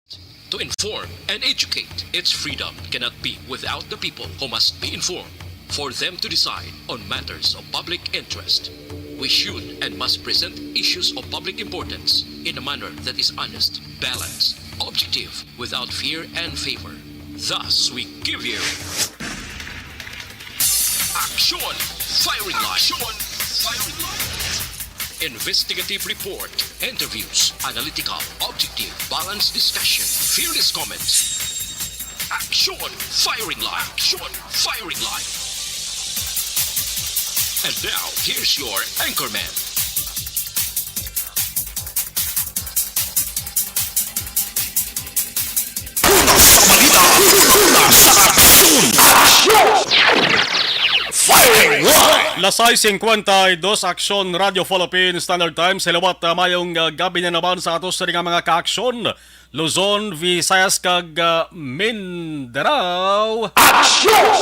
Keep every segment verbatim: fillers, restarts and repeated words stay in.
To inform and educate, its freedom cannot be without the people who must be informed for them to decide on matters of public interest. We should and must present issues of public importance in a manner that is honest, balanced, objective, without fear and favor. Thus, we give you Action Firing Line. Action Firing Line. Investigative report, interviews, analytical, objective, balanced discussion, fearless comments. Action Firing Line. Action Firing Line. And now, here's your anchorman. Una sa balita, una sa aksyon. Action! Firing Line! Las sais singkwenta y dos, Aksyon, Radyo Philippine Standard Time. Sa liwat, ah, mayong, ah, gabi na naman sa ato sa nga mga kaaksyon. Luzon, Visayas, kag, ah, Mindanao. Action!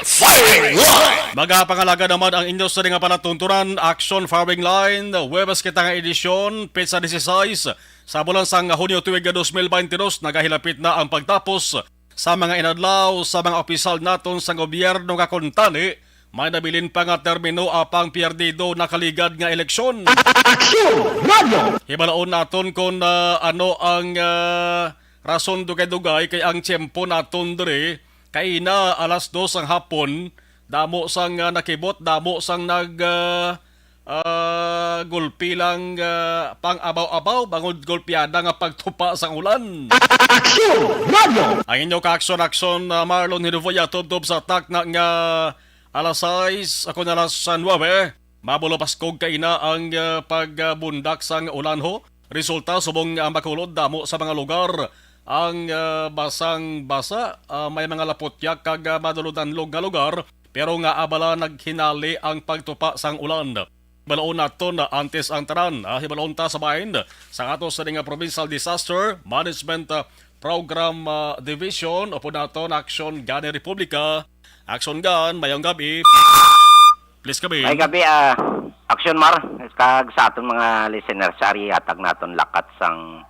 Firing Line! Magapangalagad naman ang inyo sa nga palatuntunan, Action Firing Line. Huwebes kita nga edisyon, petsa disisais, sa bulan sang Hunyo tuig dos mil baynte dos, nagahilapit na ang pagtapos sa mga inadlaw sa mga opisyal naton sa gobyerno nga kuntani may nabilin pa nga termino apang perdido nakaligad nga eleksyon. Aksyon! Radyo! Hibalaon naton kon, ah, ano ang, ah, rason dugay-dugay kay ang tiyempo naton diri kay na alas dos ang hapon, damo sang, ah, nakibot, damo sang nag, ah, ah, gulpi lang, ah, pang-abaw-abaw, bangod gulpiada nga pagtupa sang ulan. Aksyon! Radyo! Ang inyo kaaksyon-aksyon, ah, Marlon Hiduvoya, tubtob sa takna nga alas sais, ako na alas nuebe. Mabulo paskog kaina ang, ah, pagbundak sang ulan ho. Resulta, subong ang Bacolod, damo sa mga lugar ang, ah, basang-basa, ah, may mga laputyak kag, ah, madulod-anlog nga lugar, pero nga abala naghinali ang pagtupa sang ulan. Balaon naton na antes ang tanan, ah, hibalon ta sa bahin sa ato sa nga Provincial Disaster Management, ah, Program, ah, Division, upod naton Action Gani Republika. Action Gan, mayong gabi. Please kami. May gabi, ah, Action Mar, kag sa aton mga listeners, ari hatag naton lakat sang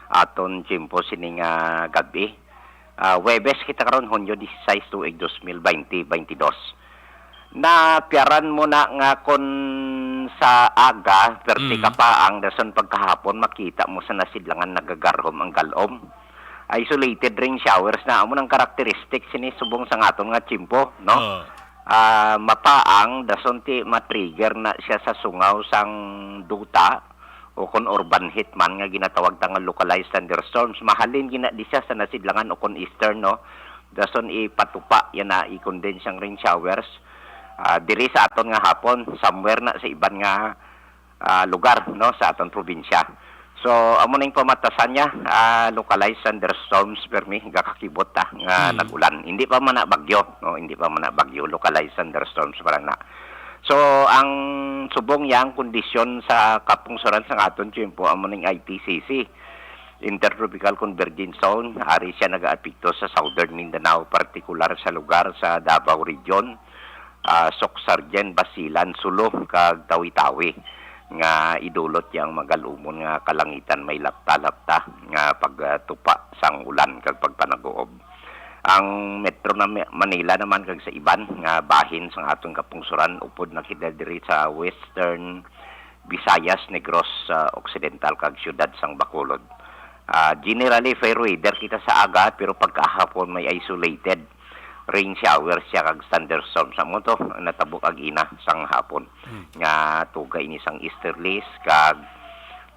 aton tiyempo sini nga gabi. Ah, Huwebes kita karon, Hunyo disisais, tuig dos mil baynte, baynte dos. Napiaran mo na nga kon sa aga, perti Mm. ka pa ang dason pagkahapon, makita mo sa nasidlangan nagagarhom ang galom. Isolated rain showers na amo nang karakteristik sini subong sa aton nga tiyempo, no? Ah. Ah, mapaang dason ti ma-trigger na siya sa sungaw sang duta o kon urban heat man nga ginatawag ta nga localized thunderstorms. Mahalin gina di siya sa nasidlangan o kon eastern, no? Dason ipatupa yan na i-condense ang rain showers. Ah, diri sa aton nga hapon, somewhere na sa iban nga ah, lugar, no, sa aton probinsya. So, amo ning pamatasan niya, ah, localized thunderstorms permi gakakibot ta nga Hmm. nag-ulan. Hindi pa man na bagyo, no, hindi pa man na bagyo, localized thunderstorms pa lang na. So, ang subong yang kondisyon sa kapungsoran sa aton tiyempo amo ning I T C C, Intertropical Convergence Zone. Ari siya nagaapekto sa Southern Mindanao, partikular sa lugar sa Davao Region, ah, Soccsksargen, Basilan, Sulu, kag Tawi-Tawi, nga idulot yang magalumon nga kalangitan may lapta-lapta nga pagtupa sang ulan kag pagpanaguob. Ang Metro na Manila naman kag sa iban nga bahin sang aton kapungsoran, upod na kita diri sa Western Visayas, Negros, ah, Occidental, kag siyudad sang Bacolod. Ah, generally, fair weather kita sa aga, pero pagkahapon may isolated rain showers siya kag thunderstorms. Amo to ang natabo kag ina sang hapon Hmm. nga tuga ini sang easterlies kag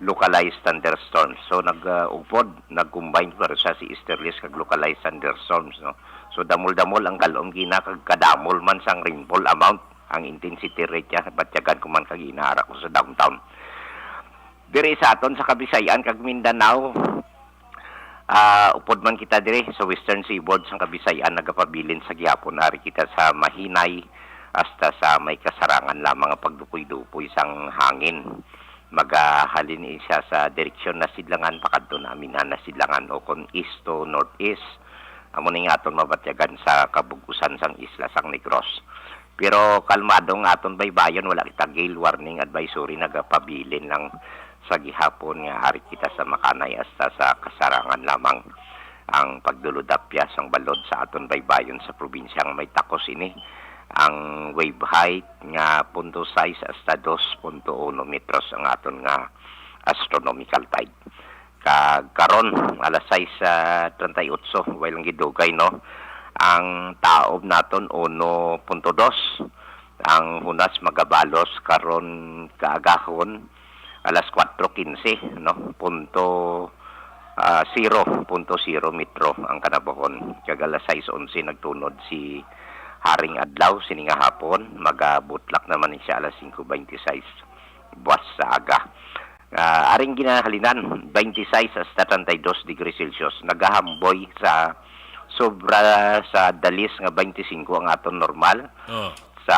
localized thunderstorms. So, nag, ah, ugpod, nag-combine pa siya si easterlies kag localized thunderstorms, no? So, damol-damol ang galom gina kag kadamol man sang rainfall amount, ang intensity rate niya, batyagan ko man kag ina ara ko sa downtown. Diri sa aton sa Kabisayan kag Mindanao, ah, upod man kita diri sa Western Seaboard sang Kabisayan, nagapabilin sa gihapon. Ari kita sa mahinay hasta sa may kasarangan lamang nga pagdupoy-dupoy sang hangin. Magahalin siya sa direksyon nasidlangan pakadto na Mindanao nasidlangan o kon east to northeast. Amo ni nga aton mabatyagan sa kabug-usan sang isla sang Negros. Pero kalmado nga aton baybayon, wala kita gale warning advisory nagapabilin lang Sa gihapon nga hari kita sa makanay hasta sa kasarangan lamang ang pagdulodapya sang balod sa aton baybayon sa probinsyang may takos ini. Ang wave height nga punto sais hasta dos punto uno metros ang aton nga astronomical tide. Kag karon, alas sais treinta y ocho, way lang gidugay, no? Ang taob naton uno punto dos. Ang hunas magabalos karon kaagahon, alas kuwatro kinse, no? Punto, ah, zero, punto zero metro ang kanabuhon. Kag alas sais onse nagtunod si Haring Adlaw, sini nga hapon, magabutlak naman ni siya alas singko beintisais buwas sa aga. Ah, aring ginahalinan, beintisais hasta treinta y dos degrees Celsius. Nagahamboy sa sobra sa dalis nga beintisingko ang aton normal. Oh. Sa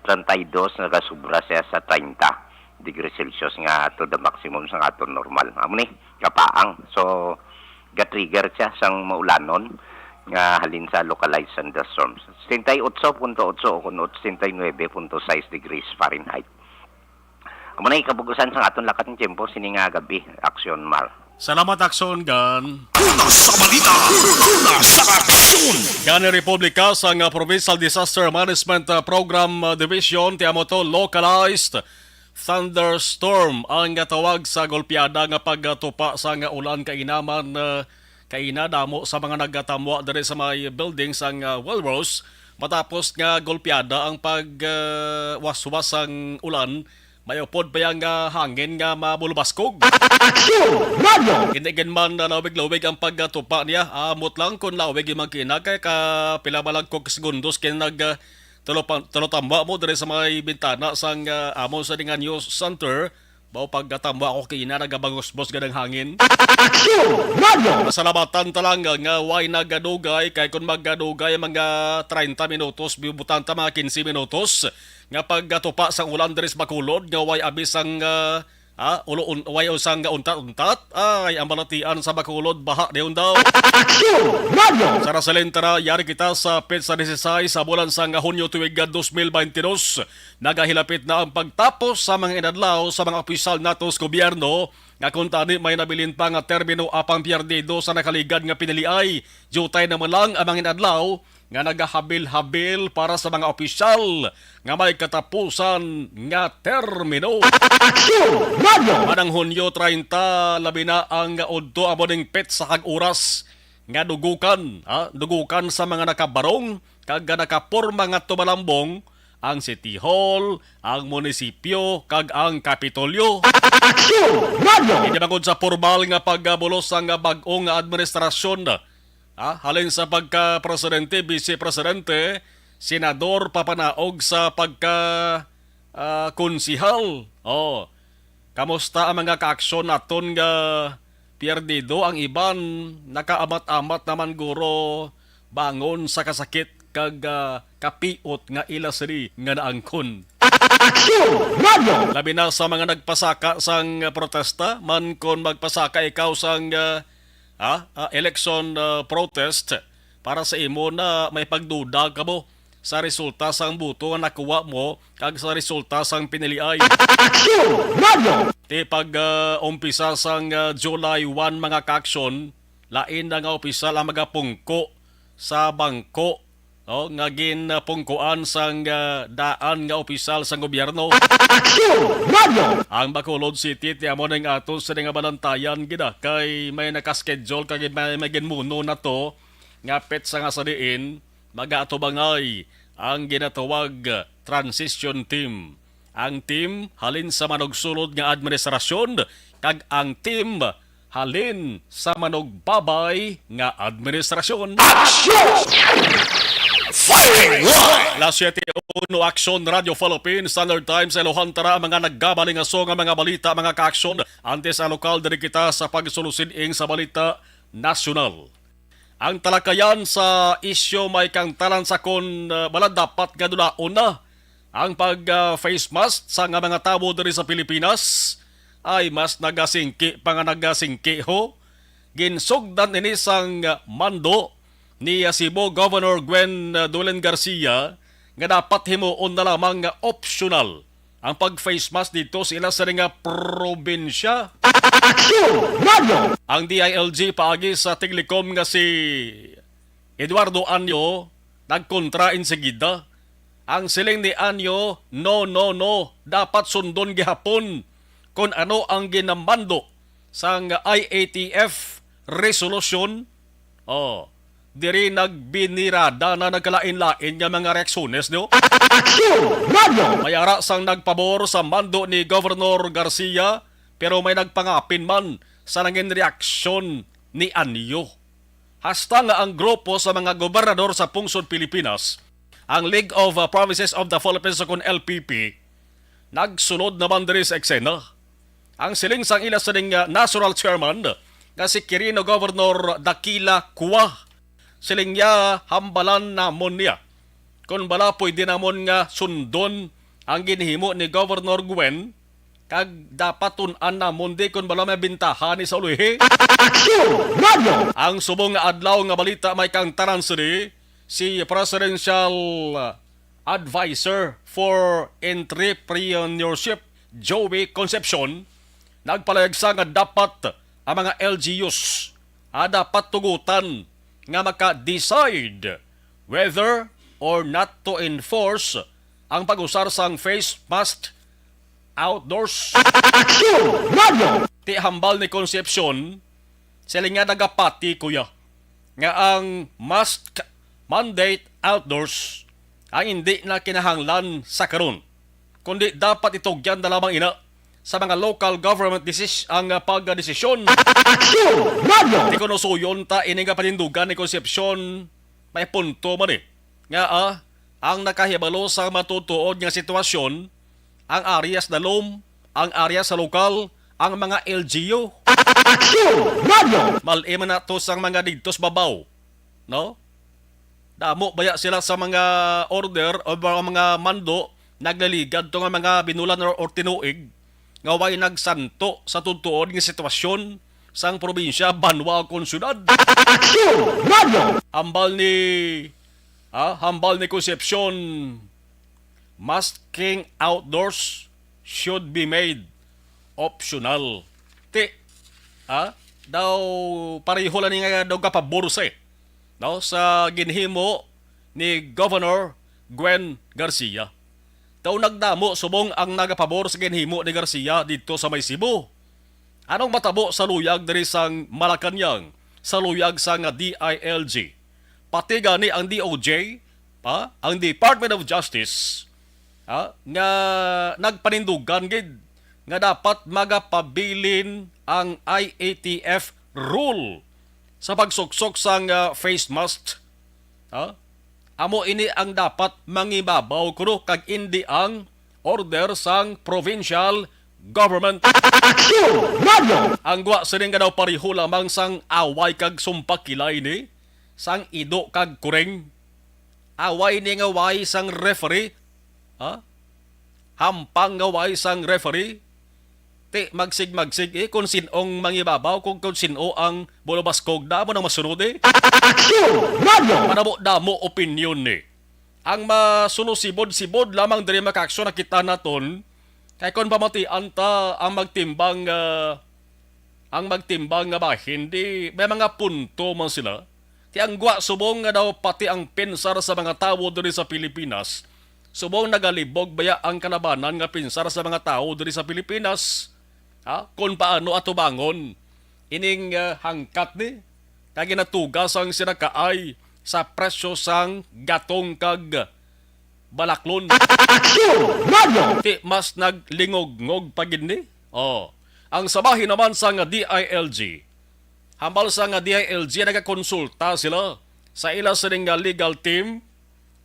treinta y dos, nagasubra siya sa treinta degrees Celsius nga to the maximum sa aton normal. Amo ni, kapaang. So, ga-trigger siya sang maulanon nga halin sa localized thunderstorms. Setenta y ocho punto ocho o kuno setenta y nuebe punto sais degrees Fahrenheit. Amo na ikabugusan sang aton lakat ng tiyempo sini nga gabi, Aksyon Mar. Salamat, Aksyon Gan. Una sa balita, una sa aksyon. Gani Republika sang, ah, Provincial Disaster Management, ah, Program, ah, Division, ti amo to, localized thunderstorm ang gatawag sa golpeada nga pagtupa sang ulan kainaman, ah, kaina damo sa mga nagatamwa diri sa may building sang, ah, Wellrose matapos nga golpeada ang pag, ah, waswas sang ulan. May upod pa yang, ah, hangin nga mabulbaskog. Aksyon! Radyo! Hindi gid man, ah, lawig-lawig ang pagtupa niya. Amot lang kung lawig yung magkina kay ka pila ba lang kog segundos kay nag, ah, tulo pa, tulo tambwa mo diri sa may bintana sang, ah, amo sa dinga news center. Baw pagkatambwa ako kina nagabangusbos gid ang hangin. Aksyon! Radyo! Pasalamatan ta lang nga way nagadugay kay kung magadugay mga treinta minutos, bibutang ta mga quince minutos. Nga pagkatupa sang ulan diri sa Bacolod nga way abis ang, ah, ah, ulo-, un-, way usang nga untat-untat, ay ang balatian sa Bacolod baha dayon daw. Aksyon! Radyo! Sa Rasalentara, yari kita sa petsa dieciséis sa bulan sang Hunyo tuig nga dos mil baynte dos. Nagahilapit na ang pagtapos sa mga inadlaw sa mga opisyal nato sa gobyerno nga kung tani may nabilin pa nga termino apang piyerdido sa nakaligad nga piniliay, diutay naman lang ang mga inadlaw nga nagahabil-habil para sa mga opisyal nga may katapusan nga termino. Aksyon! Radyo! Anang Hunyo treinta, labi na ang udto amo ning petsa kag oras nga dugukan, ha? Dugukan sa mga nakabarong kag nakaporma nga tumalambong ang City Hall, ang munisipyo, kag ang Kapitolyo. Aksyon! Radyo! Hindi bangod sa pormal nga pagbulos sang bag-o nga administrasyon, ah, halin sa pagka-presidente, vice-presidente, senador, papanaog sa pagka, ah, konsihal. Oh, kamusta ang mga kaaksyon naton nga piyerdido? Ang iban nakaamat-amat naman guro bangon sa kasakit kag, ah, kapiot nga ila sini nga naangkon. Aksyon! Radyo! Labi na sa mga nagpasaka sang protesta, man kon magpasaka ikaw sang, ah, ah, ah, election, ah, protest, para sa imo na may pagduda ka mo sa resulta sang boto nga nakuha mo kag sa resulta sang piniliay. Aksyon! Radyo! Ti pag, ah, umpisa sang, ah, July one, mga kaaksyon, lain na nga opisyal ang magapungko sa bangko, no, nga ginapungkuan sang, ah, daan nga opisyal sang gobyerno. Aksyon! Radyo! Ang Bacolod City, ti amo ning ato sini nga balantayan gid, ah, kay may nakaschedule kag may, may ginmuno na to nga petsa nga sa diin magaatubangay ang ginatawag transition team. Ang team halin sa manugsulod nga administrasyon kag ang team halin sa manugbabay nga administrasyon. Aksyon! Firing line! Las siete uno, Aksyon Radio Philippines, Standard Times, Elohan Tara, ang mga naggabalingaso nga mga balita, mga kaaksyon. Antes sa lokal, diri kita sa pagsulusing sa balita nasyonal. Ang talakayan sa isyu may kangtalan sa kon, uh, wala dapat nga dudaon na ang pag, uh, face mask sa nga mga tawo diri sa Pilipinas ay mas nagasingki pa nga nagasingki ho. Ginsugdan ini sang, uh, mando ni, uh, Cebu Governor Gwen, uh, Dolen Garcia nga dapat himuon na lamang nga optional ang pag-face mask dito sa ila sa nga probinsya. Aksyon! Radyo! Ang D I L G paagi sa tigligom nga si Eduardo Anyo nagkontra insegida. Ang siling ni Anyo, "No, no, no, dapat sundon gihapon kon ano ang ginamando sang I A T F resolution." Oh, diri nagbinirada na nagkalain-lain nga mga reaksyones, no? Aksyon! Radyo! May ara sang nagpabor sa mando ni Governor Garcia, pero may nagpangapin man sa nangin reaksyon ni Anyo. Hasta nga ang grupo sa mga gobernador sa pungsod Pilipinas, ang League of, uh, Provinces of the Philippines, o kon L P P, nagsulod naman diri sa eksena. Ang siling sang ila sining, uh, national chairman nga si Quirino Governor Daquila Cua, siling niya, "Hambalan namon niya. Kon bala pwede namon nga sundon ang ginhimo ni Governor Gwen, kag dapat tun-an namon di kon bala may bintaha ni sa ulihi." Aksyon! Radyo! Ang subong nga adlaw nga balita may kang tanan sini, si Presidential Advisor for Entrepreneurship, Joey Concepcion, nagpalayag sa nga dapat ang mga L G Us, ah, dapat tugutan nga maka-decide whether or not to enforce ang pag-usar sang face mask outdoors. Aksyon! Radyo! Ti hambal ni Concepcion, sila nga nagapati, kuya, nga ang mask mandate outdoors ang hindi na kinahanglan sa karon, kundi dapat itugyan na lamang ina sa mga local government desis-, ang, ah, pagdesisyon. Aksyon! Radyo! Ti kuno suyon ta ini nga panindugan ni Concepcion, may punto man eh. Nga, ah, ang nakahibalo sa matutuod nga sitwasyon, ang area sa dalom, ang area sa lokal, ang mga L G U. Aksyon! Radyo! Mal-i man nato sang mga didto sa babaw, no? Damo baya sila sa mga order o mga, mga mando nagliligad to nga mga binulan or, or tinuig nga way nagsanto sa tutuod nga sitwasyon sang probinsya, banwa, kon syudad. Aksyon! Radyo! Hambal ni, ah, hambal ni Concepcion, masking outdoors should be made optional. Ti, ah, daw pareho lang ni nga daw kapabor sa, eh, no, sa ginhimo ni Governor Gwen Garcia. Daw nagdamo subong ang nagapabor sa ginhimo ni Garcia didto sa may Cebu. Anong matabo sa luyag diri sang Malacañang, sa luyag sang D I L G? Pati gani ang D O J, ha, ang Department of Justice, ha, nga nagpanindugan gid nga dapat magapabilin ang I A T F rule sa pagsuksok sang, ah, face mask. Ha? Amo ini ang dapat mangibabaw kuno kag indi ang order sang provincial government. Aksyon! Radyo! Ang gwa sining nga daw pareho lamang sang away kag sumpakilay ni, sang ido kag kuring. Away ni nga way sang referee. Ha? Hampang nga way sang referee. Ti, magsig-magsig, eh, kung sin-ong mangibabaw, kung, kung sin-o ang bulubaskog na, amo nang masunod, eh. Aksyon! Radyo! Madamo-damo opinyon, eh. Ang masunusibod-sibod lamang diri makaaksyon, nakita naton, kay kung pamatian ta ang magtimbang, ah, ang magtimbang nga bahin, di may mga punto man sila. Ti ang gwa subong nga daw pati ang pensar sa mga tawo diri sa Pilipinas, subong nagalibog baya ang kalabanan nga pensar sa mga tawo diri sa Pilipinas. Ha? Kung paano atubangon ining, ah, hangkat ni kag ginatuga sang sinakaay sa presyo sang gatong kag balaklon. Aksyon! Radyo! Ti mas naglingog-ngog pa gid ni. Oh. Ang sabahin naman sang D I L G. Hambal sang D I L G, nagakonsulta sila sa ila sining nga legal team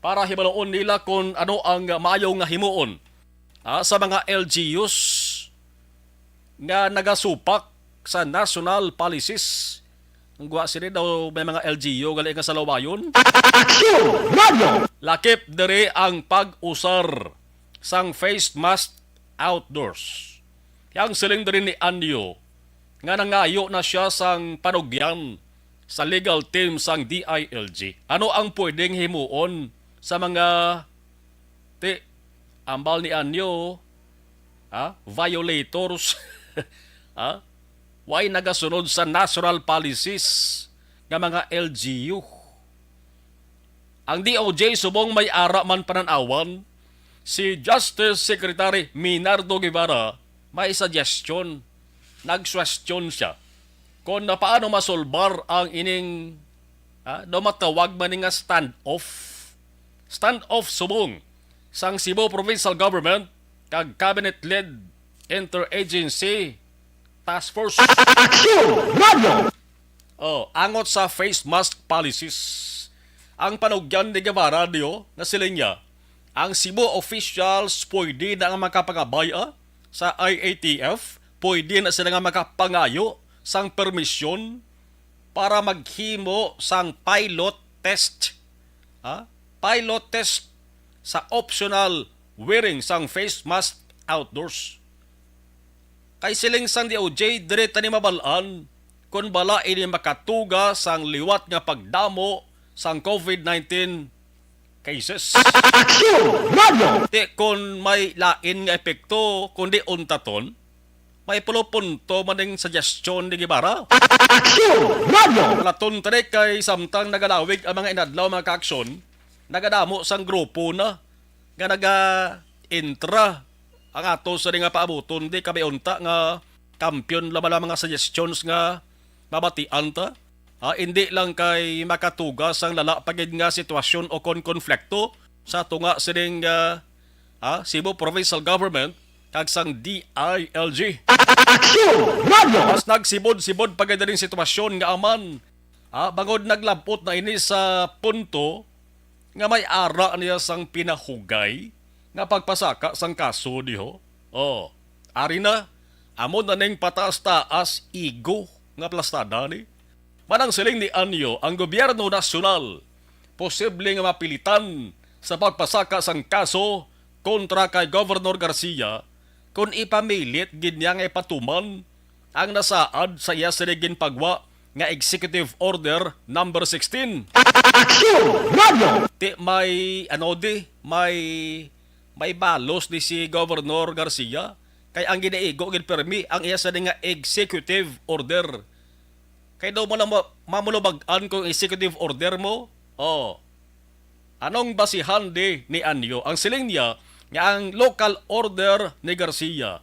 para hibaluon nila kung ano ang maayo nga himuon, ah, sa mga L G Us nga nagasupak sa national policies. Ang gwa sini daw may mga L G U gali nga salawayon. Aksyon! Radyo! Lakip diri ang pag-usar sang face mask outdoors. Yang siling diri ni Anyo nga nangayo na siya sang panugyan sa legal team sang D I L G. Ano ang pwedeng himuon sa mga Ti, ambal ni Anyo, Ha? Violators. Ha? Way nagasunod sa national policies nga mga L G U. Ang D O J subong may ara man panan-awan, si Justice Secretary Minardo Guevara may suggestion. Nagsuwestiyon siya kung na paano masolbar ang ining, ah, daw matawag man ni nga standoff. Standoff subong sang Cebu Provincial Government kag cabinet-led interagency task force. Aksyon! Radyo! Oh, angot sa face mask policies. Ang panugyan ni Guevara diyo nga siling niya, ang Cebu officials pwede na nga makapangabay, ah, sa I A T F, pwede na sila nga makapangayo sang permisyon para maghimo sang pilot test. Ha? Pilot test sa optional wearing sang face mask outdoors. Kay siling sang D O J, diri ta ni mabal-an kon bala ini makatuga sang liwat nga pagdamo sang COVID nineteen cases. Aksyon! Radyo! Ti kon may lain nga epekto kundi untaton, may pulo punto man ning suggestion ni Guevara. Aksyon! Radyo! Laton tani kay samtang nagalawig ang mga inadlaw, mga kaaksyon, nagadamo sang grupo na nga naga-intra ang ato sa nga paabuton di kami unta nga kampiyon lamang ang mga suggestions nga mabatian ta. Ah, indi lang kay makatuga sang lala pa gid nga sitwasyon o kon konflikto sa tunga sining, ah, ah, Cebu Provincial Government kag sang D I L G. Aksyon! Radyo! Mas nagsibod-sibod pa gid ining sitwasyon nga aman, ah, bangod naglabot na ini sa punto nga may ara niya sang pinahugay nga pagpasaka sang kaso diho. Oh, ari na, amo na ning pataas-taas ego nga plastada ni. Manang siling ni Anyo, ang gobyerno nasyonal posible nga mapilitan sa pagpasaka sang kaso kontra kay Governor Garcia kon ipamilit gid niya nga ipatuman ang nasaad sa iya sini ginpagwa nga Executive Order Number sixteen. Aksyon! Radyo! Ti may, ano di, may, may balos di si Governor Garcia, kay ang ginaigo gid permi ang iya sini nga Executive Order. Kay daw mo lang ma-, mamulubag-an kung Executive Order mo. Oh. Anong basihan di ni Anyo? Ang siling niya nga ang local order ni Garcia,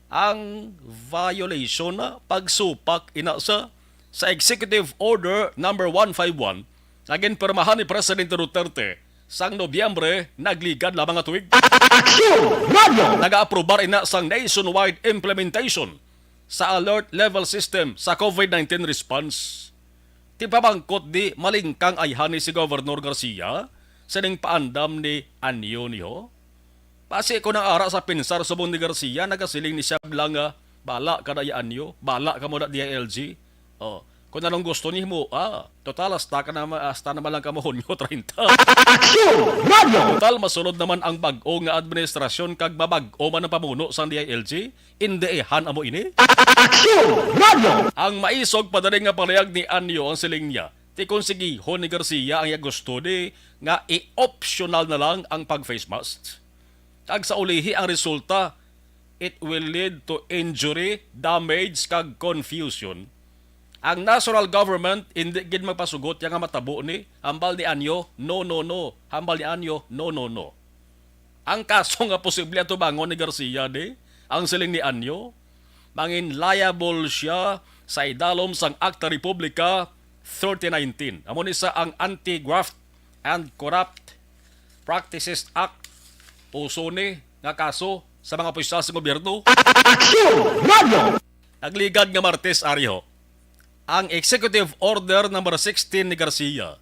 ang violation na pagsupak ina sa, sa Executive Order Number one five one nga ginpirmahan ni Presidente Duterte sang Nobyembre nagligad lamang nga tuig. Aksyon! Radyo! Nag-aaprobar ina sang nationwide implementation sa alert level system sa COVID nineteen response. Ti pamangkot di malingkang ayhan ni si Governor Garcia sa ning paandam ni Anyo niho? Basi ko nang ara sa pinsar subong ni Garcia, nagasiling ni siya lang nga, "Bala ka na, ya Anyo, bala ka mo na, D I L G." Oh, kung anong gusto ni mo, ah, total hasta ka na, hasta naman lang ka mo Hunyo treinta. Aksyon! Radyo! Total masulod naman ang bag-o nga administrasyon kag mabag-o man ang pamuno sang D I L G. Indiihan amo ini? Aksyon! Radyo! Ang maisog pa dali nga palihag ni Anyo ang siling niya, ti konsigihon ni Garcia ang iya gusto di nga i-optional na lang ang pag-face mask. Kag sa ulihi ang resulta, it will lead to injury, damage, kag confusion. Ang national government indi gid magpasugot ya nga matabo ni, hambal ni Anyo, "No, no, no." Hambal ni Anyo, "No, no, no." Ang kaso nga posible atubangon ni Garcia di, ang siling ni Anyo, mangin liable siya sa idalom sang Acta Republica thirty nineteen. Amo ni sa ang Anti-Graft and Corrupt Practices Act, uso ni nga kaso sa mga opisyal sa gobyerno. Aksyon! Radyo! Nagligad nga Martes, ari ho, ang Executive Order Number sixteen ni Garcia,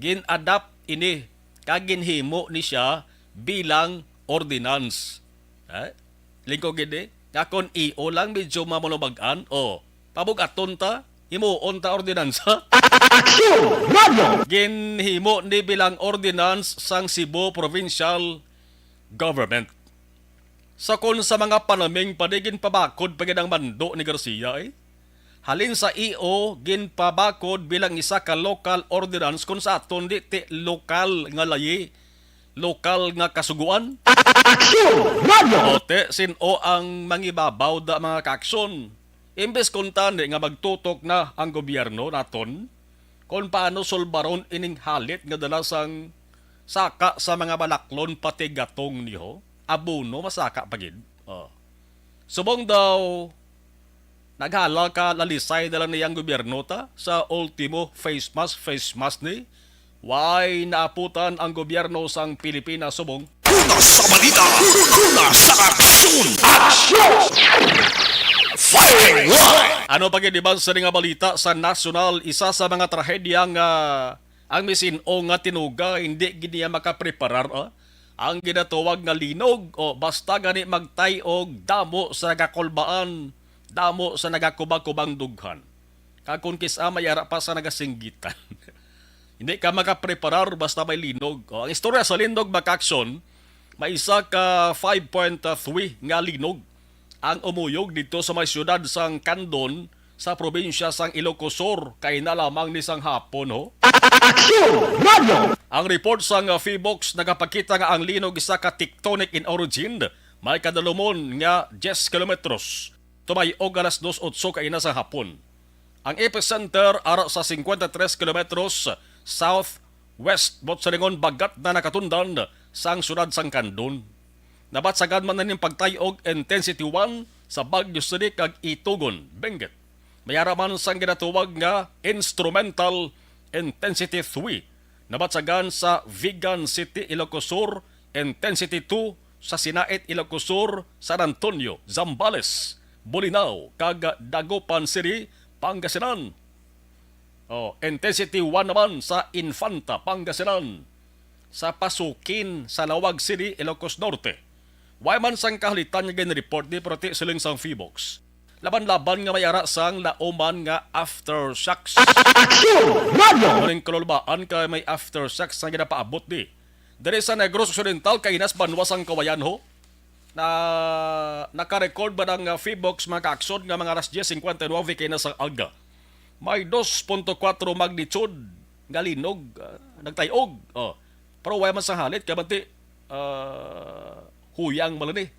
gin-adapt ini kag ginhimo ni siya bilang ordinance. Eh? Lingkod gid eh. Nga kon E O lang, medyo mamulubag-an, o, pabug-aton ta, himuon ta ordinansa. Aksyon! Radyo! Ginhimo ni bilang ordinance sang Cebu Provincial Government. Sa kon sa mga panaming pa di ginpabakod pa gid ang mando ni Garcia, eh. Halin sa E O, ginpabakod bilang isa ka local ordinance kon sa aton di ti lokal nga layi. lokal nga kasugoan? Aksyon! Radyo! Ote, sin-o ang mangibabaw da, mga kaaksyon? Imbes kuntani nga magtutok na ang gobyerno naton kon paano sulbaron ining halit nga dala sang saka sa mga balaklon pati gatong niho, abono masaka pa gid. Oh. Subong daw naghala ka, lalisay na lang niyang gobyerno ta sa ultimo face mask, face mask ni. Way naaputan ang gobyerno sang Pilipinas subong. Una sa balita, una sa aksyon. Aksyon! Firing line! Ano pa gid iban sa nga balita sa nasyonal, isa sa mga trahedya nga ang misin-o nga tinuga hindi gid niya makapreparar, ah? Ang ginatawag nga linog, o basta gani magtay-og, damo sa nagakulbaan, damo sa nagakubakubang dughan. Kag kung kis-a may ara pa sa nagasinggitan. Hindi ka makapreparar basta may linog. O, ang istorya sa linog, mga kaaksyon, may isa ka five point three nga linog ang umuyog dito sa may siyudad sang Candon sa probinsya sang Ilocos Sur kay na lamang ni sang hapon, ho. Aksyon! Radyo! Ang report sang, uh, Phivolcs nagapakita nga ang linog isa ka tectonic in origin, may kadalumon nga diyes kilometros. Tumay-og alas dos otso kaina sa hapon. Ang epicenter ara sa cincuenta y tres kilometros southwest, buot silingon bagat na nakatundan sang siyudad sang Candon. Nabatsagan man ning pagtay-og intensity one sa Baguio City kag Itogon, Benguet. May ara man sang ginatawag nga instrumental intensity three. Nabatsagan sa Vigan City, Ilocos Sur, intensity two sa Sinait, Ilocos Sur, San Antonio, Zambales, Bolinao, kag Dagupan City, Pangasinan. Oh, intensity one naman sa Infanta, Pangasinan, sa Pasukin, sa Laoag City, Ilocos Norte. Way man sang kahalitan nga gin-report ni, pero ti siling sang Phivolcs. Laban-laban nga may ara sang lauman nga aftershocks. Aksyon! Radyo! Muning kalulbaan kay may aftershocks nga ginapaabot di. Diri sa Negros Occidental, kainas banwa sang Kawayan, ho. Na, nakarecord ba ng, uh, Phivolcs, mga kaaksyon, nga mga alas diyes cincuenta y nueve kainas sang aga? May dos punto kuwatro magnitude nga linog, ah, nagtay-og. Oh. Pero way man sang halit, kay manti, ah, huyang man ni.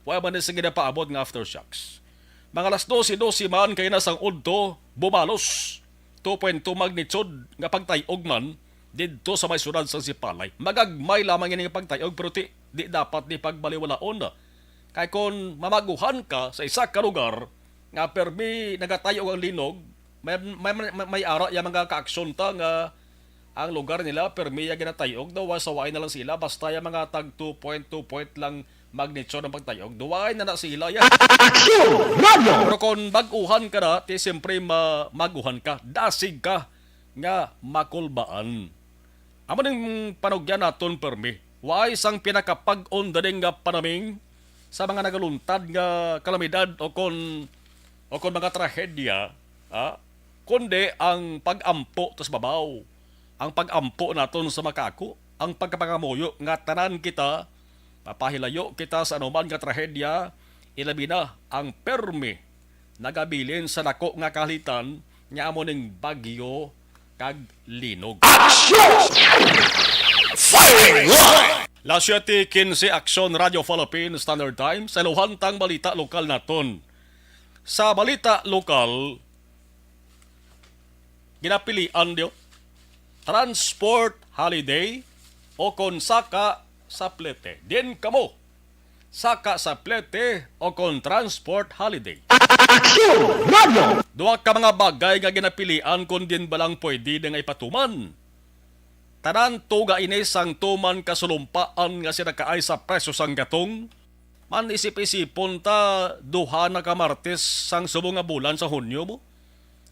Way man ni sa ginapaabot nga aftershocks. Mga alas dose, dose man kay na sang udto, bumalos. Two point two magnitude nga pagtay-og man didto sa may syudad sang Sipalay. Magagmay lamang ini nga pagtay-og, pero ti, di dapat ni pagbaliwalaon. Kay kon mamaguhan ka sa isa ka lugar nga permi nagatay-og ang linog, may, may, may, may ara ya mga kaaksyon ta nga ang lugar nila permi ya ginatay-og daw, sa waay na lang sila, basta ya mga tag two point two point lang magnitude ang pagtay-og, duway na na sila ya. Aksyon! Radyo! Pero kung bag-uhan ka na, ti siyempre ma-, maguhan ka, dasig ka nga makulbaan. Amo ning panugyan naton permi. Waay sang pinakapag-on dali nga panaming sa mga nagaluntad nga kalamidad o kon, o kon mga trahedya, ha? Kundi ang pag-ampo tas babaw, ang pag-ampo naton sa makako, ang pagpangamuyo nga tanan kita mapahilayo kita sa anuman nga trahedya, ilabi na ang permi nagabilin sa dako nga kahalitan nga amo ning bagyo kag linog. Aksyon! Firing line! Las siete quince, Aksyon Radio Philippine Standard Time. Sa iluhan tang balita lokal naton. Sa balita lokal, ginapilian diyo, transport holiday o kon saka sa plete. Din kamo, saka sa plete o kon transport holiday. Aksyon! Radyo! Duha ka mga bagay nga ginapilian kon din ba lang pwede nga ipatuman. Tanan tuga ini sang tuman kasulumpaan nga sila kaay sa presyo sang gatong. Man isip-isipon ta, duha na ka Martes sang subong nga bulan sa Hunyo mo.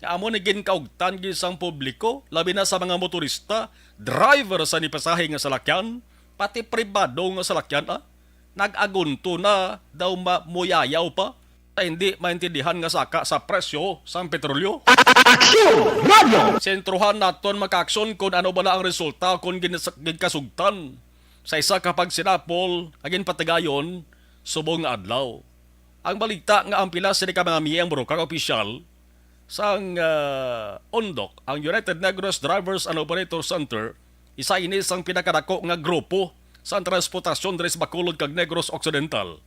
Nga amo ni ginkaugtan gid sang publiko, labi na sa mga motorista, driver sa nipasahe nga salakyan, pati pribado nga salakyan, ah. Nag-agunto na daw ma-, muyayaw pa sa hindi maintindihan nga saka sa presyo sang petrolyo. Aksyon! Radyo! Sentrohan naton makaaksyon kung ano bala ang resulta kung ginas-, ginkasugtan sa isa ka pagsinapol nga ginpatigayon subong nga adlaw. Ang balita nga ang pila sini ka mga miyembro kag opisyal sang, ah, UNDOC, ang United Negros Drivers and Operator Center, isa ini sang pinakadako nga grupo sa transportasyon diri sa Bacolod kag Negros Occidental.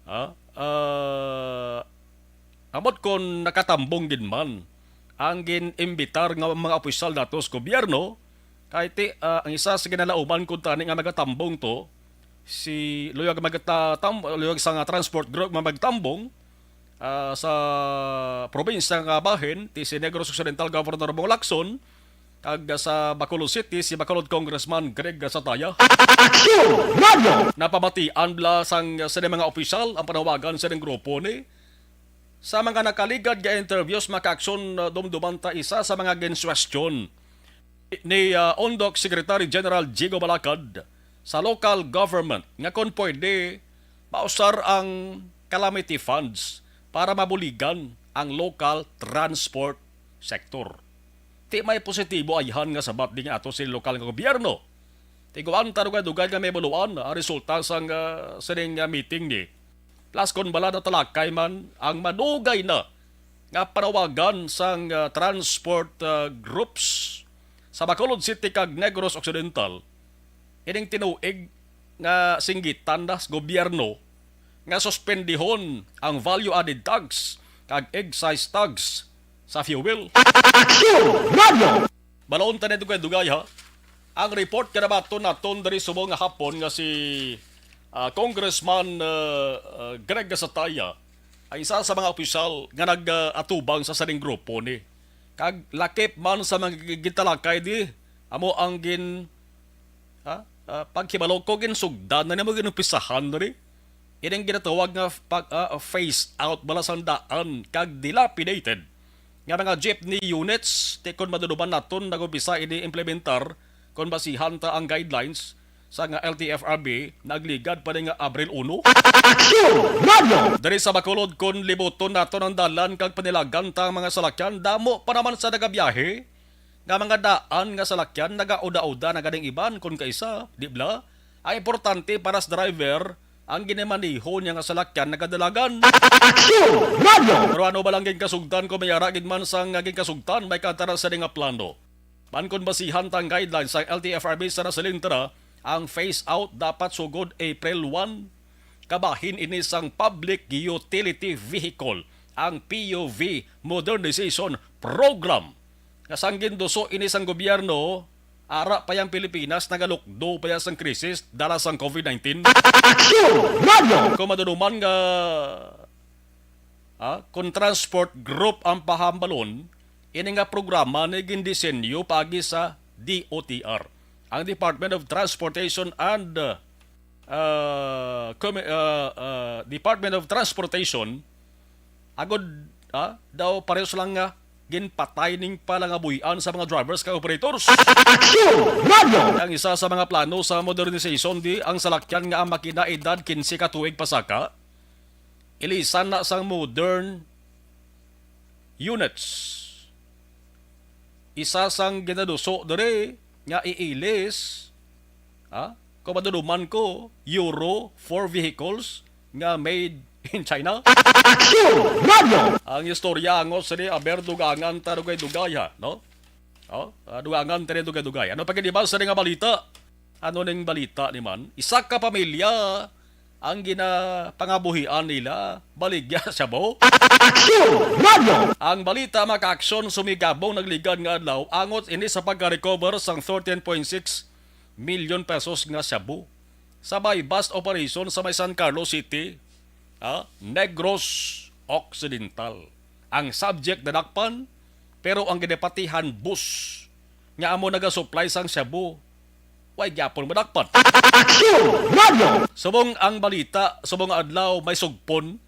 Ha? Ah, ambot kon nakatambong gid man ang gin-imbitar nga mga opisyal nato sa gobyerno, kay ti, ah, ang isa sa ginalauman kuntani nga magatambong to, si luyag magta-, tam-, luyag sa nga transport group nga magtambong, ah, sa probinsya nga bahin, ti si Negros Occidental Governor Bong Lacson, kag sa Bacolod City, si Bacolod Congressman Greg Sataya. Aksyon! Radyo! Napamatian bala sang sini mga opisyal ang panawagan sining grupo ni. Sa mga nakaligad nga interviews, makaaksyon, uh, dumduman ta isa sa mga ginsuwestyon ni, uh, Ondoc Secretary General Jigo Balakad sa local government nga kon pwede, mausar ang calamity funds para mabuligan ang local transport sector. Ti may positibo ayhan nga sabat di nga ato sa lokal nga gobyerno. Tiguan ta dugay-dugay nga may buluan ang resulta sang, ah, sining, ah, meeting ni. Plus, kon bala natalakay man ang madugay na nga panawagan sang, ah, transport, ah, groups sa Bacolod City kag Negros Occidental, ining tinuig nga singgitan na sa gobyerno nga suspendihon ang value-added tax kag excise tax sa fuel. Aksyon! Radyo! Balaon ta ni dugay-dugay, ha. Ang report nga nabaton naton diri subong nga hapon nga si, ah, Congressman, ah, ah, Greg Gasataya, ang isa sa mga opisyal nga nag-atubang sa sining grupo ni. Kag lakip man sa mga gi-, gintalakay di, amo ang gin-, ha? Ah, paghibalo ko, ginsugdan na nimo, ginumpisahan na ni. Ining ginatawag nga pag, ah, phase out bala sang daan kag dilapidated nga mga jeepney units, ti kon madumduman naton, nag-umpisa ini implementar kon basihan ta ang guidelines sa nga L T F R B, nagligad pa ni nga Abril uno. Aksyon! Radyo! Diri sa Bacolod, kon libuton naton ang dalan kag panilagan ta ang mga salakyan, damo pa naman sa nagabiyahe nga mga daan nga salakyan, nagauda-uda na ganing iban kon kaisa, di bala? Ang importante para sa driver, ang ginamaneho niya nga salakyan nagadalagan. Aksyon! Radyo! Pero ano ba lang ginkasugtan kung may ara gid man sang ginkasugtan, may katara sa nga plano? Man kon basihan tang guidelines sang L T F R B sa nasiling ta, ang phase out dapat sugod April one. Kabahin ini sang Public Utility Vehicle, ang P U V Modernization Program. Nga sang ginduso ini sang gobyerno, ara pa yang Pilipinas nagalukdo pa yang sang krisis dala sang COVID nineteen. Aksyon! Radyo! Kung maduduman nga, ah, kung transport group ang pahambalon, ini nga programa ni gindisenyo paagi sa D O T R, ang Department of Transportation and, uh, uh, Commi-, uh, uh, Department of Transportation, agod, ah, daw parehas lang nga ginpatay ning palangabuhian sa mga drivers kag operators. Aksyon! Radyo! Ang isa sa mga plano sa modernization di ang salakyan nga ang makina edad quince ka tuig pasaka, ilisan na sang modern units. Isa sang ginaduso diri nga iilis, ha? Kung maduduman ko, Euro four vehicles nga made in China. Aksyon! Radyo! Ang istorya angot sini, aber, dugangan ta dugay-dugay, ha, no? Oh, ah, dugangan ta dugay-dugay. Ano pa gid ba sa nga balita? Ano ning balita ni man? Isa ka pamilya ang ginapangabuhian nila, baligya sa shabu. Aksyon! Radyo! Ang balita, mga ka-aksyon, sumigabong nagligad nga adlaw, angot ini sa pagka-recover sang thirteen point six million pesos nga shabu sa buy-bust operation sa may San Carlos City, ah, Negros Occidental. Ang subject nadakpan, pero ang ginapatihan bus nga amo nagasupply sang shabu, way gyapon madakpan. Aksyon! Radyo! Subong ang balita, subong nga adlaw may sugpon.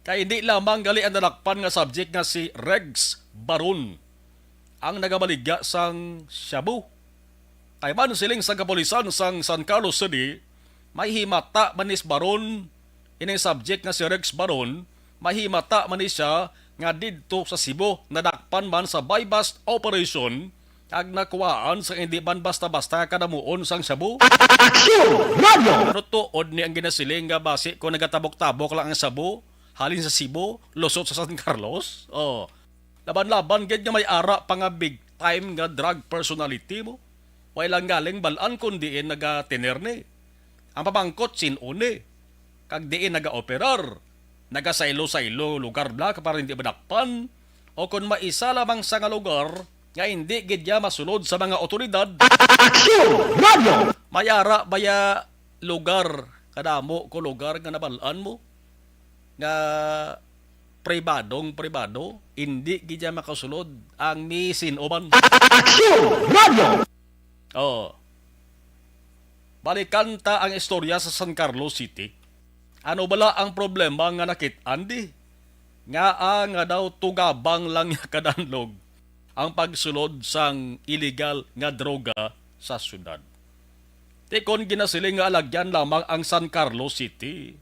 Kay hindi lamang gali ang nadakpan nga subject nga si Regs Baron ang nagabaligya sang shabu. Kay man siling sang kapulisan sang San Carlos City, may himata man ni si Baron, ining subject nga si Regs Baron, may himata man ni siya nga didto sa Cebu nadakpan man sa buy-bust operation kag nakuhaan sa hindi man basta-basta nga kadamuon sang shabu. Aksyon! Radyo! Ano tuod ni ang ginasiling nga basi kung nagatabok-tabok lang ang shabu halin sa Cebu, lusot sa San Carlos? Oh. Laban-laban gid nga may ara pa nga big time nga drug personality mo. Pwede lang galing balaan kung diin nagatiner ni. Ang pamangkot, sin-o ni? Kag diin nagaoperar? Nagasaylo-saylo lugar bala para hindi madakpan? O kung may isa lamang sa nga lugar nga hindi gid niya masulod sa mga otoridad? Aksyon! Radyo! May ara baya lugar, kadamo ko lugar nga nabalaan mo nga pribadong pribado, hindi gid niya makasulod ang misin uban. Aksyon! Radyo! Oh. Balikan ta ang istorya sa San Carlos City. Ano bala ang problema nga nakit-an di? Ngaa nga daw tugabang lang niya kadanlog ang pagsulod sang iligal nga droga sa syudad. Ti kon ginasiling nga alagyan lamang ang San Carlos City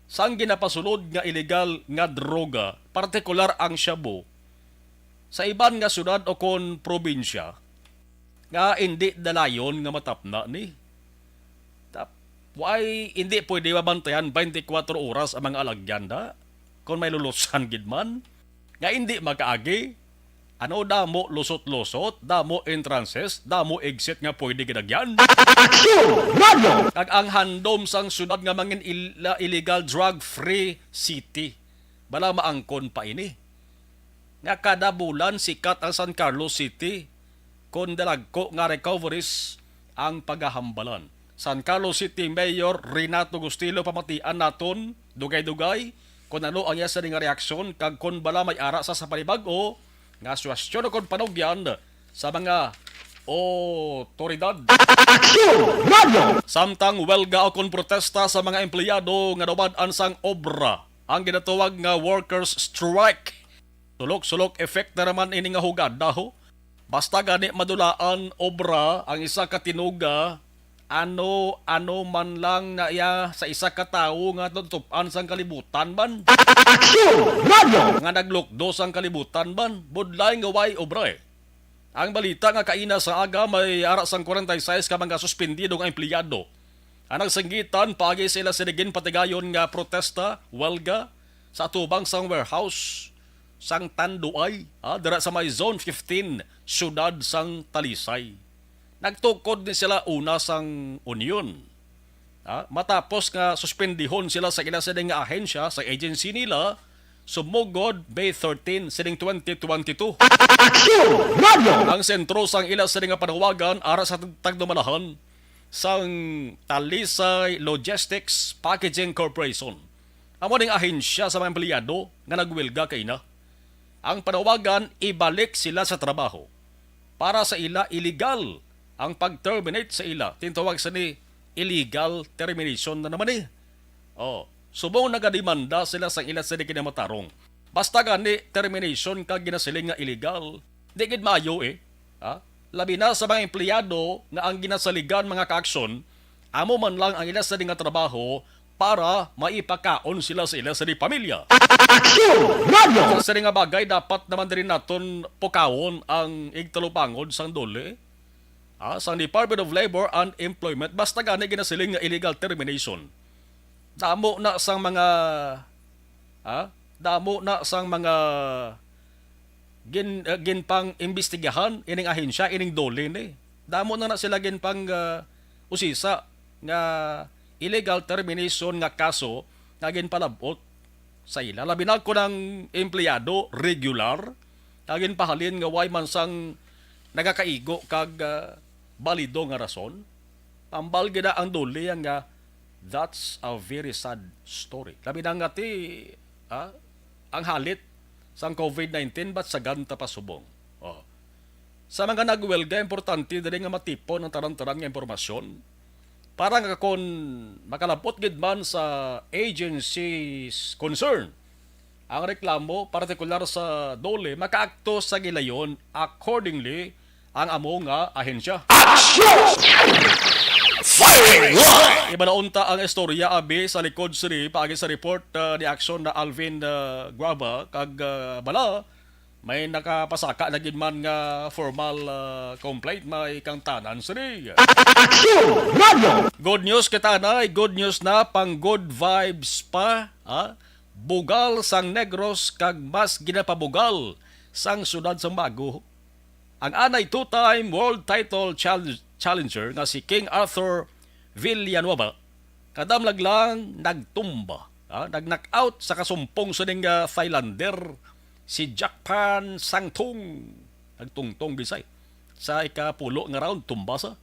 sang ginapasulod nga iligal nga droga, partikular ang shabu, sa iban nga syudad o kon probinsya, nga indi dalayon nga matapna ni. Tap-, why indi pwede mabantayan twenty-four oras ang mga alagyan da? Kung may lulusan gid man, nga indi makaagi, ano, damo lusot-lusot, damo entrances, damo exit nga pwede ginagyan. Aksyon! Radyo! Kag ang handom sang syudad nga mangin ila-, illegal drug-free city. Bala maangkon pa ini nga kada bulan sikat ang San Carlos City kon dalagko nga recoveries ang pagahambalan. San Carlos City Mayor Renato Gustilo, pamatian naton dugay-dugay kon ano ang iya sini nga reaksyon kag kon bala may ara sa sa panibag-o nga suwestyon o kon panugyan sa mga otoridad. Aksyon! Radyo! Samtang welga o kon protesta sa mga empleyado nga nabad-an sang obra ang ginatawag nga workers strike. Sulok-sulok effect na naman ini nga hugada, ho. Basta gani madulaan obra ang isa ka tinuga, ano, ano man lang na iya sa isa ka tawo nga natutup-an sang kalibutan man. Aksyon! Radyo! Nga naglukdo sang kalibutan man, budlay nga way obra, eh. Ang balita nga kaina sa aga may ara sang forty-six ka mga suspindido nga empleyado ang nagsinggitan paagi sa ila sini ginpatigayon nga protesta, welga, sa atubang sang warehouse sang Tanduay, ah, dira sa may Zone fifteen, siyudad sang Talisay. Nagtukod ni sila una sang union. Ah, matapos nga suspendihon sila sa ila sini nga ahensya, sa agency nila, sumugod May thirteen, sining twenty twenty-two. Aksyon! Radyo! Ang sentro sang ila sini nga panawagan ara sa tagdumalahan sang Talisay Logistics Packaging Corporation, amo ning ahensya sa mga empleyado nga nagwelga kaina. Ang panawagan, ibalik sila sa trabaho para sa ila illegal ang pag-terminate sa ila. Tintawag sa ni illegal termination na naman, eh. Oh, subong nagademanda sila sa ila sa di kinamatarong. Basta gani termination kag ginasiling nga illegal, di gid maayo, eh. Ha? Labi na sa mga empleyado nga ang ginasaligan mga kaaksyon, amo man lang ang ila sa di nga trabaho para maipakaon sila sa ila sa di pamilya. Aksyon! Radyo! Sa sini nga bagay, dapat naman diri naton pukawon ang igtalupangod sang DOLE, ah, sang Department of Labor and Employment, basta gani ginasiling nga illegal termination. Damo na sang mga, ah, damo na sang mga gin-, ah, ginpang-imbestigahan ining ahensya, ining DOLE ni. Damo na na sila ginpang, ah, usisa nga illegal termination nga kaso nga ginpalab-ot sa ila. Labi na kon ang empleyado regular nga ginpahalin nga way man sang nagakaigo kag, ah, balido nga rason. Tambal gid ang DOLE nga, that's a very sad story. Labi na nga ti, ah, ang halit sang COVID nineteen, but sa ganta pa subong. Oh. Sa mga nagwelga, importante diri nga matipon ang tanan-tanan nga impormasyon para nga kon makalabot gid man sa agencies concern ang reklamo, partikular sa DOLE, makaakto sa gilayon accordingly ang amo nga ahensya. Action! Firing line! Iba na unta ang istorya, abi, sa likod sini, paagi sa report, ah, ni Action na Alvin, ah, Guava, kag, ah, bala, may nakapasaka na gid man nga formal, ah, complaint, may kangtanan sini. Action! Radyo! Good news kita, anay. Good news na, pang good vibes pa, ha? Bugal sang Negros kag mas ginapabugal sang siyudad sang Bago ang anay two-time world title chal-, challenger nga si King Arthur Villanueva, kadamlag lang nagtumba, ah, nag-knockout sa kasumpong sining, ah, Thailander, si Jakpan Sangthong. Nagtungtong bisay sa ikapulo nga round, tumba sa.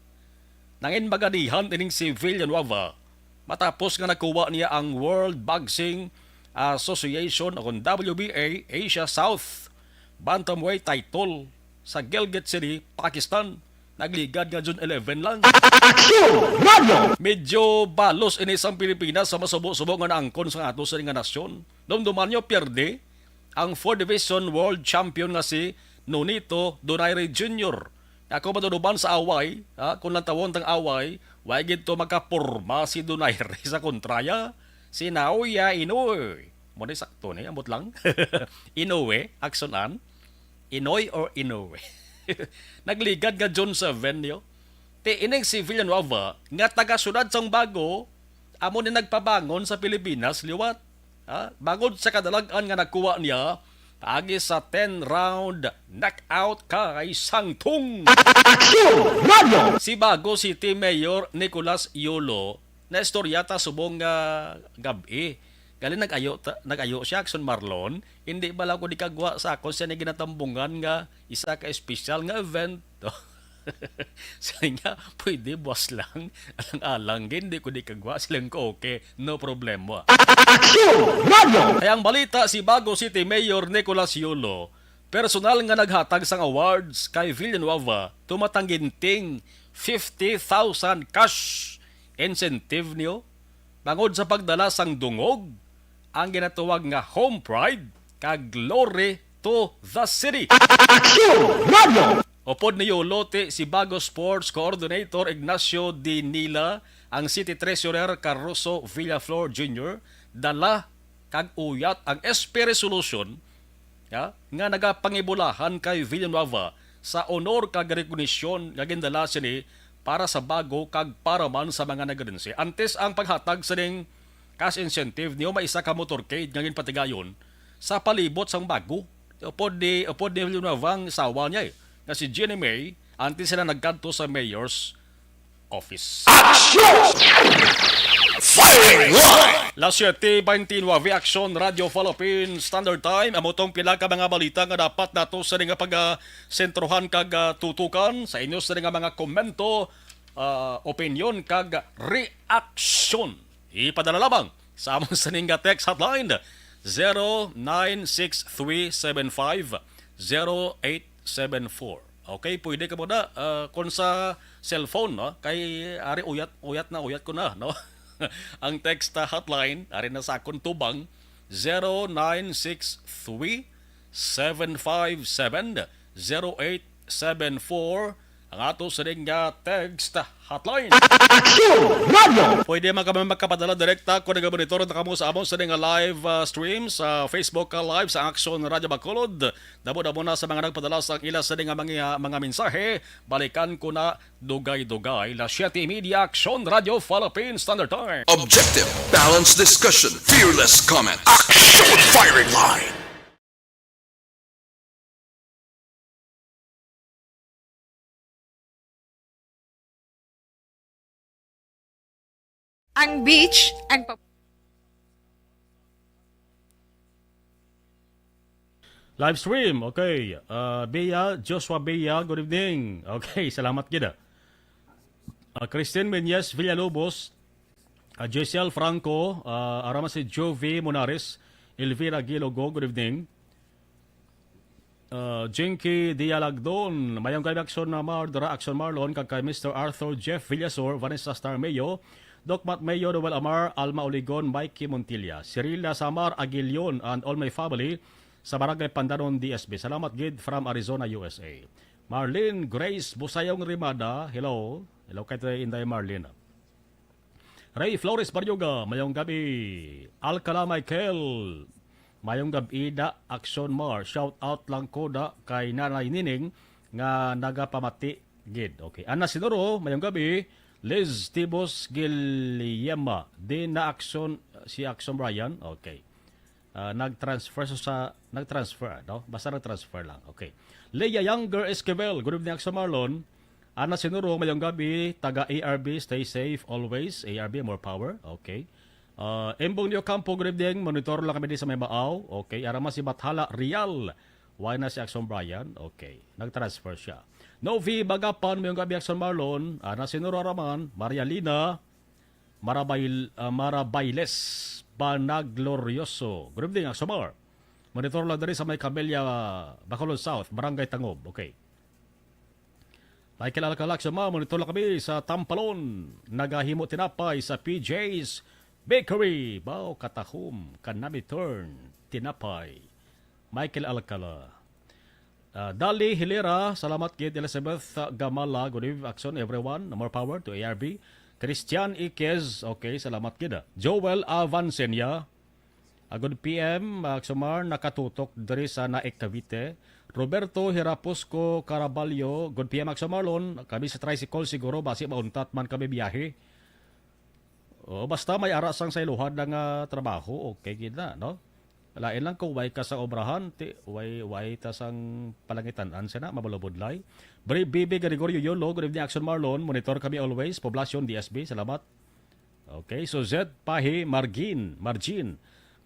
Nangin maganihan ining si Villanueva matapos nga nakuha niya ang World Boxing Association o W B A Asia South Bantamweight title sa Gilgit City, Pakistan, nagligad nga June eleven lang. Aksyon! Radyo! Medyo balos ini sang Pilipinas sa masubo-subo nga naangkon sa ato sini nga nasyon. Dumduman nyo, pierde ang four Division World Champion nga si Nonito Donaire Junior. Ako maduduman sa away, ha? Kung lantawon tang away, wa gid to makaporma si Donaire sa kontraya. Si Naoya Inoue. Mo ni sakto ni, ambot lang. Inoue, aksunan. Inoue or Inoue? Nagligad nga June seven, yo. Ti ining si Villanueva, nga taga siyudad sang Bago, amo ni nagpabangon sa Pilipinas liwat. Ha? Bangod sa kadalag-an nga nakuha niya, paagi sa ten round knockout kay Sangtung. Aksyon! Radyo! Si Bago City Mayor Nicolas Yolo, naistorya ta subong nga gab-i. Gali nag-ayo ta, nag-ayo siya, Action Marlon, hindi bala ko di kagwa sa akon siya ni ginatambungan nga isa ka espesyal nga event. Sila nga, pwede, buwas lang. Alang-alang, gid, hindi ko di kagwa. Sila nga, okay, no problema. Aksyon! Radyo! Kaya ang balita, si Bago City Mayor Nicolas Yolo, personal nga naghatag sang awards kay Villanueva, tumatang ginting fifty thousand cash incentive niyo bangod sa pagdala sang dungog, ang ginatawag nga home pride, kag glory to the city. Aksyon! Radyo! Upod ni Yolo, ti si Bago Sports Coordinator Ignacio Dinila, ang City Treasurer Caruso Villaflor Junior, dala kag uyat ang S P resolution, ya, nga nagapangibulahan kay Villanueva sa honor kag recognition nga gindala sini para sa Bago kag para man sa mga nagadense. Antes ang paghatag sining cash incentive niyo, may isa ka motorcade nga ginpatigayon sa palibot sang Bago. Upod ni, upod ni Villanueva ang asawa niya, eh, nga si Jenny May, antes sila nagkadto sa mayor's office. Action! Firing line! Las siete beintinuebe, Aksyon Radyo Philippine Standard Time. Amo tong pila ka mga balita nga dapat nato sa nga pag, ah, sentrohan kag, ah, tutukan sa inyo sa nga mga komento, ah, opinyon kag reaksyon. Ipadala lamang sa among sining nga text hotline, zero nine six three seven five zero eight seven four. Okay, pwede ka mo na, ah, kung sa cellphone, no? Kay ari uyat, uyat na uyat ko na, no? Ang text, ah, hotline, ari na sa akon tubang, zero nine six three seven five seven zero eight seven four, ang ato sining nga text hotline. Aksyon! Radyo! Pwede man kami magkapadala direkta kung nagamonitor na kamo sa amon sining nga live, ah, stream sa Facebook, ah, Live sa Aksyon Radyo Bacolod. Damo-damo na sa mga nagpadala sa ila sining nga mga, mga mensahe. Balikan ko na dugay-dugay. Las siete y media, Aksyon Radyo Philippine Standard Time. Objective, balanced discussion, fearless comment. Action Firing Line! Ang beach, ang pa- Live stream, okay. Ah, Bea, Joshua Bea, good evening. Okay, salamat gid, ah. Ah, Christine Menyes Villalobos, ah, Joycel Franco, ah, ara man si Jovi Monares, Elvira Gilogo, good evening. Ah, Jinky Dialagdon, mayong gab-i, Aksyon Amar, Dora, Aksyon Marlon, kag kay Mister Arthur Jeff Villasor, Vanessa Star Mayo, Doc Matt Mayo, Noel Amar, Alma Oligon, Mikey Montilla, Cirila Samar Aguilion, and all my family sa Barangay Pandanon, D S B. Salamat gid from Arizona, U S A. Marlene Grace Busayong Rimada, hello. Hello kay Inday Marlene. Ray Flores Baryoga, mayong gab-i. Alcala Michael, mayong gab-i da, Aksyon Mar. Shout out lang ko da kay Nanay Nining nga nagapamati gid. Okay. Ana Sinuro, mayong gab-i. Liz Tibos Guilliema, di na Aksyon, si Aksyon Brian. Okay. Ah, nag-transfer sa, sa, nag-transfer, no? Basta nag-transfer lang. Okay. Leia Younger Esquivel, good evening, Aksyon Marlon. Ana Sinuro, mayong gabi, taga A R B, stay safe always. A R B, more power. Okay. Ah, Embong Neo Campo, good evening. Monitor lang kami di sa may Maaw. Okay. Arama si Bathala Real. Why na si Axon Brian? Okay. Nag-transfer siya. Novi Bagapan, mayong gabi, Axon Marlon. Ana Sinuro Araman, Maria Lina, Marabail-, ah, Marabailes, Banaglorioso. Good evening, Axon Mar. Monitor lang diri sa may Camellia, Bacolod South, Barangay Tangob. Okay. Michael Alcala, Axon Mar, monitor lang kami sa Tampalon. Nagahimo tinapay sa P J's Bakery. Bao, katahom, kanami turn, tinapay. Michael Alcala. Ah, Dali Hilera, salamat gid. Elizabeth, ah, Gamala, good evening, Axon, everyone. More power to A R B. Christian Iquez, okay, salamat gid. Joel Avancenia, ah, good P M, ah, Axon Mar, nakatutok diri sa Naik, Cavite. Roberto Hiraposco Caraballo, good P M, Axon Marlon. Kami sa tricycle siguro, basi mauntat man kami biyahe. O, basta may ara sang saylohan na nga trabaho, okay gid na, no? Lain lang kung way ka sa obrahan, ti, way, way ta sang palangitan-an sina, mabalubudlay. Bri-, B B Gregorio Yolo, good evening, Axon Marlon. Monitor kami always. Poblacion, D S B, salamat. Okay, Suzette Pahi Margin, Margin.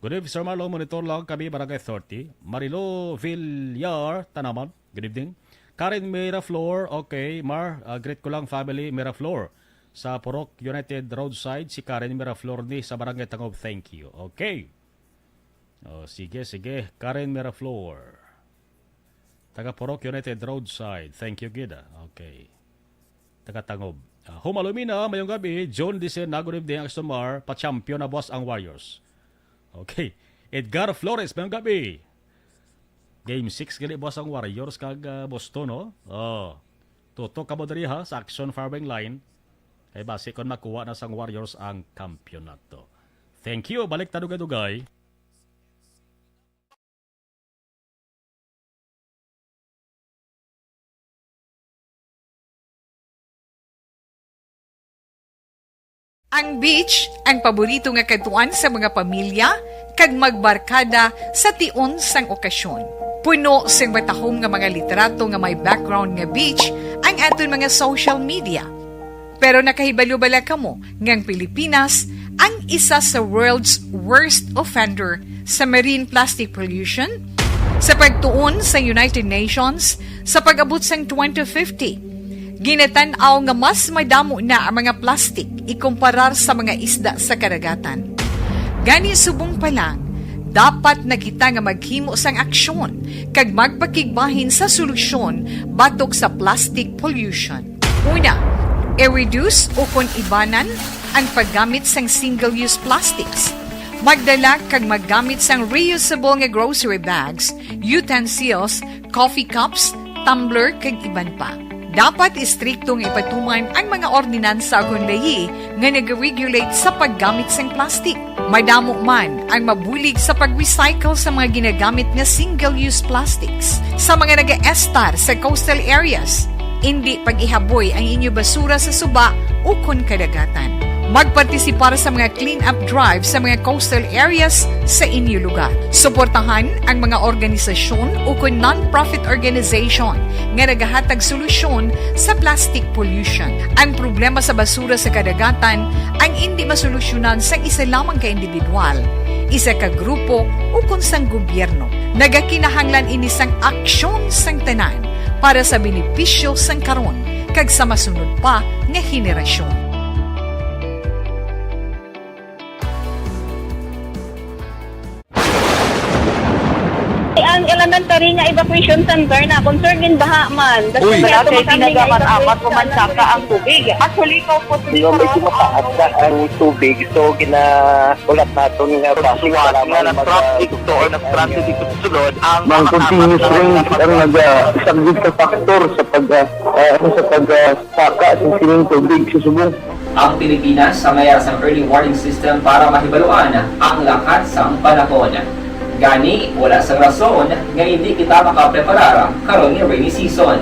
Good evening, Sir Marlon. Monitor lang kami, Barangay thirty. Marilo Villar, Tanaman. Good evening. Karen Miraflor, okay. Mar, ah, greet ko lang family Miraflor. Sa Purok United Roadside, si Karen Miraflor ni sa Barangay Tangob. Thank you. Okay. Oh, sige, sige. Karen Miraflor. Taga Purok United Roadside. Thank you, gid, ah. Okay. Taga Tangob. Ah, Humalumina, mayong gabi. John Dicena, good evening, Axon Mar. Pa-champion na, boss, ang Warriors. Okay. Edgar Flores, mayong gabi. Game six gani, boss, ang Warriors kag, ah, Boston, no? Oh. Tutok kamo diri, ha, sa Axon Firing Line. Kay basi kon makuha na sang Warriors ang kampiyonato. Thank you. Balik ta dugay-dugay. Ang beach, ang paborito nga kadtuan sa mga pamilya kag magbarkada sa tion sang okasyon. Puno sing matahom nga mga litrato nga may background nga beach ang aton mga social media. Pero nakahibalo bala kamo nga ang Pilipinas ang isa sa world's worst offender sa marine plastic pollution? Sa pagtuon sa United Nations, sa pag-abot sang twenty fifty, ginatan-aw nga mas madamo na ang mga plastic ikumparar sa mga isda sa kadagatan. Gani, subong pa lang, dapat na kita nga maghimo sang aksyon kag magpakigbahin sa solusyon batok sa plastic pollution. Una, i-reduce ukon ibanan ang paggamit sang single-use plastics. Magdala kag maggamit sang reusable nga grocery bags, utensils, coffee cups, tumbler, kag iban pa. Dapat istrikto nga ipatuman ang mga ordinansa ukon layi nga nag-regulate sa paggamit sang plastic. Madamo man ang mabulig sa pag-recycle sa mga ginagamit nga single-use plastics. Sa mga nagaestar sa coastal areas, indi pag-ihaboy ang inyo basura sa suba ukon kadagatan. Magpartisipar sa mga clean-up drive sa mga coastal areas sa inyo lugar. Suportahan ang mga organisasyon ukon non-profit organization nga nagahatag solusyon sa plastic pollution. Ang problema sa basura sa kadagatan ang indi masolusyonan sang isa lamang ka individual, isa ka grupo, ukon sang gobyerno. Nagakinahanglan ini sang aksyon sang tanan para sa benepisyo sang karon kag sa masunod pa nga henerasyon. Ang elementary nga evacuation center na concern gin baha man. Uy, wala kay tinaga man apat o man saka ang tubig. Actually, ko po, medyo mataas na ang tubig. So, ginaulat naton nga basi nga nag-traffic to or nag-transit dito sa sulod ang mga continuous rains ang nag-, ah, isang big factor sa pag, ah, ah, ano, sa pag, ah, saka sa sining tubig sa subong. Ang Pilipinas ang may sang early warning system para mahibaluan ang lakat sang panahon. Gani, wala sang rason nga hindi kita makapreparar karon nga rainy season.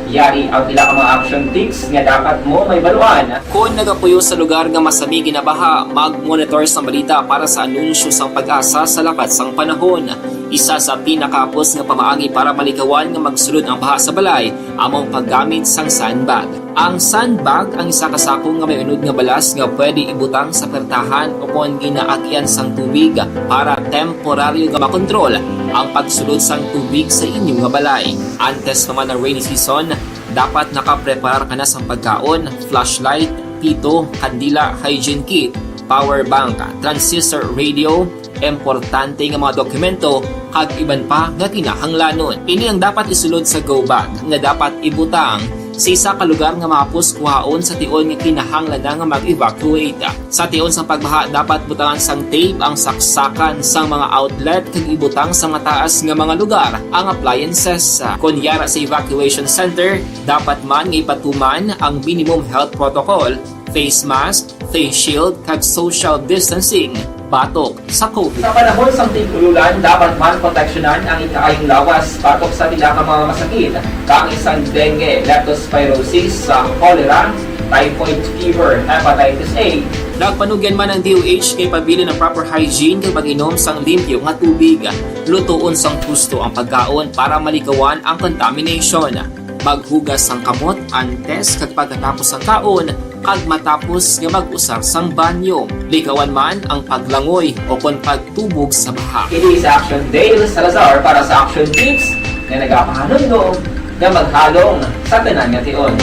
Yari ang pila ka mga action tips nga dapat mo mahibaluan. Kon nagapuyo sa lugar nga masami ginabaha, mag-monitor sang balita para sa anunsyo sang PAGASA sa lakat sang panahon. Isa sa pinakahapos nga pamaagi para malikawan nga magsulod ang baha sa balay amo ang paggamit sang sandbag. Ang sandbag ang isa ka sako nga may unod nga balas nga pwede ibutang sa pertahan o kon ginaagian sang tubig para temporaryo nga makontrol ang pagsulod sang tubig sa inyo nga balay. Antes pa man ang rainy season, dapat nakapreparar ka na sang pagkaon, flashlight, pito, kandila, hygiene kit, power bank, transistor radio, importante nga mga dokumento, kag iban pa nga kinahanglanon. Ini ang dapat isulod sa go bag nga dapat ibutang sa isa ka lugar nga mahapos kuhaon sa tion nga kinahanglan na nga mag-evacuate. Sa tion sang pagbaha, dapat butangan sang tape ang saksakan sang mga outlet kag ibutang sa mataas nga mga lugar ang appliances. Kon yara sa evacuation center, dapat man nga ipatuman ang minimum health protocol, face mask, face shield, kag social distancing batok sa COVID. Sa panahon sang tig-ululan, dapat man proteksyonan ang ikaayong lawas batok sa pila ka mga masakit, kaangay sang dengue, leptospirosis, sa cholera, typhoid fever, hepatitis A. Nagpanugyan man ang D O H kay pabilin ang proper hygiene kag pag-inom sang limpyo nga tubig. Lutoon sang husto ang pagkaon para malikawan ang contamination. Maghugas sang kamot antes kag pagkatapos sang kaon, kag matapos nga mag-usar sang banyo. Likawan man ang paglangoy o kon pagtubog sa baha. Ini si Action Dale Salazar para sa Action Tips nga nagapahanumdom nga maghalong sa tanan nga tion.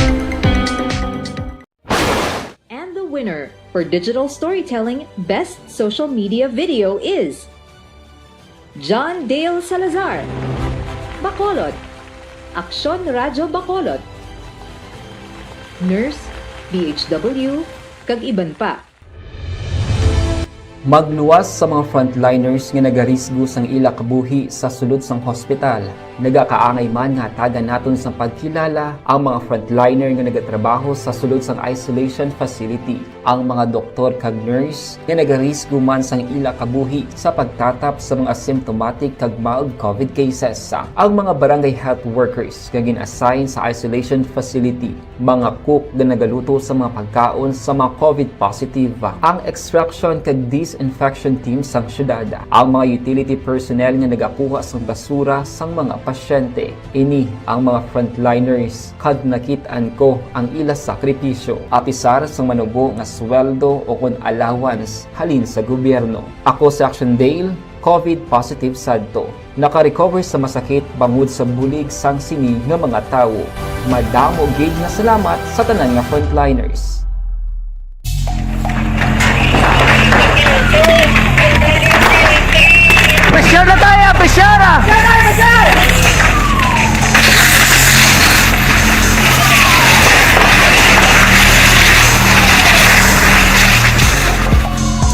And the winner for digital storytelling best social media video is John Dale Salazar, Bacolod, Aksyon Radyo Bacolod, Nurse, B H W, kag iban pa. Magluwas sa mga frontliners nga nagarisgo sang ila kabuhi sa sulod sang hospital. Nagakaangay man nga hatagan naton sang pagkilala ang mga frontliner nga nagatrabaho sa sulod sang isolation facility, ang mga doktor kag nurse nga nagarisgo man sang ila kabuhi sa pagtatap sa mga asymptomatic kag mild COVID cases, ang mga barangay health workers nga gin-assign sa isolation facility, mga cook nga nagaluto sa mga pagkaon sa mga COVID positive, ang extraction kag disinfection team sang syudad, ang mga utility personnel nga nagakuha sang basura sang mga pasyente. Ini ang mga frontliners, kag nakit-an ko ang ila sakripisyo, apisar sang manubo nga sweldo o kon allowance halin sa gobyerno. Ako si Action Dale, COVID positive sadto. Naka-recover sa masakit bangod sa bulig sang sini nga mga tawo. Madamo gid nga salamat sa tanan nga frontliners. Pressure na tayo! Pressure na!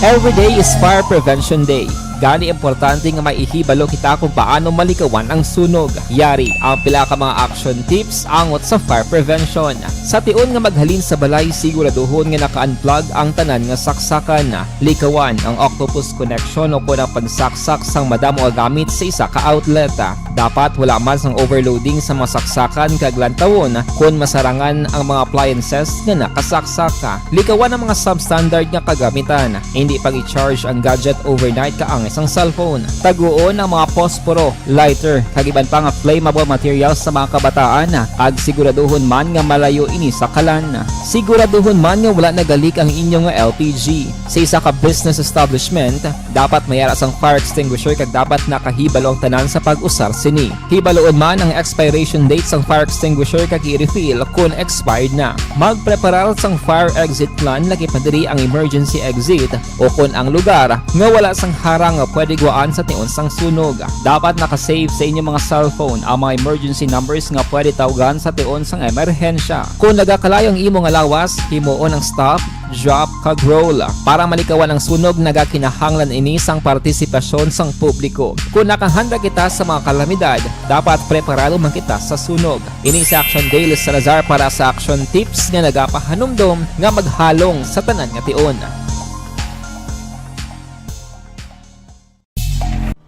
Every day is Fire Prevention Day. Gani importante nga maihibalo kita kung paano malikawan ang sunog. Yari ang pila ka mga action tips angot sa fire prevention. Sa tion nga maghalin sa balay, siguraduhon nga naka-unplug ang tanan nga saksakan. Likawan ang octopus connection o kon ang pagsaksak sang madamo nga gamit sa isa ka outlet. Dapat wala man sang overloading sa mga saksakan kag lantawon kon masarangan ang mga appliances nga nakasaksak. Likawan ang mga substandard nga kagamitan. Indi pag-i-charge ang gadget overnight kaangay sang cellphone. Taguon ang mga posporo, lighter, kag iban pa nga flammable materials sa mga kabataan, kag siguraduhon man nga malayo ini sa kalan. Siguraduhon man nga wala nagalik ang inyo nga L P G. Sa isa ka business establishment, dapat may ara sang fire extinguisher kag dapat nakahibalo ang tanan sa pag-usar sini. Hibaloon man ang expiration date sang fire extinguisher kag i-refill kon expired na. Magpreparar sang fire exit plan, lakip na diri ang emergency exit o kon ang lugar nga wala sang harang nga pwede guwaan sa tion sang sunog. Dapat naka-safe sa inyo mga cellphone ang mga emergency numbers nga pwede tawgan sa tion sang emerhensya. Kon nagakalayo ang imo nga lawas, himuon ang stop, drop, kag roll. Para malikawan ang sunog, nagakinahanglan ini sang partisipasyon sang publiko. Kon nakahanda kita sa mga kalamidad, dapat preparado man kita sa sunog. Ini si Action Dale Salazar para sa Action Tips nga nagapahanumdom nga maghalong sa tanan nga tion.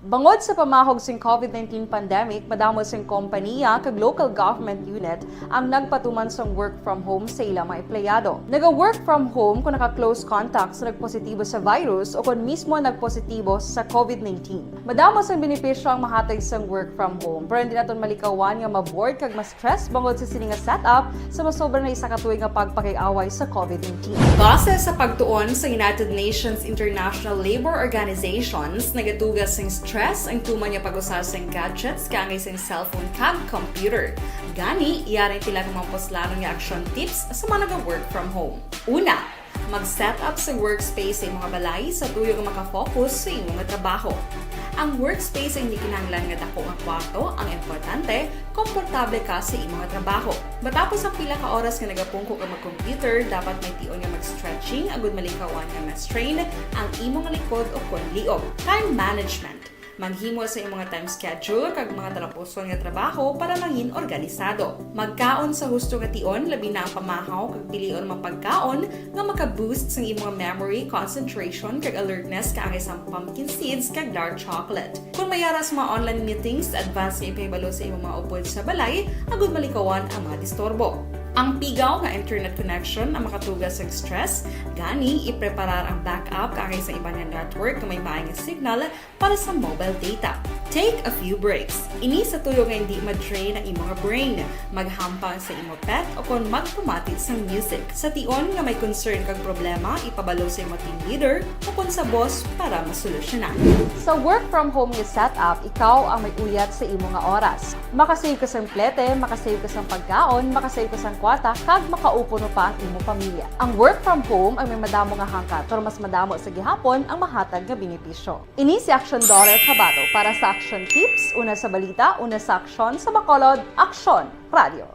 Bangod sa pamahog sing COVID nineteen pandemic, madamo sing kompaniya kag local government unit ang nagpatuman sang work from home sa ila mga empleyado. Naga-work from home kon naka-close contact sa nagpositibo sa virus o kon mismo nagpositibo sa COVID nineteen. Madamo sang benepisyo ang mahatag sang work from home, pero hindi naton malikawan nga ma-bored kag ma-stress bangod sa sini nga setup sa masobra na isa ka tuig nga pagpakig-away sa COVID nineteen. Base sa pagtuon sa United Nations International Labour Organizations, nagatuga sing stress ang tuman nga pag-usa sing gadgets kaangay sing cellphone kag computer. Gani, yari pila ka mga puslanon nga action tips sa mga naga-work from home. Una, mag-set up sa workspace sa imong balay sa tuyo nga makafocus sa imo nga trabaho. Ang workspace ay hindi kinahanglan nga dako nga kwarto, ang importante, komportable ka sa imo nga trabaho. Matapos ang pila ka oras nga nagapungko ka mag-computer, dapat may tion nga mag-stretching agud malikawan nga ma-strain ang imo nga likod o kon liog. Time management. Maghimo sa imong nga time schedule kag mga talapuson nga trabaho para mangin organisado. Magkaon sa husto nga tion, labi na ang pamahaw kag pilion mga pagkaon nga maka-boost sang imong memory, concentration, kag alertness kaangay sang pumpkin seeds kag dark chocolate. Kung may ara sa mga online meetings, advance nga ipahibalo sa imong mga upod sa balay agud malikawan ang mga disturbo. Ang pigaw nga internet connection ang makatuga sa stress, gani ipreparar ang backup kaangay sa iban nga network nga may maay nga signal para sa mobile data. Take a few breaks. Ini sa tuyo nga hindi ma-drain ang imo nga brain. Maghampang sa imo pet o kon magpamati sang music. Sa tion nga may concern kag problema, ipabalo sa imo team leader o kon sa boss para masolusyonan. Sa work from home nga setup, ikaw ang may uyat sa imo nga oras. Makasave ka sang plete, makasave ka sang pagkaon, makasave ka sang kwarta, kag makaupo pa ang imo pamilya. Ang work from home ang may madamo nga hangkat, pero mas madamo sa gihapon ang mahatag nga benepisyo. Ini si Action Daughter Kabato para sa Action Tips, una sa balita, una sa aksyon, sa Bacolod, Aksyon Radio.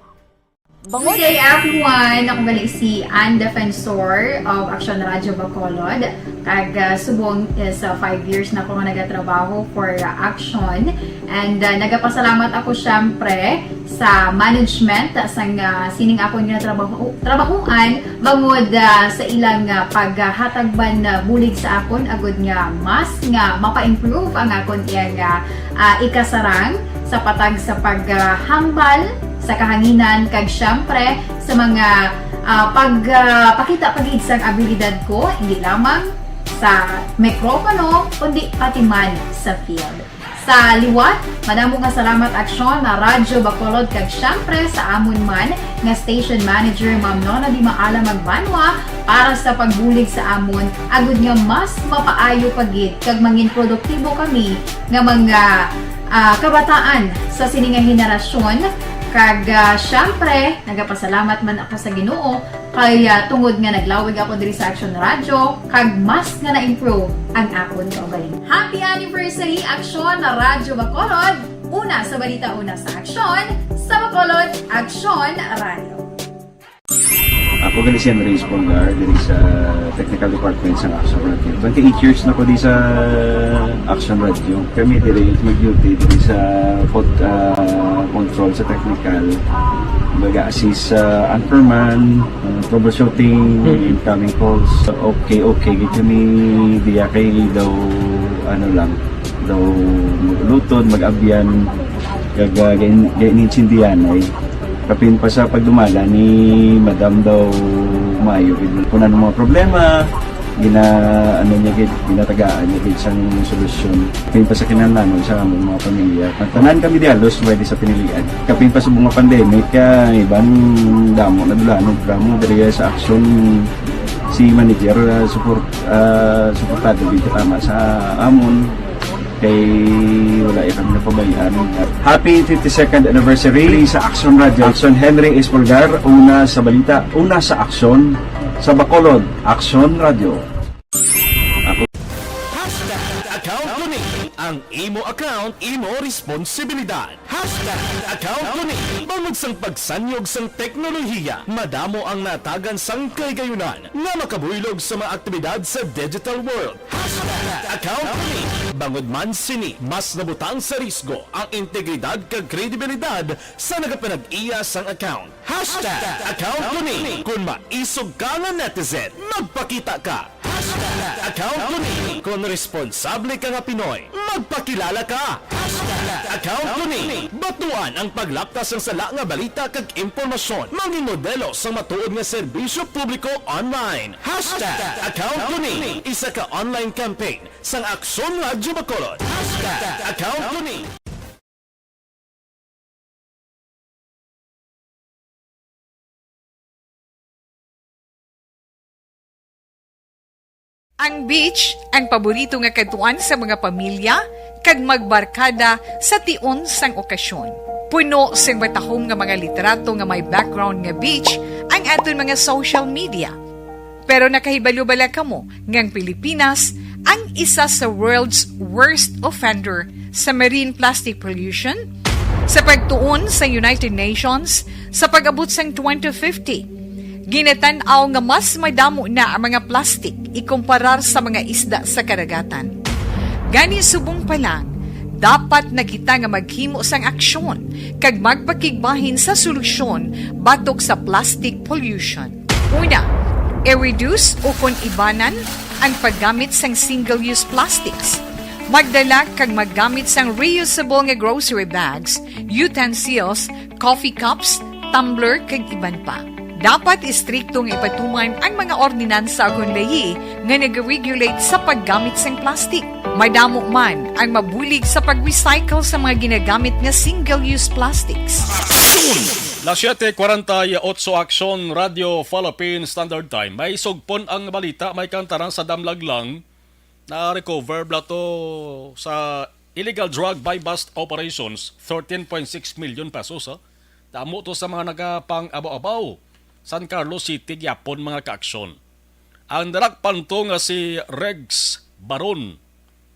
Bangod Good day, everyone! Ako gali si Ann Defensor of Action Radio Bacolod. Kag, ah, subong is, ah, five years na ko nga nagatrabaho for, ah, Action. And, ah, nagapasalamat ako, syempre, sa management sang, ah, sining akon nga trabaho, trabahuan bangod, ah, sa ilang, ah, paghatag man, ah, bulig sa akon agud nga mas nga mapa-improve ang akon iyang, ah, ah, ikasarang sa patag sa paghambal sa kahanginan kag syempre sa mga, ah, pag, ah, pakita pa gid sang abilidad ko, hindi lamang sa mikropono, kundi pati man sa field. Sa liwat, madamo nga salamat Aksyon na Radyo Bacolod kag syempre sa amon man nga station manager, Ma'am Nona Di Maala Magbanwa, para sa pagbulig sa amon, agud nga mas mapaayo pa gid kag mangin produktibo kami nga mga, ah, kabataan sa sini nga henerasyon. Kag, ah, syempre, nagapasalamat man ako sa Ginoo kay, ah, tungod nga naglawig ako diri sa Aksyon Radyo, kag mas nga na-improve ang akon kaugalingon. Happy anniversary, Aksyon na Radyo Bacolod! Una sa balita, una sa aksyon, sa Bacolod, Aksyon Radyo. Ako gali si Henry Espolgar, diri sa technical department sa Action Radio. Twenty-eight years na ko di sa Action Radio. Kami diri mag-duty diri sa pod-, ah, control sa technical. Mag-assist sa anchorman, ah, troubleshooting, Mm. incoming calls. Okay, okay, gid kami diya kay daw, ano lang, daw mag-ulutod, mag-abyan, kag, ah, gain-, gain-, intindihan ay. Kapin pa sa pagdumala ni Madam daw maayo gid. Kung ano mga problema, gina-, ano niya gid, ginatagaan niya gid sang solusyon. Kapin pa sa kinahanglanon sa among mga pamilya. Ang tanan kami di halos pwede sa pinilian. Kapin pa sa mga pandemic, kay iban damo na dulanon, damo diri sa aksyon si manager, ah, support, ah, suportado gid katama sa amon. Kay wala iya kami napabayaan. Happy fifty-second anniversary sa Action Radio. Action Henry Espolgar, una sa balita, una sa aksyon, sa Bacolod, Action Radio. Ako. Hashtag account ko ni. Ang imo account, imo responsibilidad. Hashtag account ko ni. Bangod sang pagsanyog sang teknolohiya, madamo ang natagan sang kahigayunan nga makabuylog sa mga aktibidad sa digital world. Hashtag account ko ni. Bangod man sini, mas nabutang sa risgo ang integridad kag kredibilidad sa nagapanag-iya sang account. Hashtag account ko ni. Kung maisog ka nga netizen, magpakita ka. Account ko ni. Kon responsable ka nga Pinoy, magpakilala ka. Account ko ni. Batuan ang paglapta sang sala nga balita kag impormasyon. Mangin modelo sang matuod nga serbisyo publiko online. Hashtag Account ko ni. Isa ka online campaign sang Aksyon Radyo Bacolod. Hashtag Account ko ni. Ang beach ang paborito nga kadtuan sa mga pamilya kag magbarkada sa tion sang okasyon. Puno sing matahom nga mga litrato nga may background nga beach ang aton mga social media. Pero nakahibalo bala kamo nga ang Pilipinas ang isa sa world's worst offender sa marine plastic pollution? Sa pagtuon sa United Nations, sa pag-abot sang twenty fifty, ginatan-aw nga mas madamo na ang mga plastik ikumparar sa mga isda sa kadagatan. Gani, subong pa lang, dapat na kita nga maghimo sang aksyon kag magpakigbahin sa solusyon batok sa plastic pollution. Una, i-reduce o kon ibanan ang paggamit sang single-use plastics. Magdala kag maggamit sang reusable nga grocery bags, utensils, coffee cups, tumbler, kag iban pa. Dapat istrikto nga ipatuman ang mga ordinansa kon layi nga nag-regulate sa paggamit sang plastic. Madamo man ang mabulig sa pag-recycle sa mga ginagamit nga single-use plastics. Las siete cuarenta y ocho, Aksyon Radio Philippine Standard Time. May sugpon ang balita, may kantaran sa Damlaglang na-recover bala to sa illegal drug buy-bust operations, thirteen point six million pesos, ha? Damo to sa mga nagapang-abaw-abaw, San Carlos City gyapon, mga kaaksyon. Ang nadakpan to nga si Rex Baron.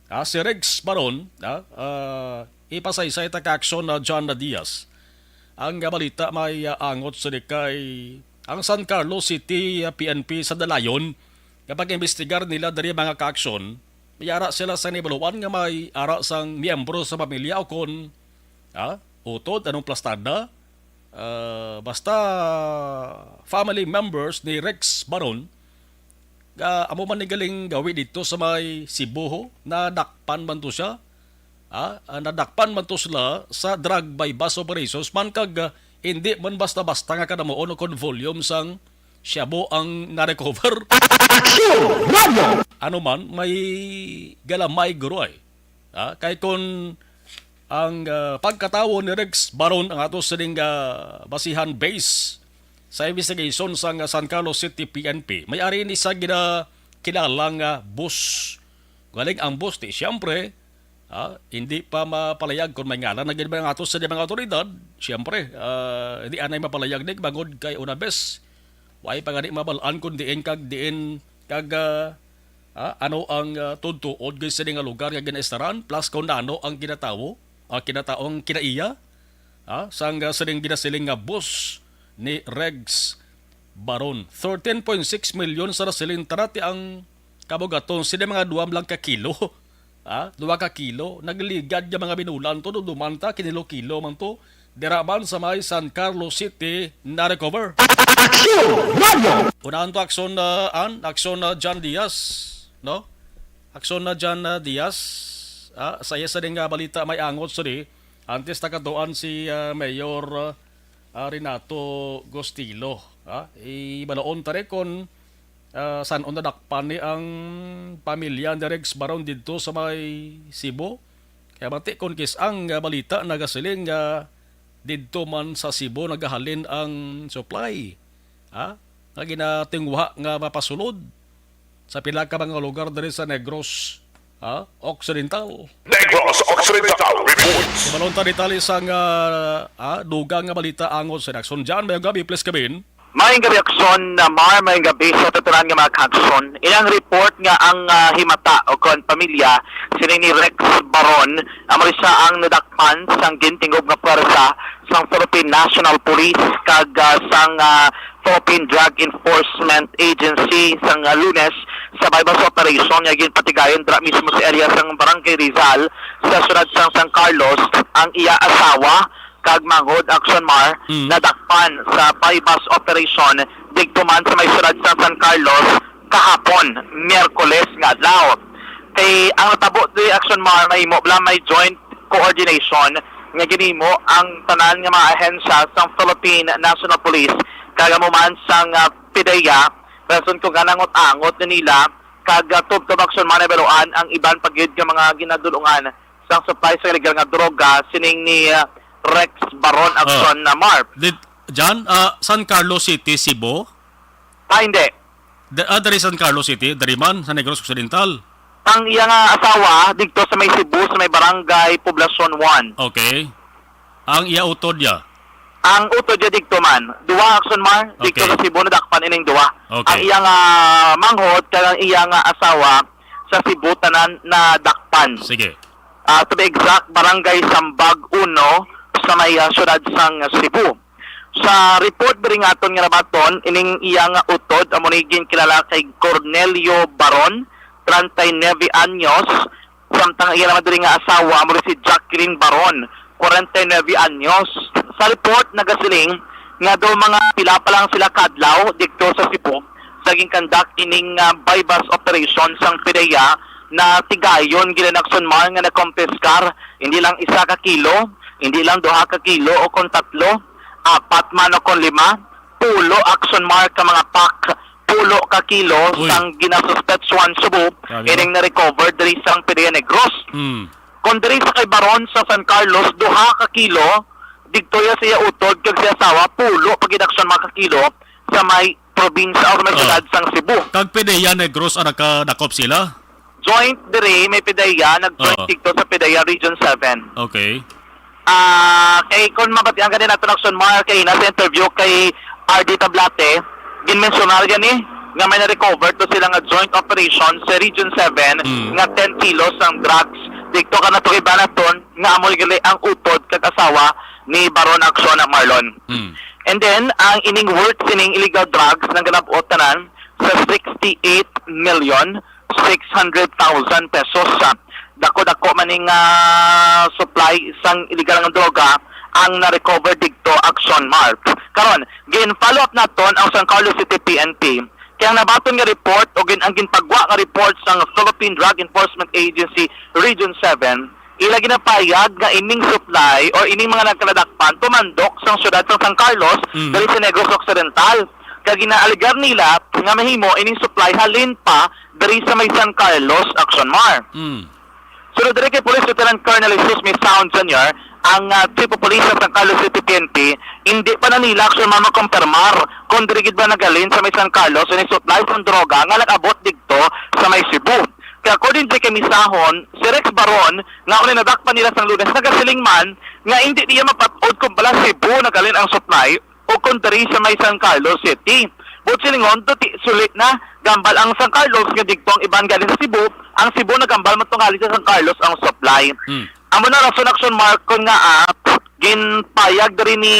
Ah, si Rex Baron, ah, ah, ipasaysay ta kaaksyon na John na Diaz. Ang balita may, ah, angot sini kay ang San Carlos City, ah, P N P sa dalayon nga pag-imbestigar nila diri, mga kaaksyon, may ara sila sa nahibaluan nga may ara sang miyembro sa pamilya o kon, ah, utod, anong plastada, ah, basta family members ni Rex Baron, nga amo man ni galing gawi dito sa may Cebu, ho, nadakpan man to siya. Ah, ah, nadakpan man to sila sa drug buy-bust operations man kag, ah, hindi man basta-basta nga kadamuon o kon volume sang shabu ang na-recover. Action! Radyo! Ano man, may galamay guro ay. Ah, kay kon ang, ah, pagkatawo ni Rex Baron ang ato sining, ah, basihan base sa investigation sang, ah, San Carlos City P N P, may ari ni sa ginakilala nga boss. Galing ang boss, di siyempre, ah, hindi pa mapalayag kung may ngalan na gid ba ang ato sa mga awtoridad. Siyempre, ah, hindi anay mapalayag ni bangod kay una bes, way pa gani mabal-an kung diin kag diin kag, ah, ah, ano ang, ah, tuod-tuod gid sini nga lugar nga ginaistaran, plus kung ano ang kinatawo, ah, kinataong kinaiya, ah, sang, ah, sining ginasiling nga boss ni Rex Baron. Thirteen point six million sa nasiling, tara ti ang kabugaton sini mga duwa lang ka kilo. Ah, duwa ka kilo. Nagligad nga mga binulan to, duduman ta, kinilo-kilo man to. Dira man sa may San Carlos City, na-recover. Aksyon! Radyo! Unahan to, Aksyon, ah, an, Aksyon, ah, John Diaz, no? Aksyon na John, ah, Diaz. Ah, sa iya sa ding, ah, balita may angot sini. Antes ta katuan si, ah, Mayor, ah, ah, Renato Gostilo, ah, ibalaon ta rin kung, ah, san-o nadakpan ni ang pamilya ni Rex Baron didto sa may Cebu. Kaya bati kon kis-ang, ah, balita nagasiling nga didto man sa Cebu nagahalin ang supply, ha, nga ginatinguha nga mapasulod sa pila ka mga lugar diri sa Negros, ha, Occidental. Negros Occidental Reports. Balon ta detalye sa nga, ah, dugang nga balita angot sa Aksyon. John, may gabi, please, kabin. Maayong gabi, Aksyon, na Mar, maayong gabi sa tanan nga mga kaaksyon. Ilang report nga ang, ah, himata o kon pamilya sini ni Rex Baron, amo rin siya ang nadakpan sang gintingog nga pwersa sang Philippine National Police kag, ah, sang, ah, Philippine Drug Enforcement Agency sang, ah, Lunes sa buy-bust operation nga ginpatigayon dira mismo sa area sang Barangay Rizal sa siyudad sang San Carlos ang iya asawa kag manghod, Aksyon, Mar, Mm. nadakpan sa buy-bust operation didto man sa may siyudad sang San Carlos kahapon, Miyerkules nga adlaw. Kay ang natabo diri, Action Mar, mahimo bala may joint coordination nga ginhimo ang tanan nga mga ahensya sang Philippine National Police kag amo man sang, ah, PDEA, rason kung nganong angot-angot na nila kag, ah, tubtob, Action Mar, nabaluan ang iban pa gyud nga mga ginadul-ungan sang supply sa illegal nga droga sining ni, ah, Rex Baron, Action, ah, Mar. Did, John, ah, San Carlos City, Cebu? Ah, hindi. Da-, ah, diri San Carlos City, diri man sa Negros Occidental. Ang iya nga asawa didto sa may Cebu, sa may barangay Poblacion one. Okay. Ang iya utod niya? Ang utod niya didto man. Duha, Action Mar, didto Okay. sa Cebu, nadakpan ining duha. Okay. Ang iya nga manghod kag ang iya nga asawa sa Cebu, tanan nadakpan. Sige. Ah, to be exact, Barangay Sambag uno sa may, ah, siyudad sang Cebu. Sa report diri nga aton nga nabaton, ining iya nga utod amo ni ginkilala kay Cornelio Baron, treinta y nueve anyos, samtang iya naman diri nga asawa amo ni si Jacqueline Baron, kwarenta y nuebe anyos. Sa report nagasiling nga daw mga pila pa lang sila ka adlaw didto sa Cebu sa ginkandak ining, ah, buy-bust operation sang PDEA, natigayon gid, Action Mar, nga nakompiskar hindi lang isa ka kilo, hindi lang duha ka kilo o kon tatlo, apat man o kon lima, pulo, Action Mar, ka mga pack, pulo ka kilo Uy. sang ginasuspetswan subong Grabe, no? ining na-recover diri sang PDEA Negros. Mm. Kon diri sa kay Baron sa San Carlos, duha ka kilo, didto ya sa iya utod kag sa iya asawa, pulo pa gid, Action Mar, ka kilo sa may probinsya o may Ah. siyudad sang Cebu. Kag PDEA Negros ang nakadakop sila? Joint diri, may PDEA, nag-joint Oo. didto sa PDEA Region seven. Okay. Ah, kay kung mabatian gani naton, Action Mar, kay na sa interview kay R D Tablate, ginmensyonar gani nga may na-recover to sila nga joint operation sa Region seven Mm. nga ten kilos sang drugs. Didto ka na to kay Banaton nga amo gali ang utod kag asawa ni Baron, Action, Marlon. Mm. And then, ang ining worth sining illegal drugs nang galab-ot tanan sa sixty-eight million six hundred thousand pesos. Sa dako-dako man ning, ah, supply sang illegal nga droga ang na-recover didto, Action Mar. Karon, gin-follow up naton ang San Carlos City P N P. Kay ang nabaton nga report o gin-, ang ginpagwa nga report sang Philippine Drug Enforcement Agency Region seven, ila ginapayag nga ining supply o ining mga nagkaladakpan tumandok sang siyudad sang San Carlos, Mm. diri sa Negros Occidental. Kag ginaalegar nila nga mahimo ining supply halin pa diri sa may San Carlos, Action Mar. Mm. Sunod diri kay Police Lieutenant Colonel Jesus Misahon Junior, ang, ah, Chief of Police sa San Carlos City P N P, hindi pa na nila, Action Mar, makompirmar kung diri gid ba naghalin sa may San Carlos ining supply sang droga nga nag-abot didto sa may Cebu. Kay according diri kay Misahon, si Rex Baron, nga amo ni nadakpan nila sang Lunes, nagasiling man nga hindi niya mapat-od kung bala Cebu naghalin ang supply o kung diri sa may San Carlos City. Buot silingon, tuti sulit na gambal ang San Carlos nga didto ang iban galing sa Cebu, ang Cebu nagambal man tungali sa San Carlos ang supply. Hmm. Amo na rason, Action Mar, kon ngaa, ah, ginpayag diri ni,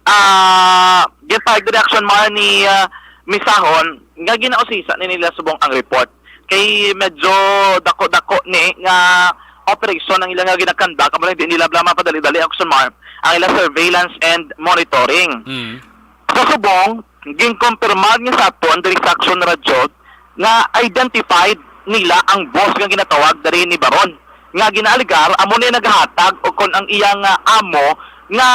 ah, ginpayag diri, Action Mar, ni, ah, Misahon nga ginausisa ni nila subong ang report. Kay medyo dako-dako ni nga operasyon ang ila nga ginakandak, amo lang di nila bala mapadali-dali, Action Mar, ang ila surveillance and monitoring. Mm. Sa subong, ginkumpirma niya sa aton diri sa Action Radio nga identified nila ang boss nga ginatawag diri ni Baron, nga ginaalegar amo ni nagahatag o kon ang iyang, ah, amo nga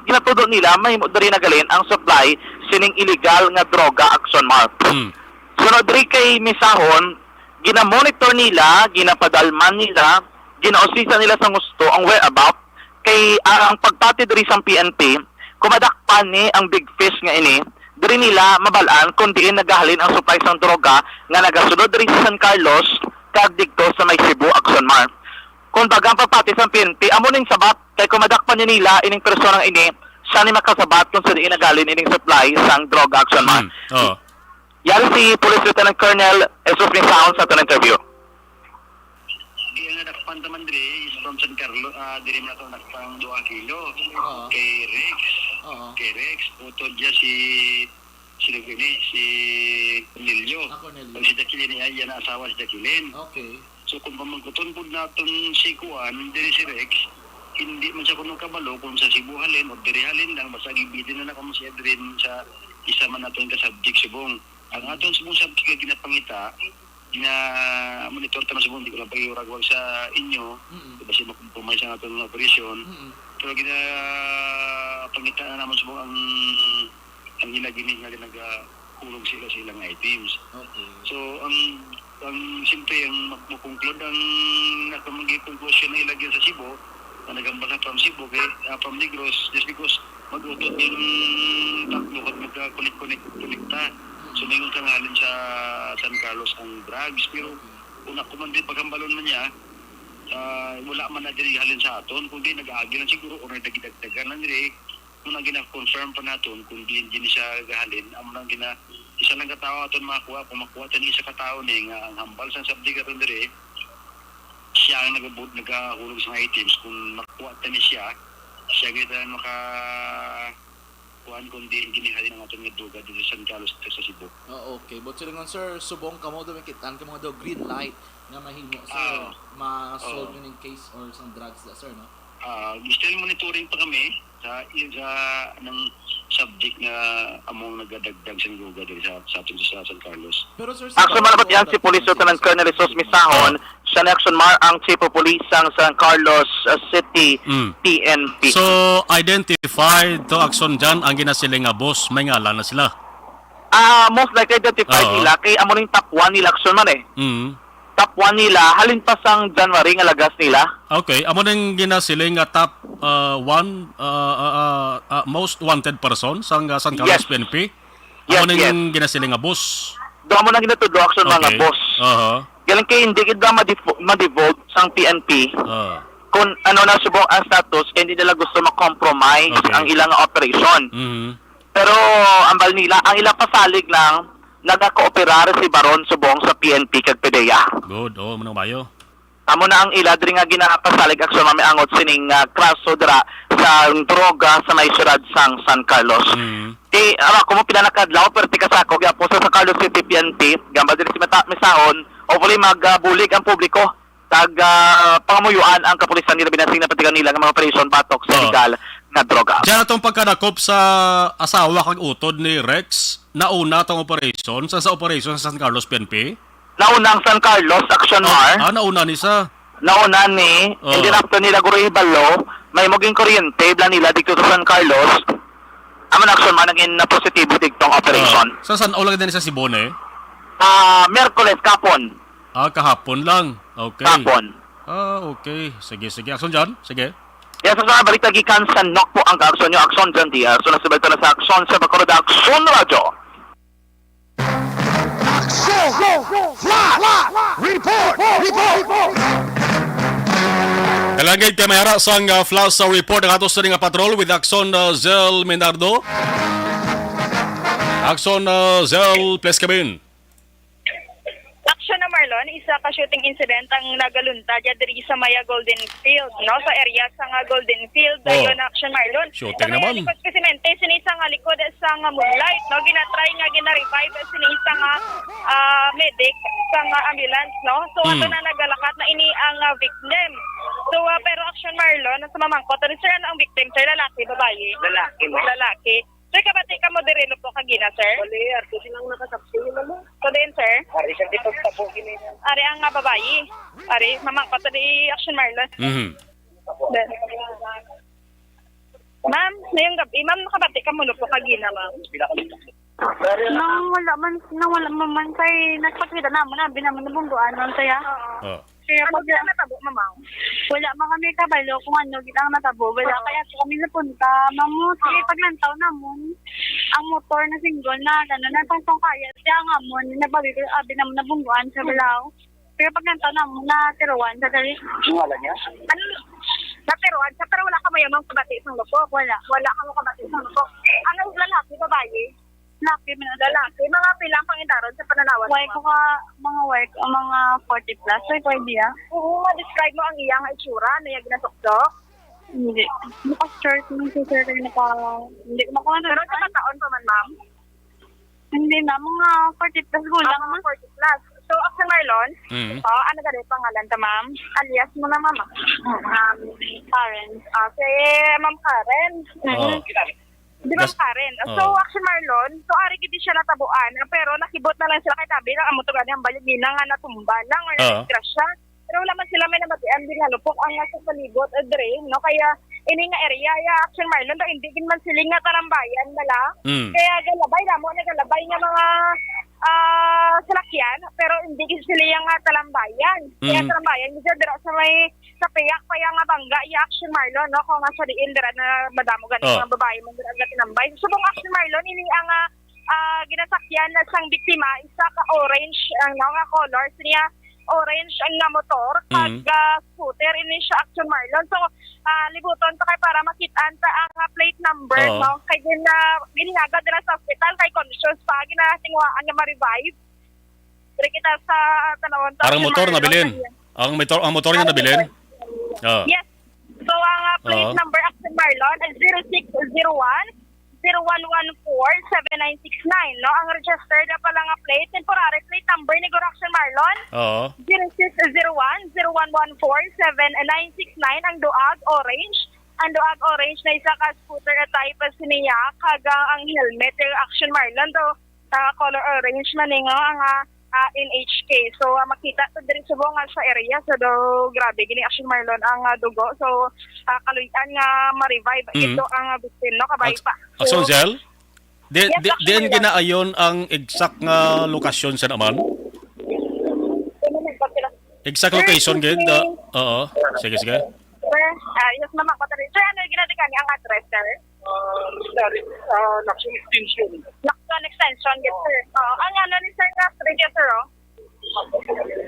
ginatudo nila mahimo diri nagalin ang supply sining illegal nga droga, Action Mar. Mm. Sunod diri kay Misahon, ginamonitor nila, ginapadalman nila, ginausisa nila sa gusto ang whereabout, kay ang pagpati diri sa P N P, kumadakpan ni ang big fish nga ini, diri nila mabal-an kung diin nagahalin ang supply sang droga nga nagasulod diri sa San Carlos kag didto sa may Cebu, Action Mar. Kung baga ang pagpati sa P N P, amo ning sabat, kay kumadakpan ni nila ining personang ini, siya ni makasabat kung sa diin nagahalin ining supply sang droga, Action Mar. Hmm, oo. Yari si Police Lieutenant Colonel Jesus Minsaon sa aton interview. Di ang nadakpan ta man diri is from San Carlos, ah, diri man ato nadakpan duha kilo. Oo. Kay Rex, Oo. kay Rex, utod niya si, si Lugini, si Cornelio. Ah, Cornelio. Ang si Jacqueline, iya, iya na asawa si Jacqueline. Okay. So, kung pamangkuton po naton si Kuan, diri si Rex, Hindi man siya kuno kabalo kung sa Cebu halin o diri halin lang, basta gibidin na lang kamo siya diri sa isa man naton ka subject subong. Ang aton subong subject nga ginapangita, gina-monitor ta na subong, di ko lang pag-iuragwag sa inyo, Mm-mm. di ba siya makompromise ang aton nga operasyon. Mm-mm. Pero gina-pangita na naman subong ang, ang ila gini nga nagahulog sila sa ilang items. Okay. So, ang, ang siyempre, ang mag-, makonklude ang nakamagitan conclusion na ilagyan sa Cebu, na nagambal sa from Cebu, kay, ah, from Negros, just because mag-utod yung tatlo kag magka-connect-connect, connecta. So, ningon ka nga halin sa San Carlos ang drugs, pero kung ako man din paghambalon man niya, ah, wala man na diri halin sa aton, kundi nag-aagi lang siguro o nagdagdagan lang diri, muna gina-confirm pa naton kung diin din siya gahalin. Amo lang gina, isa lang ka tawo aton makakuha. Kung makuha ta ni isa ka tawo ni nga ang hambal sa subject aton diri, siya ang nagabud-, nagahulog sa mga items. Kung makuha ta ni siya, siya gid ang maka-, kuan kung diin ginihalin ang aton nga droga dito sa San Carlos, sa Cebu. Oh, okay. But silingon, sir, subong kamo, dumikitan kamo daw green light nga mahimo, sir, Ah. ma-solve Oh. yun yung case or some drugs da, sir, no? Ah, still monitoring pa kami sa, sa ng subject nga among nagadagdag sa droga diri sa, sa aton sa San Carlos. Pero, sir, sa Action man, Bacolod, si Police Lieutenant Colonel Jesus Misahon, Oh. siya ni Action Mar ang Chief of Police sang San Carlos, uh, City Mm. P N P. So, identified to Action dyan ang ginasiling nga boss, may ngalan na sila. Ah, most likely identified Oo. nila kay amo ning top one nila Action man eh. Mm. Top one nila, halin pa sang January nga lagas nila. Okay, amo ning ginasiling nga top, uh, one, uh, uh, uh, uh, most wanted person sang, uh, San Carlos Yes. P N P? Amo Yes, ning yes. ginasiling nga boss? Do amo nang ginatudlo Action, mga Okay. boss. Aha. Galing kay hindi gid ba madifo-, madivulge sang P N P Ah. kung ano na subong ang status, kay hindi nila gusto ma-compromise Okay. ang ilang operation. Mhm. Pero ang bal nila, ang ilang pasalig lang, nagakooperar si Baron subong sa P N P kag PDEA. Good. Oh, manong bayo. Amo na ang ila diri nga ginapasalig Action, mamiangot sining, ah, kaso dira sa droga sa may siyudad sang San Carlos. Mm. Kay, ah, ako mo pila na ka adlaw, pero tika sa ako, giaposto sa Carlos City P N P, gamba diri si Mata-, Misahon, hopefully mag, ah, bulig ang publiko, kag, ah, pangamuyuan ang kapulisan nila, binasing na patigan nila nga mga operasyon batok sa Oh. illegal nga droga. Diyan atong pagkadakop sa asawa kag utod ni Rex, nauna atong operasyon sa, sa operasyon sa San Carlos P N P? Nauna ang San Carlos, Action Oh, Mar. ah, nauna ni sa? Nauna ni, Oh. and then after nila guro ibalo, may maging kuryente, bla nila dito sa San Carlos. Amo na Action Mar, naging na positibo dito ang operation. Ah, sa San Paolo din sa Cebu, eh? Ah, Miyerkules, kapon. Ah, kahapon lang. Okay. Kapon. Ah, okay. Sige, sige. Action dyan. Sige. Yes, sa mga balita gikan sa Nokpo ang Action nyo, Action dyan, D R. So, nasa balita na sa Action sa Bacolod, Action Radyo. Action! Flash! Report! Report! Kalangit kay may ara sang, uh, flash sa report ang ato sa nga patrol with Action, uh, Zel Minardo. Action, uh, Zel, please come in. Action na, Marlon, isa ka shooting incident ang nagaluntad ya diri sa Maya Golden Field, no, sa area sa nga Golden Field. Oh. Dayon, Action, Marlon. Shooting Sa may naman. Likod Presidente, sini sa nga likod sa nga Moonlight, no, ginatry nga gina-revive sini sa nga, ah, medic sa nga ambulance, no. So, ato Hmm. na nagalakat na ini ang, ah, victim. So, ah, pero Action, Marlon, sa mamangkot, ano, sir, ano ang victim, sir? Lalaki, babayi? Lalaki, ma'am. Lalaki. Sir, kabati ka mo diri, Lupo, kagina, sir? Wala, arte silang nakasaksi nila mo. So, din, sir? Ari siya dito sa buhin nila. Ari ang nga babayi. Ari, mamangkot, di Action, Marlon. Mhm. Then, ma'am, ngayong gabi, ma'am, nakabati ka mo, Lupo, kagina, ma'am? Nang wala man, nang wala man, man kay nagpakita namon, abi namon nabunggoan, ma'am, kaya. Oo. Oh. Kaya Ano pag pala natabo, ma'am? Wala man kami kabalo kung ano gid ang natabo. Wala Oo. kaya kami napunta. Ma'am, mo, sige, Oo. paglantaw namon. Ang motor na single na, ano, na tungtong kaya. Siya nga mo, nabali ko, abi namon nabunggoan sa balaw. Pero paglantaw namon, natiruan sa dali. Wala niya? Ano? Natiruan siya, pero wala ka mayamang kabati sa lupok. Wala. Wala ka mo kabati sa lupok. Ang lalaki, babae? Lalaki man ang Lalaki, mga pila ang pangidaron sa pananawan Why mo? ko ka, mga why ko, mga forty plus, why ko idea? Oo, ma-describe mo ang iyang itsura na yung ginasuktok? Hindi. Naka-short man siya, sir, kaya naka, hindi ko makuha na. Pero sa pataon pa man, ma'am? Hindi na, mga forty plus Ah, gulang mga na. forty plus. So, So, Action Marlon, Mm. oh, ano gani pangalan ta, ma'am? Alias mo na, ma'am. Um, Karen. Ah, si Ma'am Karen. Mm. Oh. Di, Ma'am Gas- Karen? So, Oh. Action Marlon, so, ari gid siya natabuan, pero nakibot na lang sila kay tabi lang amo to gani ang baligina nga natumba lang or Ah. nadisgrasya. Pero wala man sila may namatian din nga lupok ang nasa palibot, eh, dre, no? Kaya ini nga area, ya, Action Marlon, daw hindi gid man siling nga talambayan bala. Mm. Kaya galabay namo, nagalabay nga mga, ah, salakyan, pero hindi gid sila nga talambayan. Kaya Mm. talambayan gid dira sa may, sa piyak pa yang nga bangga, ya, Action Marlon, no? Kung nga sa diin dira na madamo gani Oh. mga babae man dira nga tinambay. Subong Action Marlon, ini ang, ah, ah, ginasakyan na sang biktima, isa ka orange ang, no, nga colors niya, orange ang nga motor, kag, Mm. ah, scooter ini siya, Action Marlon. So, ah, libuton ta kay para makit-an ta ang, ah, plate number, Oo. no? Kay gin-, ah, ginagad nila sa ospital, kay conscious pa, ginatinguhaan nga ma-revive. Diri kita sa, ah, tanawon ta, Action Marlon, nabilin. Ang motor, ang motor niya Ang nabilin? motor. Oo. Yes. So, ang, ah, plate Oo. number, Action Marlon, ay zero six zero one, zero one one four, seven nine six nine, no? Ang registered na pala nga plate, temporary plate number ni Guro Action Marlon, Oo. zero six zero one, zero one one four, seven nine six nine. Ang duag, orange. Ang duag, orange na isa ka scooter type siniya, kag, ah, ang helmet, yung Action Marlon, do, ah, color orange man, eh, nga, ang, ah, ah, N H K. So, ah, makita to diri subong nga sa area. So, do, grabe, gini Action Marlon ang, ah, dugo. So, ah, kaluy-an nga ma-revive Mm. ito ang, ah, victim, no? Kabay Ax-, pa. So, Action Cell? Di, Yes, di, Action diin Marlon. ginaayon ang exact nga lokasyon sa naman? Ano man ba sila? Exact Sir, location, gid? excuse me. Ah, oo. Sige, sige. Sir, ah, yes, ma'am, ako tayo. Sir, ano yung ginagawa niya ang address, sir? Ah, sorry. Ah, Lacson Extension. Lacson Extension, yes, sir. Oo. Ang ano ni sir nga street, yes, sir, oh?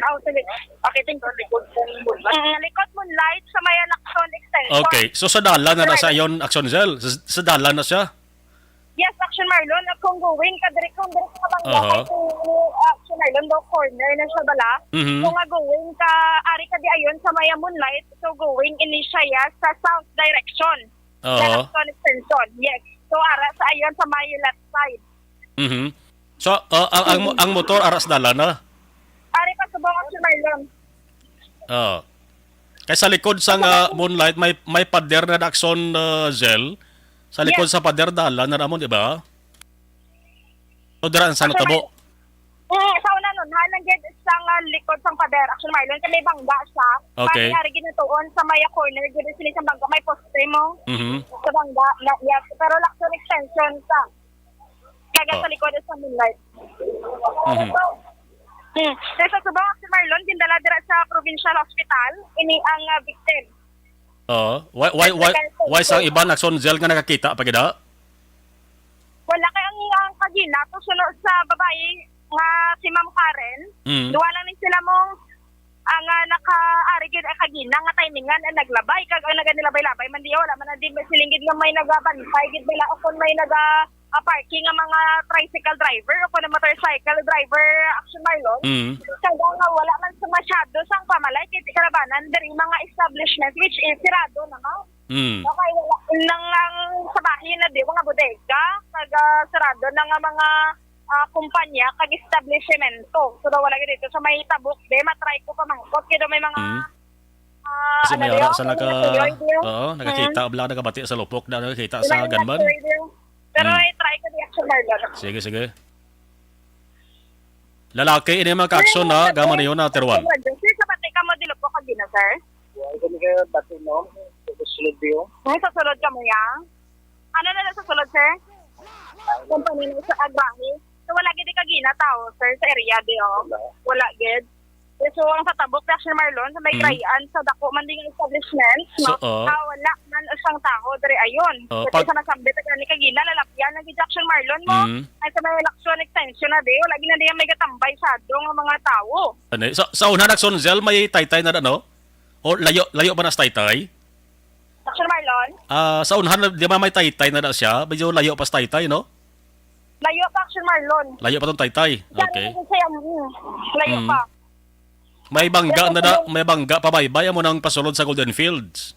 Oh, sige. Okay, thank you. Likod ng Moonlight. Mm, likod Moonlight sa may Lacson Extension. Okay. So, sa dalan na na sa Right. iyon, Action Cell? Sa, sa dalan na siya? Yes, Action Marlon. Kung going ka diri, kung diri ka bangga Aha. kay kung, Action Marlon, do corner na siya bala. Mhm. Kung nga going ka, ari ka di ayon sa may Moonlight, so going ini siya, yes, sa south direction. Aha. Sa Lacson Extension, yes. So, ara sa ayon sa may left side. Mhm. So, uh, ang, ang, ang motor ara sa dalan na? Ari pa subong, Action Marlon. Oh. Kay sa likod sa nga Moonlight, may, may pader na Daxon, uh, Zell. Sa likod Yes. sa pader, dalan na namon, di ba? So, dira ang sa Action natabo. Marlon. Mm, sa una nun, ha, lang gid sa nga likod sang pader, Action Marlon, kay may bangga siya. Okay. Pati ari ginatuon sa may corner, gid sini sa bangga, may poste mo. Mhm. Sa bangga, na, yes. Pero Lacson Extension sa, kaga Oh. sa likod sa Moonlight. Mhm. So, hmm. Kay sa subong, Action Marlon, gindala dira sa provincial hospital, ini ang, ah, victim. Oo. Why, why, why, Nagkakita why sa ko. iban, Action Zell, nga nakakita pa gid, ha? Wala kay ang, ang kagina, to suno sa babae nga si Ma'am Karen. Mm. Duha lang ni sila mong, ang, ah, nakaari gid, ah, kagina nga timingan, ah, naglabay. Kag ang naganilabay-labay man diyo, wala man na di ba siling gid nga may nagabantay gid bala o kung may naga, ah, parking nga mga tricycle driver o kung motorcycle driver, Action Marlon. Mm. Kaya nga wala man sa masyado sang pamalay, kay kalabanan diri mga establishment, which is sirado naman. Mm. Okay, wala. Nang ang sa bahin na di, mga bodega, kag, ah, sarado na nga mga, ah, kumpanya, kag establishmento. So, daw wala gid dito. So, may tabok, di, matry ko pamangkot. Kaya daw may mga, Mm. ah, Kasi ano may diyo, ara sa mga naka-, natuloy diyo. Oo, nakakita, Mm. bala, nakabati sa lupok na nakakita Wala sa yung gunman. natuloy diyo. Pero Mm. i-try ko di, Action Marlon. Sige, sige. Lalaki, ini mga ka-action na, Sir, gama niyo na, Terwan. Sir, sa pati ka mo, di lupok ka gina, sir? Wala ko nagabati, no? Sa sulod, yo. Ay, sa sulod ka mo, ya? Ano na lang sa sulod, sir? Company na sa Agrahe. So, wala gid ka gina tao, sir, sa area, di, oh. Wala. Wala gid. Eh, so, ang sa tabok, Action Marlon, sa may Mm. Crayan, sa dako man din yung establishment, So, no? oh. Ah, wala man isang tao, diri ayon. Oh, Kasi pag sa nasambit, ang ni kagina, lalapyan, ang gid Action Marlon mo. Mm. Ay, sa may Lacson Extension na, di, wala gid na diyan may gatambay sa dong ang mga tao. Ano, sa, sa una, Action Zell, may taytay na, no? O layo, layo ba na sa taytay? Action Marlon? Ah, sa unahan, di ba may taytay na na siya? Medyo layo pa sa taytay, no? Layo pa, Action Marlon. Layo pa tong taytay. Diyan Okay. na siya, mm, layo Mm. pa. May bangga Pero na na, kung may bangga pa baybay, amo nang pasulod sa Golden Fields.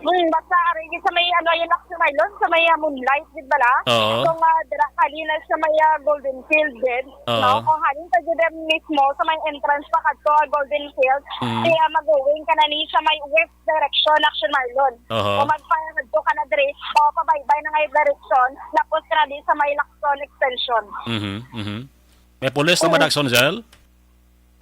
Hmm, basta ari sa may ano, yun, Action Marlon, sa may, ah, Moonlight, di ba la? Oo. So nga, dira halin na sa may, ah, Golden Field, gid. Oo. No? Kung halin ka gid mismo, sa may entrance pa kadto, ah, Golden Field, Mm. kaya mag-going ka na ni sa may west direction, Action Marlon. Oho. O magpahadto ka na diri, o pabaybay na nga direction, lapos ka na di sa may Lacson extension. Mhm, mhm. May pulis naman, Oo. Action Zell?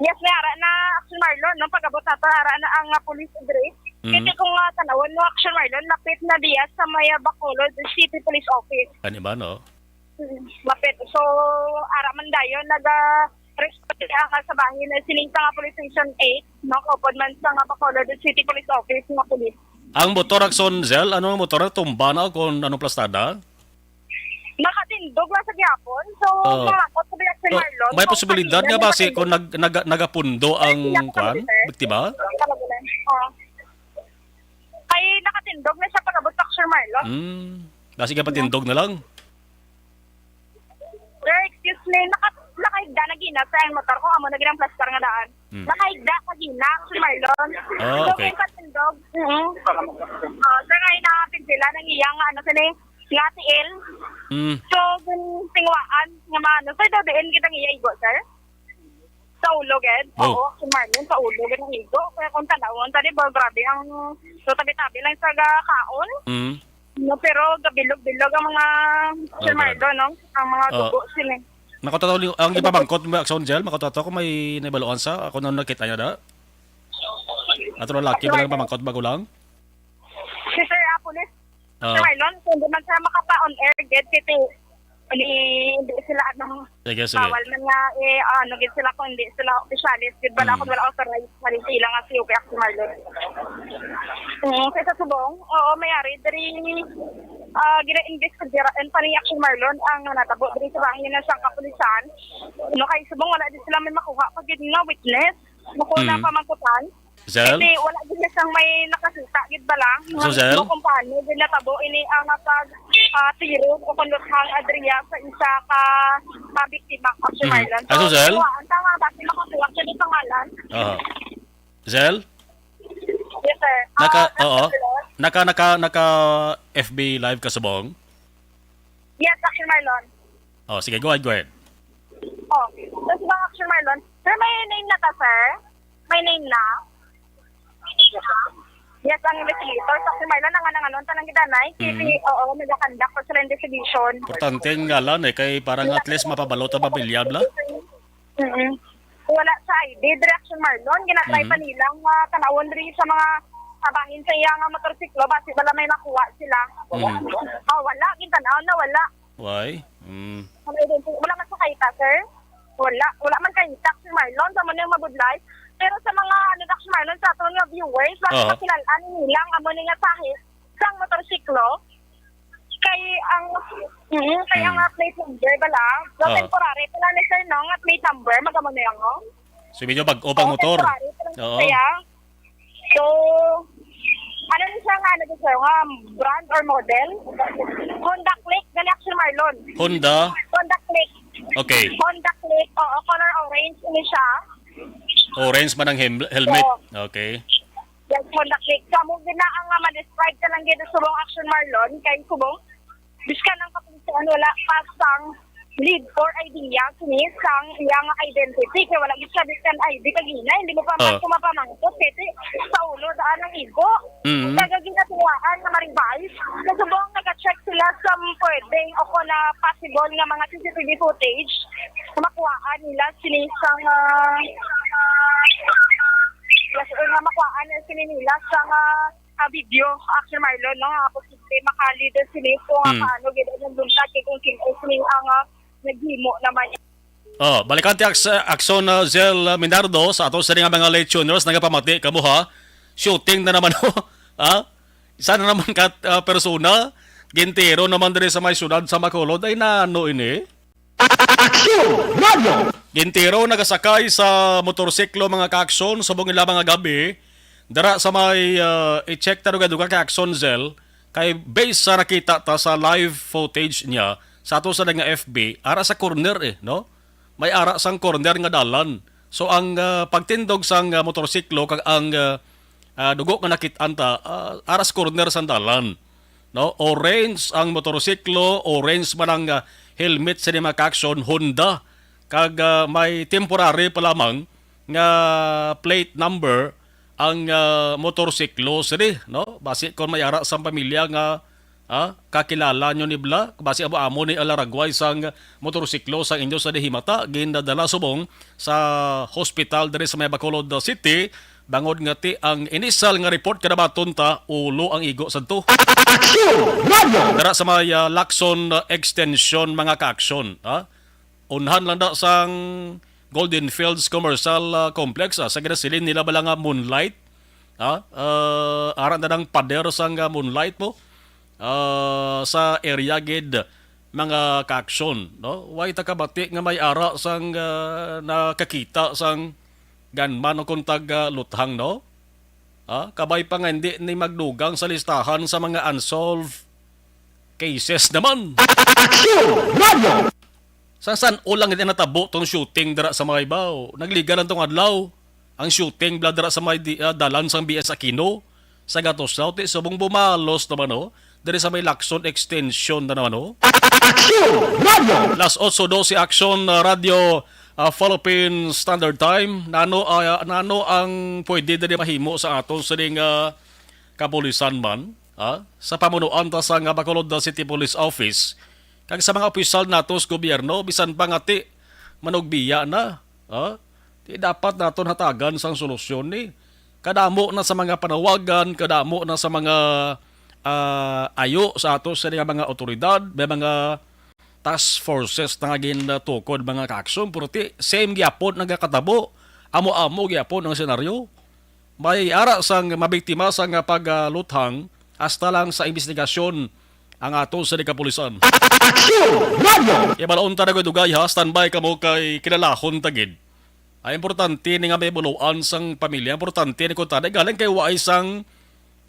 Yes, may ara na, Action Marlon, no? Pag-abot nato, ara na ang, ah, police diri. Mm. Kasi kung, ah, tanawon mo, Action Marlon, lapit na diya sa may, ah, Bacolod City Police Office. Ani ba, no? Mm, lapit. So, ara man dayon, naga-respond ang, ah, sa bahin na sining sa nga Police Station eight, no? Kaupod man sa nga Bacolod City Police Office nga police. Ang motor, Action Zell, ano ang motor? Tumba na o kung anong plastada? Nakatindog lang sa gihapon. So, Oh. Makakot sa Biak, Sir So, Marlon. May So, posibilidad kanina nga ba si nakatindog. kung nag-, nag-, nagapundo ang Sila kwan, kami, sir. Biktima? Talaga lang. Oh. Ay, nakatindog na siya pag-abot sa Sir Marlon. Hmm. Basi ka patindog na lang. Sir, excuse me, naka-, nakahigda na gina sa ang motor ko, amo na gid ang plastar nga daan. Hmm. Nakahigda ka gina, Sir Marlon. Ah, So, okay. Kung katindog, mm. Ah, sir, ay nakapin sila ng iyang, ano, sini, nga tiil. Hmm. So, kung tingwaan, nga maano, sir, daw diin kita ng iya igo, sir? Sa ulo, gid? Oh. Oo, Sir Marlon, sa ulo, gid ang igo. Kaya kung tanawon, tadi ba, grabe ang, so, tabi-tabi lang sa ga-, kaon. Hmm. No, pero gabilog-bilog ang mga, Sir Marlon, no? Ang mga Oh. dugo sila. Makatato ni, ang ipamangkot mo, Action Zell, makatato kung may nabaluan sa, ako na nakita niya da. Ato lalaki ba lang pamangkot, bago lang? Si Sir, ah, Police. Ah. Sir Marlon, kung di man siya makapa-on air, gid, kasi hindi, hindi sila, ano, Sige, sige. bawal man nga, eh, ano, gid sila, kung hindi sila opisyalis, gid ba, Mm. kung wala authorized na rin sila nga si Upi Action Marlon. Mm, kaya sa subong, oo, may ari, diri, ah, gina-investigaran pa ni Action Marlon ang natabo diri sa bangin na sa kapulisan. No, kay subong, wala din sila may makuha pag yun nga witness. Naku, Mm. napamangkutan. Sir? Kasi wala din na siyang may nakakita, gid ba lang? So, Nga sir? Mismo kung paano din natabo ini ang napag, ah, tiro o kung luthang adriya sa isa ka, ah, biktima, Action Mhm. Marlon. Ah, so, So, sir? kuha, ang tama, bakit makakuha siya ng pangalan? Aha. Sir? Yes, sir. Naka, Ah, oo. Action Marlon? Naka, naka, naka F B live ka subong? Yes, Action Marlon. Oh, sige, go ahead, go ahead. Oh, tapos mga Action Marlon, sir, may name na ta, sir? May name na? Yes, ang investigator. Sa Action Marlon, ang anang anon, tanang gidanay. Mm. Kasi, oo, nag-conduct pa sila investigation. Importante ang ngalan eh, kay parang at least mapabalo ta pamilya, bla? Mm-mm. Wala sa I D, diri Action Marlon. Ginatry Mhm. pa nila nga tanawon diri sa mga kabahin sa iya nga motorsiklo, basi bala may makuha sila. Mhm. Ah, wala. Gintanaw na wala. Why? Mm. Ano yun? Wala man sa kaita, sir? Wala. Wala man kaita, Sir Marlon. Sa mo na yung mabudlay. Pero sa mga, ano, Sir Marlon, sa aton nga viewers, baka Aha. makilalaan nilang amo ni nga sahit sang motorsiklo. Kay ang, mm, kay ang, Hmm. ah, plate number bala. So, Ah. temporary pa lang ni sir, no? Nga plate number, magamo na yung, oh. So, medyo bag-o pang Oo, motor. Temporary pa lang Oo. siya. So, ano ni siya nga, ano ni siya nga brand or model? Honda Click, gali Action Marlon. Honda? Honda Click. Okay. Honda Click, oo, color orange ni siya. Orange man ang hem-, helmet. Oo. Okay. Yes, Honda Click. So, amo gid na ang, ah, ma-describe ka lang gid subong Action Marlon, kay subong, biskan ang kapulisan, wala pa sang lead or idea kini sang iyang identity. Kay wala gid siya biskan I D kagina, hindi mo pa Ah. man ko mapamangkot, kasi sa ulo daan ang igo. Mm. Kaya ginatuwaan nga ma-revise. Kasi buong nag-check sila sa pwedeng o kung na possible nga mga C C T V footage, makuhaan nila sini sang, ah, yes, eh, nga makuhaan nila sini nila sang, ah, ah, video, Action Marlon, no? Nga posible makali din sini kung, ah, Hmm. paano gid ang buntag kay kung sino sini ang, ah, naghimo naman. Oh, balikan ti Ax-, Action, uh, Zell, uh, Minardo, sa ato sini nga mga late tuners, nagapamati kamo, ha? Shooting na naman, oh. Ha? Isa na naman ka, uh, persona, gintiro naman diri sa may syudad sa Bacolod. Ay, nano ini? Action Radio! Gintiro nagasakay sa motorsiklo, mga ka-aksyon, subong ila mga gabi. Dara sa may, uh, i-check ta duga-duga kay Action Zell. Kay based sa nakita ta sa live footage niya, sa ato sa nga F B, ara sa corner eh, no? May ara sang corner nga dalan. So ang, ah, pagtindog sang, ah, motorsiklo kag ang, ah, ah, dugo nga nakit-an ta, ah, ara sa corner sang dalan. No? Orange ang motorsiklo, orange man ang, ah, helmet sa mga ka-aksyon, Honda. Kag, ah, may temporary pa lamang nga plate number ang, ah, motorsiklo sini, no? Basi kung may ara sang pamilya nga, ah, kakilala nyo ni bla, basi amo-amo ni alaragway sang motorsiklo sang inyo sa dihimata, gindadala subong sa hospital diri sa may Bacolod City, bangod nga ti ang initial nga report kadabaton ta ulo ang igo sadto. Action! Radio! Dara sa may, ah, Lacson, ah, Extension, mga ka-aksyon, ha? Unhan lang da sang Golden Fields Commercial, ah, Complex, ah, sa ginasiling nila bala nga Moonlight, ha? Ah, ara na nang pader sang, ah, Moonlight mo, ah, sa area gid, mga ka-aksyon, no? Way ta kabati nga may ara sang, ah, nakakita sang gunman o kung tag, ah, luthang, no? Ah, kabay pa nga hindi ni magdugang sa listahan sa mga unsolved cases naman. Action! Radio! Sa san-o lang gid natabo tong shooting dira sa may baw? Nagliga lang tong adlaw ang shooting bla dira sa may di, ah, dalan sang B S Aquino sa Gatosaw, ti subong bumalos naman, no? Diri sa may Lacson Extension na naman, no? Action! Radio! Las otso dose, Action, ah, Radio, ah, Philippine Standard Time. Nano, ah, nano ang pwede diri mahimo sa aton sining, ah, kapulisan man, ah, sa pamunuan ta sa nga Bacolod City Police Office, kag sa mga opisyal nato sa gobyerno, bisan pa nga ti manugbiya na, ah, ti dapat naton hatagan sang solusyon ni. Kadamo na sa mga panawagan, kadamo na sa mga, ah, ayo sa ato sa nga mga otoridad, may mga task forces na nga gintukod, mga ka-aksyon, pero ti same gyapon nagakatabo. Amo-amo gyapon ang senaryo. May ara sang mabiktima sang pagluthang hasta lang sa imbestigasyon ang ato sa kapulisan. Action! Radio! Ibalaon ta na dugay, ha, standby kamo kay kilalahon ta gid. Ay, importante ni nga may buluan sang pamilya. Importante ni kuntani galing kay waay sang,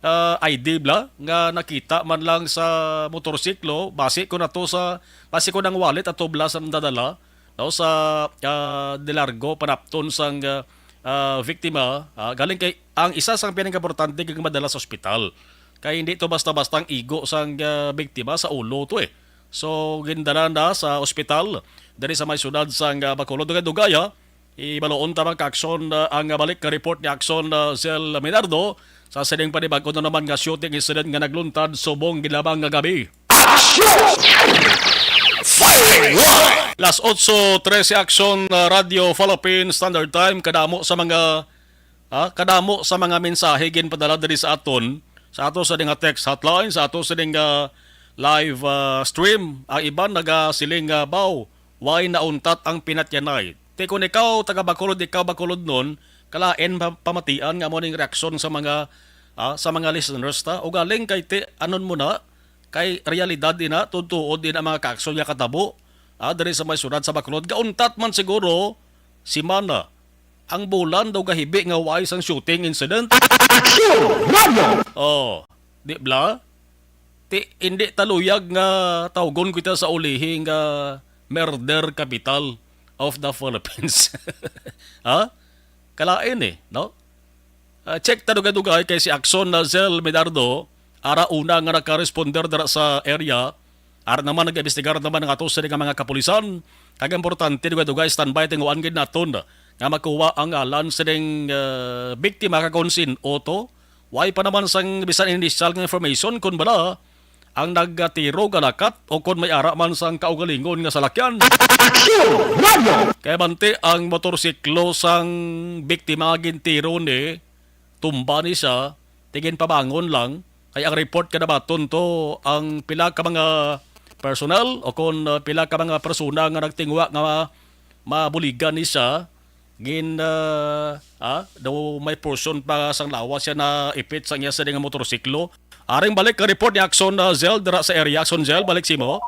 ah, I D bla nga nakita man lang sa motorsiklo, basi ko na to sa, basi ko nang wallet ato bla sa nadala, no, sa, ah, de largo panapton sang, ah, ah, biktima, ah, galing kay ang isa sang pinakaimportante kag madala sa ospital. Kay hindi to basta-basta ang igo sang, ah, biktima sa ulo to eh. So, gindala na sa ospital diri sa may syudad sang, ah, Bacolod. Dugay-dugay, ha? Ibaloon ta, mga ka-aksyon, ah, ang balik nga report ni Aksyon, ah, Zell Minardo sa sining panibag-o na naman nga shooting incident nga nagluntad subong ginlamang nga gabi. Action! Firing line! Las otso trese, Aksyon, ah, Radio Philippine Standard Time. Kadamo sa mga, ah, kadamo sa mga mensahe ginpadala diri sa aton, sa ato sa nga text hotline, sa ato sa nga live, ah, stream. Ang iban nagasiling nga, "Baw, way nauntat ang pinatyanay." Ti kon ikaw taga Bacolod, ikaw Bacolodnon, kalain pa-, pamatian nga amo ning reaksyon sa mga, ah, sa mga listeners ta. O galing kay ti, anon mo na, kay realidad ina, tuod-tuod ina mga ka-aksyon nga katabo, ah, diri sa may syudad sa Bacolod. Gauntat man siguro, semana, ang bulan daw gahibi nga way sang shooting incident. Action! Radio! Oh, di bla? Ti, hindi ta luyag nga tawgon kita sa ulihi nga murder capital of the Philippines. Ha? Kalain eh, no? Ah, check ta dugay-dugay kay si Aksyon na Zell Medardo, ara una nga nakaresponder dira sa area, ara naman nag-imbestigar naman ang ato sini nga mga kapulisan. Kag importante dugay-dugay, standby, tinguan gid naton nga makuha ang ngalan sining, ah, biktima kag kon sin-o to. Way pa naman sang bisan initial nga information kon bala ang nagtiro nga lakat o kon may ara man sang kaugalingon nga salakyan. Action! Radio! Kay bante ang motorsiklo sang biktima nga gintiro ni, tumba ni siya, ti ginpabangon lang, kay ang report kadabaton to ang pila ka mga personnel o kon, uh, pila ka mga persona nga nagtinguha nga ma-, mabuligan ni siya, gin, uh, ah, daw may portion pa sang lawas siya na ipit sa iya sa nga motorsiklo. Aring balik ka report ni Action, uh, Zell, dira sa area. Action, Zell, balik simo.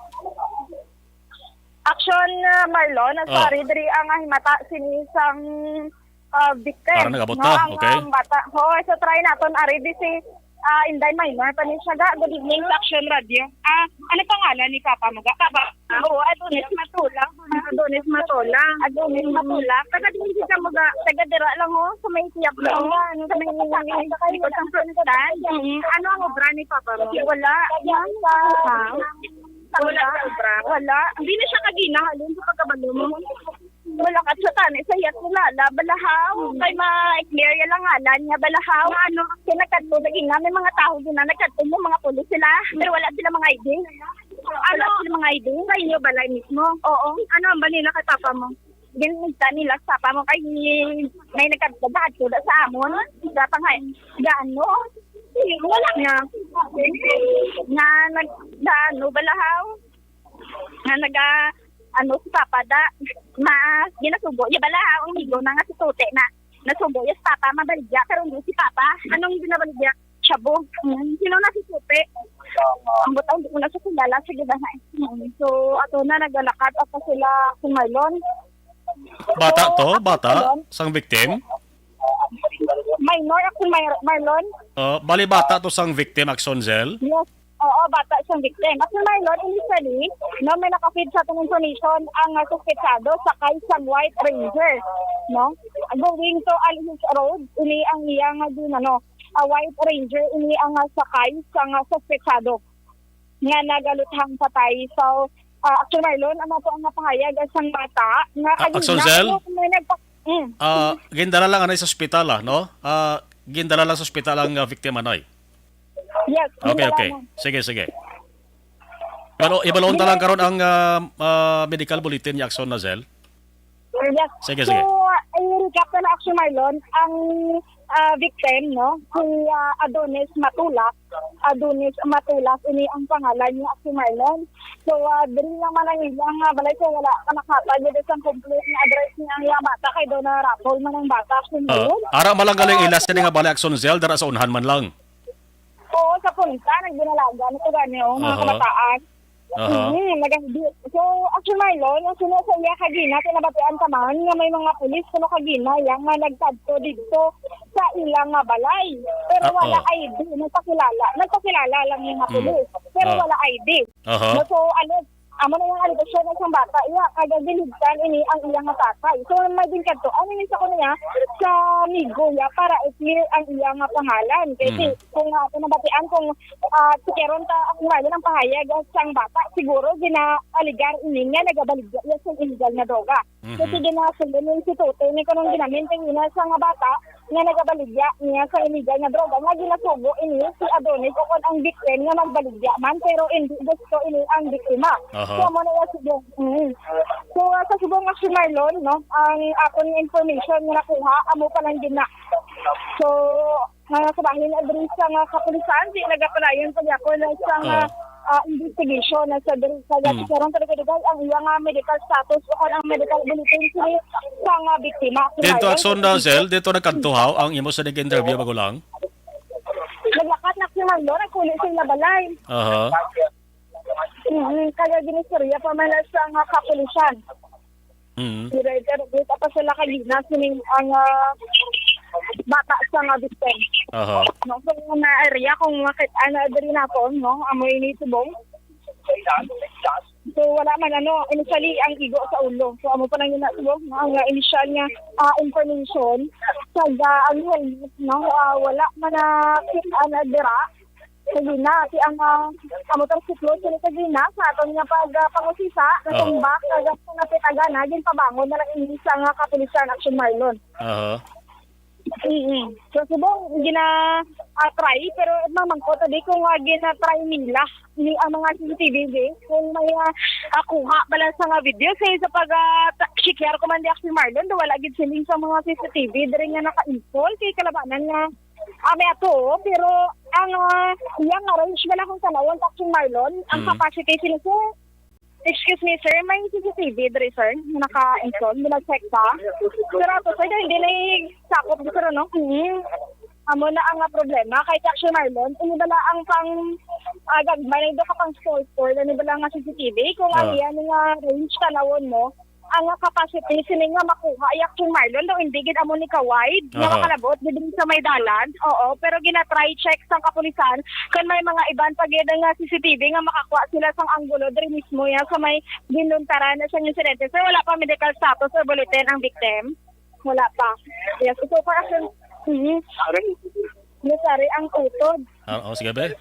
Action, uh, Marlon, as Oh. Ari, diri ang himata sini sang, uh, victim. Para nagabot No, na. Ang, Okay. um, bata. Ho, so try naton, Ari, di si, Ah, Inday, minor pa ni siya, ga. Good evening sa Action Radio. Ah, ano pangalan ni papa mo, ga? Papa? Ah, oo, Adonis Matula. Adonis Matula. Adonis Matula. Taga din siya mo, ga. Taga dira lang, oh, sa may tiyap lang. Sa may likod sang sultan. Mm. Ano ang obra ni papa mo? Wala. Sa, wala ang obra. Wala. Hindi na siya kagina, halin sa pagkabalo mo. Wala ka sa tani sa iya kilala, Balahaw. Hmm. Kay ma-clear ya lang ngalan niya, Balahaw. Ano, kinakadto lagi nga may mga tao din na nagkadto mo, mga pulis sila. Pero wala sila mga I D. Wala Ano? sila mga I D. Sa inyo balay mismo? Oo. Ano ang balay na kay papa mo? Ginigta nila sa papa mo kay may nagkadto sa amon. Sa pangay. Gaano? Wala na. Nga nag-, gaano, Balahaw? Nga naga, ano, si Papa da, ma, ginasugo niya bala, ang amigo na nga si Tote na, nasugo niya si Papa, mabaligya, pero hindi si Papa. Anong ginabaligya? Shabu. Hmm. Sino na si Tote? Ang butang, hindi ko na siya kilala. Sige na, ha. Hmm. So, ato na, naglalakad ako sila, si Marlon. Bata So, to? ako Bata? Marlon. Sang victim? Minor ako, Mar-, Marlon. Oh, bali bata to sang victim, Axonzel? Yes. Oo, bata siyang victim. At si Marlon, initially, no, may nakafeed sa aton information ang, ah, suspetsado sakay sa White Ranger, no? Going to Alhis Road, ini ang iyang, ah, din, ano, ah, White Ranger, ini ang, ah, sakay sa nga suspetsado nga nagaluthang patay. So, ah, Actually, Marlon, ang ato ang napahayag sang bata nga Ah, kagina, Axonzel? ano, may nagpa-, mm. Ah, gindala lang anay sa ospital, ah, no? Ah, gindala lang sa ospital ang, ah, victim, anay. Yes, Okay, okay. Sige, sige. Pero ibalon ta lang karon ang, ah, ah, medical bulletin ni Axon Nazel. Yes. Sige, So, sige. uh, i-recap na lang, Action Marlon, ang, ah, victim, no? Si, ah, Adonis Matulak. Adonis Matulak, ini ang pangalan niya, Action Marlon. So, ah, diri lang man ang ilang, ah, balay, so wala ka nakatag dito sa complete nga address niya ang iyang bata kay daw na-raffle man ang bata, Action Ah, Marlon. ara man lang galing So, ilas sini nga balay, Axonzel, dara sa unhan man lang. Oo, sa punta, nagdinalagan. Ito gani, oh, mga Aha. kabataan. Aha. Mhm, nagahidi. So, actually, Marlon, ang sino sa iya kagina, kinabatian ka man nga may mga pulis kuno kagina, yang nga nagkadto dito sa ilang nga balay. Pero Ah, wala oh. I D, nagpakilala. Nagpakilala lang yung mga Mm. pulis. Pero Ah. wala I D. Aha. No, so, ano, amo na yung alegasyon ng isang bata, iya, kaya ginhigtan ini ang iyang tatay. So, may din kadto, ano ni sa ko niya, sa migo niya, para i-clear ang iyang pangalan. Kasi Mhm. kung, ah, kung nabatian, kung, ah, sikeron ta, ang ngayon ang pahayag sang bata, siguro, gina-aligar ini nga nagabaligya iya sa illegal na droga. Mhm. Kasi ginasundan yung si Totoy, ni kanang ginaminting ina sa nga bata, nga nagabaligya niya sa illegal nga droga, nga ginasugo ini si Adonis o kon ang victim nga magbaligya man, pero hindi gusto ini ang biktima. Aha. So, amo na yung subong. Mm. So, ah, sa subong nga si Marlon, no, ang akon nga information nga nakuha, amo pa lang din na. So, nga sa bahin, ah, diri sa nga kapulisan, di nagapalayon pa niya ko na sa nga, Ah. ah, investigation na sa diri sa Hmm. Karon sa dugay-dugay ang iya nga medical status o kon ang medical bulletin sini sa nga biktima. Dito, Action Dazel, dito nagkadto haw ang imo sa nag-interview, bago lang? Naglakat na si Marlon, nagkuli sa ila balay. Aha. Mm, kaya ginistorya pa man na sa nga kapulisan. Mm. Pero, pero, kita pa sila kagina, sining ang, ah, bata sa nga victim. Aha. No, so, nga area, kung makita na diri nato, no, amo ini subong. So, wala man, ano, initially, ang igo sa ulo. So, amo pa lang yun na subong, no, ang, ah, initial nga, ah, information. Sa, ah, ang helmet, no, ah, wala man na kita na dira. Kagina, ti ang, ah, ang motorsiklo sila kagina sa aton nga pag, ah, pangusisa, Oo. Natumbak, kag ang napitagan na, ginpabangon na lang ini sa nga kapulisan, Action Marlon. Aha. Mm. So, subong, gina, ah, try, pero mamangko to di kung, ah, gina-try nila ni ang mga C C T V, di. Kung may, ah, ah, kuha bala sa nga video, sa isa pag, ah, ta-, share ko man di, Action Marlon, do wala gid siling sa mga C C T V, diri nga naka-install, kay kalabanan nga Ah, may ato, pero ang, ah, iyang range bala kung tanawon, Action Marlon, ang Mm. capacity sila, sir. Excuse me, sir, may C C T V diri, sir, nga naka-install, mula check pa. Pero ato, sir, hindi na sakop, sir, no? Mm. Amo na ang, ah, problema. Kay Action Marlon, ini bala ang pang, ah, gagmay na ito ka pang store-store, ano bala nga C C T V? Kung Ah. ang iyan nga range tanawon mo, ang capacity sini nga makuha ay, Action Marlon, daw hindi gid amo ni ka-wide nga Aha. makalabot diri sa may dalan. Oo, pero gina-try check sang kapulisan kung may mga iban pa gid nga C C T V nga makakuha sila sang anggulo diri mismo ya sa may ginluntaran na sang insidente. Sir, wala pa medical status or bulletin ang victim. Wala pa. Yes, so far, Action, mhm. Yes, sorry, ang utod. Ah, oh, sige, be.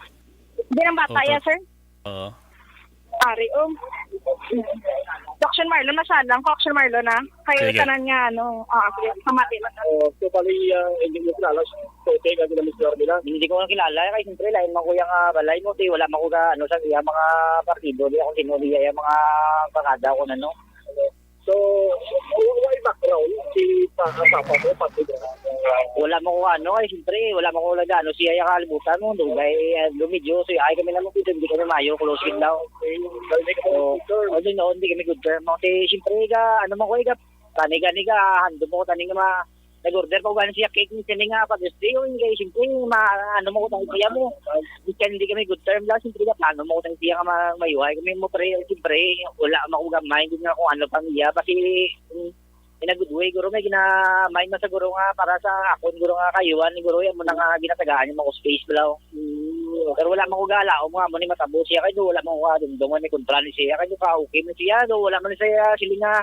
Di nang bata Utod. ya, sir? Oo. Ari, oh. Action Marlon, masalang ko, Action Marlon, ha? Kayo Sige. tanan nga, ano, ah, okay, pamati. Oh, so, bali, ah, hindi mo kilala, so, okay, kasi na mister nila. Hindi ko nga kilala, kay siyempre, lain man ko yung, ah, balay mo, ti, wala man ko ga, ano, sa iya, mga partido, di ako sino, di iya, mga barkada ko na, no? So, wa-, wa-, background, si pa-, papa mo, pati ba? Wala man ko, ano, kay siyempre, wala man ko nag-ano, siya yung kalibutan mo, dugay, ah, lumidyo, so, ay kami naman, hindi kami mayo, close gid daw. Okay, hindi ka So, picture. Ano, no, hindi kami good term. Kasi, siyempre, ka, ano man ko, ka, tani, gani ka, handom mo ko, tani nga ma-, nag-order pa ko gani siya cake ni sini nga Father's Day, yun, kay, siyempre, ma-, ano mo ko, tani siya mo. Di ka, hindi kami good term daw, siyempre, ka, plano mo ko, tani siya nga ma-, mayuhay kami mo, pre, siyempre, wala man ko gamay, hindi nga kung ano pang iya, kasi, mm, in a good way, guro, may gina-mind man sa guro nga para sa akon, guro, nga kayuhan ni guro, yan mo na nga ginatagaan yung mga space, balaw. Mm. Pero wala man ko galaom nga mo ni matabo siya, kay do wala man ko kadumdum nga may kontra ni siya, kay do ka okay man siya, do wala man siya sila nga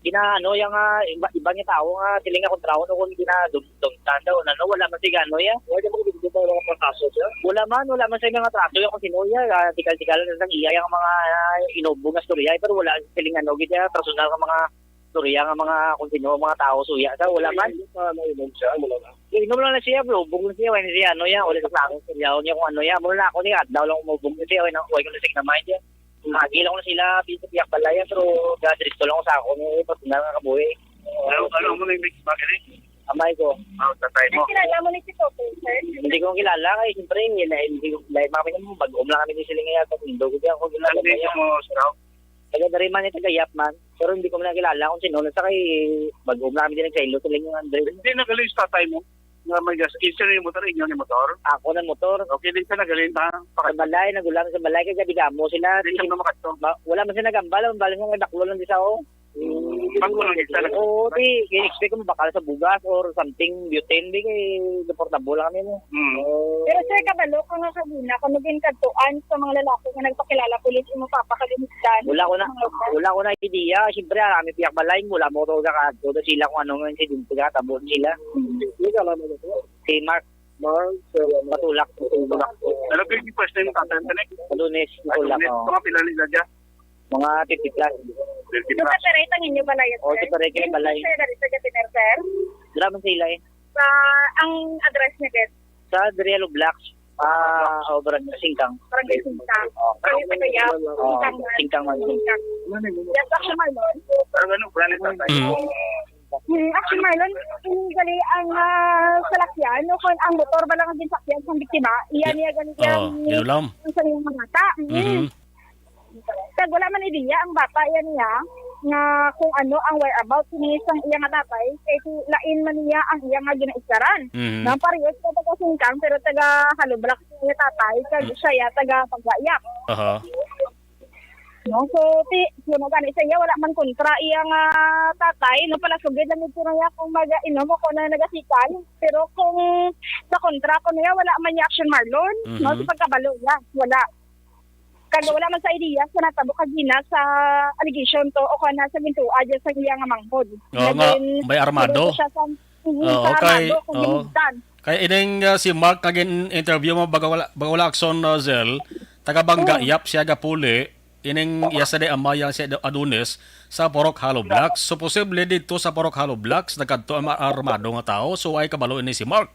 gina-, ano, yung, ah, iba, iba nga tao nga sila nga kontrahon o kung ginadumdumtan daw, ano, wala man siya ano, ya. Wala man ko dito pa mga kaso siya? Wala man, wala man sa mga trato yung kung sino, ya, ah, tikal-tikal na lang iya yung mga, ah, inubo nga storya, pero wala sila nga, ano, gid, ah, personal nga mga storya nga mga kung sino, mga tao suya sa wala man. Hindi pa nainom siya, ano na? Inom lang na siya, bro. Bugong siya, wala siya, ano yan, wala sa klaro sa yaw niya kung ano yan. Muna na ako ni, adlaw lang umubong siya, wala, wala ko na siya na mind yan. Agi lang ko na sila, piso piyak balaya, pero gadiretso lang ko sa ako, ni personal nga kabuhi. Ano, ano mo na yung mix bakit eh? Amay ko. Ah, tatay mo. Kilala mo ni si Toto, sir? Hindi ko kilala, kay siyempre, hindi na, hindi ko, dahil mga kami, bago lang kami ni sila nga, hindi ko kilala. Hindi mo, sir? Taga dari man, taga Yap man. Pero hindi ko man kilala kung sino. Sa kay, bago lang kami din nagsaylo sila yung Andre. Hindi nagaling sa tatay mo nga may gas. Isa na yung motor, inyo ni motor? Ako na motor. Okay, di siya nagaling, ha? Sa balay, nagulang sa balay, kaya gabi gamo sila. Di siya na makadto. Ma-, wala man siya nagambal, ang balay nga may baklo lang di sa, oh. Bangko lang isa na. Oo, di, i-expect ko mabakal sa bugas or something, butane, di kay deportable lang kami mo. Hmm. Pero sir, kabalo ka nga kagina, kung naging kadtuan sa mga lalaki nga nagpakilala pulis, imo papakalimutan. Wala ko na, wala ko na idea. Siyempre, ah, kami piyak balay, wala mo to ka kadto, sila kung ano nga insidente nga tabo sila. Hindi ka alam ano to. Si Mark Mark, sir, ano? Matulak. Matulak. Ano po yung first name tatay mo, Nick? Lunes, Matulak, Lunes. Oo. Mga pila ni edad niya? Mga fifty plus. Fifty plus. Sa Pereira, ang inyo balay, sir? Oo, sa Pereira, balay. Sir, dari sa Gatiner, sir? Dira man sila eh. Sa, ang address niya, sir? Sa Dria Blocks. Ah, oh, Barangay Singkang. Barangay Singkang. Oo. Barangay Singkang. Oo, Singkang man. Singkang. Yes, Action Marlon. Pero ano, brand nito, tayo? Mm. Hmm, Action Marlon, illegally ang, ah, salakyan, no? Kung ang motor ba lang ang ginsakyan sa biktima, iya niya gani Oo, ang ginulam. Ang sa iyang mga bata. Mm. Mhm. Kag wala man idea ang bata, iya niya, nga kung ano ang whereabouts ni sang iya nga tatay, kay si lain man niya ang iya nga ginaiskaran. Mhm. Nang parehas ka taga Singkang, pero taga Hollow Blocks niya tatay, kag Mm. siya ya taga Pagayap. Aha. No? So, ti, kuno gani sa iya, wala man kontra iya nga tatay, no? Palasugid lang ito na iya kung mag-inom o kung ano nagasikal. Pero kung sa kontra ko niya, wala man niya Action Marlon, no? Mhm. Sa pagkabalo niya, wala. Kag wala man sa idea sa natabo kagina sa allegation to o kana sa gintuwa dyan sa iya nga manghod. Oo nga, may armado. Pero siya sa, mhm, Oo, sa kay, armado, kung oo. Ginhigdan. Kay ining, ah, si Mark nga gin-interview mo, baga wala, baga wala akson, ah, Zell, taga Bangga, Mm. Yap, siya gapuli, ining iya sa di amay ang si Adonis sa Purok Hollow Blocks. So, posible dito sa Purok Hollow Blocks, nagkadto ang ma-, armado nga tao. So, ay kabalo ini si Mark.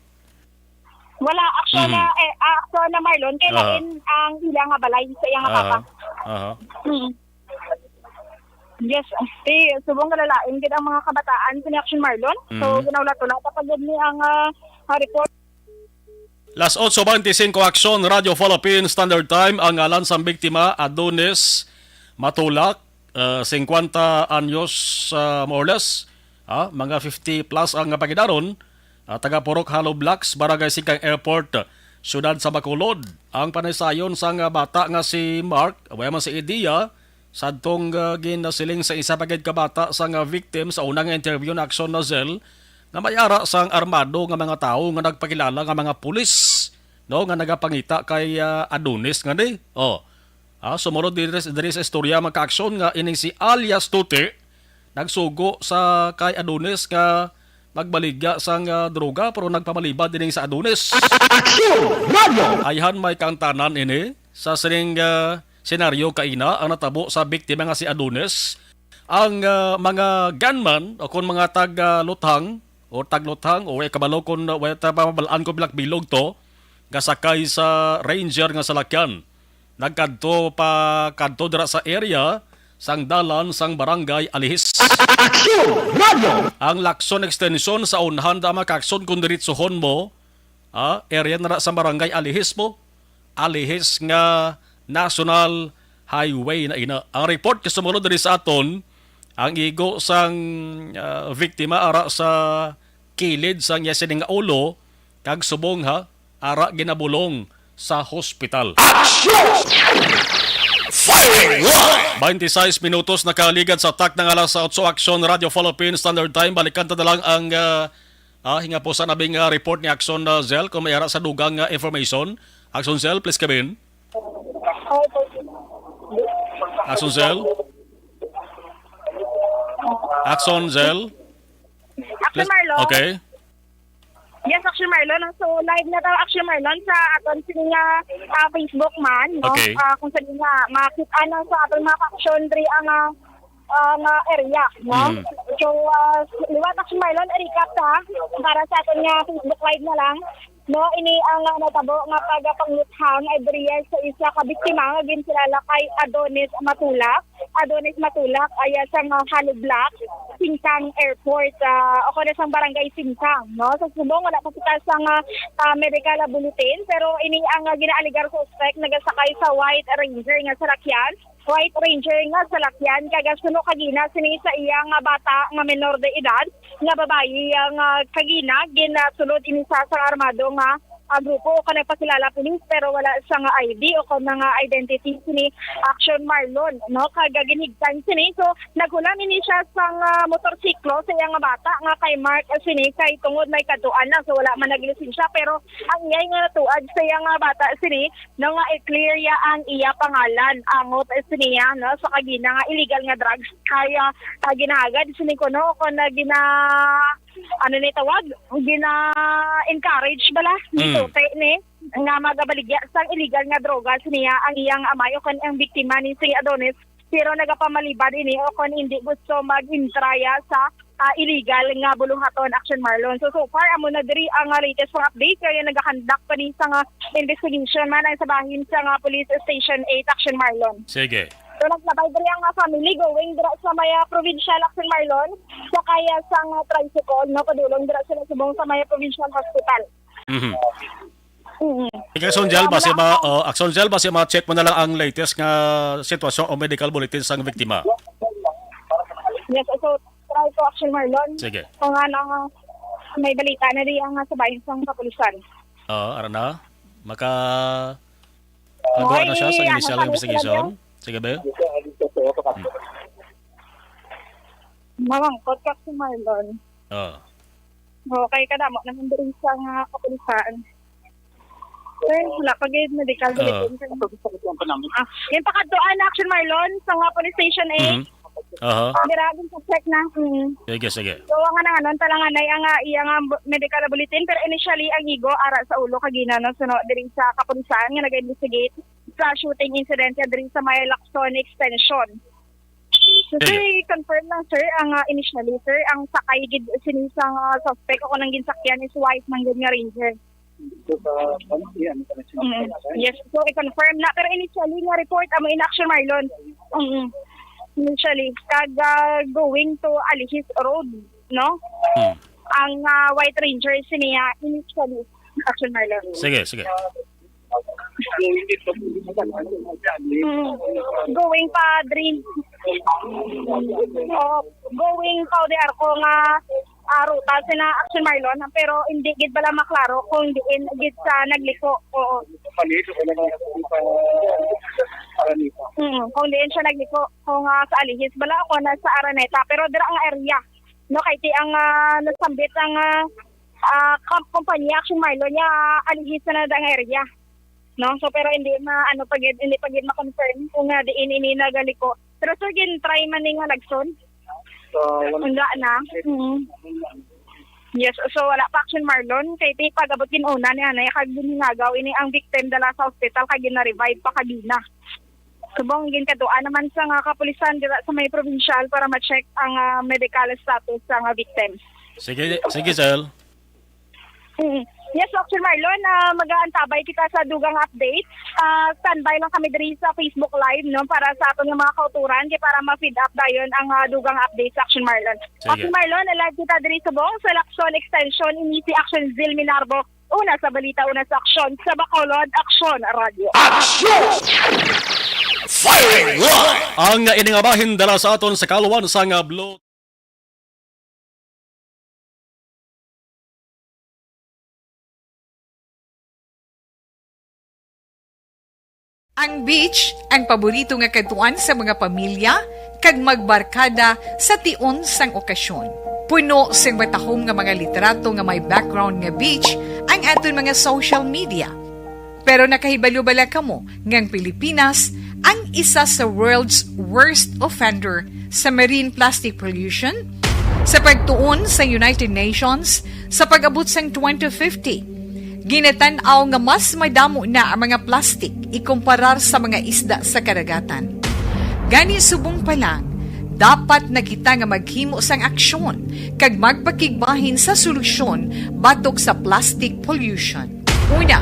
Wala, actual Mhm. na, eh, ah, actual na Marlon, kay Aha. lain ang ila nga balay sa iya nga Aha. papa. Aha. Mm. Yes, eh, subong nga lalain gid ang mga kabataan sa Action Marlon. So, Mhm. ginaulat-ulat pa gid ni ang, ah, ah, report. Las otso beintisinko, Action, Radyo Philippine Standard Time. Ang ngalan sang biktima, Adonis Matulak, ah, singkwenta anyos, ah, more or less. Ah, mga fifty plus ang pagidaron. Ah, taga Purok Hollow Blocks, Barangay Singkang Airport, Siyudad sa Bacolod. Ang panaysayon sang bata nga si Mark, wala man si idea Sadtong, ah, ginasiling sa isa pa gid ka bata sang, ah, victim sa unang interview na Aksyon Nozel nga may ara sang armado nga mga tawo nga nagpakilala nga mga pulis, no, nga nagapangita kay, ah, Adonis nga ni. Oh. Ah, sumulod diri, diri sa istorya, mga kaaksyon, nga ining si alias Tuti nagsugo sa kay Adonis nga magbaligya sang, ah, droga, pero nagpamalibad ining sa Adonis. Aksyon Radio! Ayhan, may kaangtanan ini sa sining, ah, senaryo kaina ang natabo sa biktima nga si Adonis. Ang, ah, mga gunman o kon mga tag, ah, luthang o tagluthang o way kabalo kon way ta pamabalaan kon bilog-bilog to, gasakay sa Ranger nga salakyan. Nagkadto pa kadto dira sa area sang dalan sang Barangay Alihis. Aksyon Radio! Ang Lacson Extension sa unhan da, mga kaaksyon, kung diritsuhon mo, ah, area na ra sa Barangay Alihis mo. Alihis nga National Highway na ina. Ang report kasumulod diri sa aton, ang igo sang, ah, biktima ara sa kilid sang iya sining ulo, kag subong, ha, ara ginabulong sa hospital. Action! Firing line! Twenty-six minutos nakaligad sa takna nga alas otso. Aksyon Radio Philippines Standard Time. Balikan ta na lang ang, ah, ah, hingapusan nabing, ah, report ni Aksyon, ah, Zell, kung may ara sa dugang, ah, information. Aksyon Zell, please come in. Aksyon Zell? Aksyon Zell? Action Marlon? Okay. Yes, Action Marlon. So, live na ta, Action Marlon, sa aton sini nga, ah, Facebook man, no? Okay. Ah, kung sa nga, makita na sa aton mga action diri ang, ah, ah, nga area, no? Mm. So, ah, liwat, Action Marlon, recap ta para sa aton nga Facebook live na lang. No, ini ang, ah, natabo nga pagpanguthang, eh, diri sa isa ka biktima nga ginkilala kay Adonis Matulak. Adonis Matulak, ay, ah, sa mga Hollow Block, Singkang Airport, ah, o kaya sa barangay Singkang, no? Sa subong, wala pa kita sa nga, ah, medical bulletin, pero ini ang, ah, ginaaligar suspect nagasakay sa White Ranger nga salakyan. White Ranger nga salakyan, kag suno kagina sini sa iya nga bata nga menor de edad nga babayi, ah, nga kagina ginasulod ini sa, sa armado nga, ah, grupo o kanang pakilala pulis, pero wala sa nga I D o kon nga identity sini, Action Marlon, no? Kag ginhigtan sini. So, naghulam ini siya sa nga motorsiklo sa iya nga bata nga kay Mark sini, kay tungod may kadtuan na, so wala man naglisensya, pero ang iya nga natuad sa iya nga bata sini, no, nga i-clear ya ang iya pangalan, angot siniya, no, sa kagina nga illegal nga drugs kaya, ah, ginahagad sini kuno kon na gina, ano ni tawag, gina-encourage bala ni Mm. Tote ni nga magabaligya sang illegal nga droga siniya ang iyang amay o kon ang biktima ni si Adonis, pero nagapamalibad ini o kon hindi gusto mag-intraya sa, ah, illegal nga buluhaton, Action Marlon. So, so far, amo na diri ang, ah, latest nga update, kaya nagakandak pa ni sa nga investigation man ang sa bahin sa nga Police Station eight, Action Marlon. Sige. So, naglabay diri ang, ah, family going dira sa may, ah, provincial, Action Marlon, sa kaya sa nga tricycle, no, padulong dira sila subong sa may provincial hospital. Mhm. Mm. Ikaw, Action Zell, basi ma-, oh, Action Zell, basi ma-check mo na lang ang latest nga sitwasyon o medical bulletin sang biktima. Yes, so, try ko, Action Marlon. Sige. Kung ano, may balita na di ang, ah, sa bayan sang kapulisan. Oo, ara na. Maka-, magawa na siya sa Oy, initial ano, investigation. Sige, be. Mamangkot ka, Action Marlon. Oo. Okay, kadamo naman diri sa nga kapulisan. Sir, wala pa gid medical Oo. bulletin. Ah, yung pakadtuan na, Action Marlon, sa nga police station eight. Mhm. Aha. Dira, gin-check na. Mm. Sige, sige. So, ang nga nanganon, talanganay ang, ah, iya nga bu-, medical bulletin, pero initially, ang igo, ara sa ulo, kagina, no? So, no, diri sa kapulisan nga nag-investigate sa shooting incident nga diri sa may Lacson Extension. So, Sige. sir, confirm lang, sir, ang, ah, initially, sir, ang sakay gid sini sa, ah, suspect o kanang ginsakyan is white man gid nga Ranger. So, sa, ano, yan, ano, Mm. Yes, so i-confirm na. Pero initially nga report, amo in, Action Marlon. Mm. Initially, kag, ah, going to Alihis Road, no? Hmm. Ang, ah, White Ranger siniya initially, Action Marlon. Sige, sige. Mm. Going pa, Drin. Oh, going pa, De Arco nga ah, ruta sina Action Marlon, pero hindi gid bala maklaro kung diin gid sa nagliko. Oo. Araneta. Mm, kung diin siya nagliko, kung, ah, sa Alihis, bala ako na sa Araneta, pero dira ang area, no, kay ti ang, ah, nasambit ang, ah, ah, kam-, kumpanya Action Marlon niya, ah, Alihis na dira ang area, no? So, pero hindi ma-, ano pa gid, hindi pa gid ma-confirm kung, ah, diin ini nagaliko. Pero, sir, gin-try man ni nga Lagson. So, wala. Wala na. Mm. Yes, so wala pa Action Marlon. Kay ti pag-abot gin-una ni anay, kag ginhingagaw ini ang victim dala sa hospital, kag gina-revive pa kagina. Subong ginkadtuan naman sa nga kapulisan dira sa may probinsyal para ma-check ang, ah, medical status sa nga victim. Sige, sige, Sel. Mm. Yes, Action Marlon, ah, mag-aantabay kita sa dugang update. Ah, standby lang kami diri sa Facebook Live, no, para sa aton nga mga kauturan, kay para ma-feed up dayon ang, ah, dugang update sa Action Marlon. Sige. Action Marlon, live kita diri subong sa Lacson Extension, ini si Action Zil Minarbo. Una sa balita, una sa aksyon, sa Bacolod, Action Radio. Action! Firing line! Ang ining bahin dala sa aton sa kaluwan sa nga Blue. Ang beach, ang paborito nga kadtuan sa mga pamilya kag magbarkada sa tion sang okasyon. Puno sing matahom nga mga litrato nga may background nga beach ang aton mga social media. Pero nakahibalo bala kamo nga ang Pilipinas ang isa sa world's worst offender sa marine plastic pollution? Sa pagtuon sa United Nations, sa pag-abot sang twenty fifty, ginatan-aw nga mas madamo na ang mga plastik ikumparar sa mga isda sa kadagatan. Gani, subong pa lang, dapat na kita nga maghimo sang aksyon kag magpakigbahin sa solusyon batok sa plastic pollution. Una,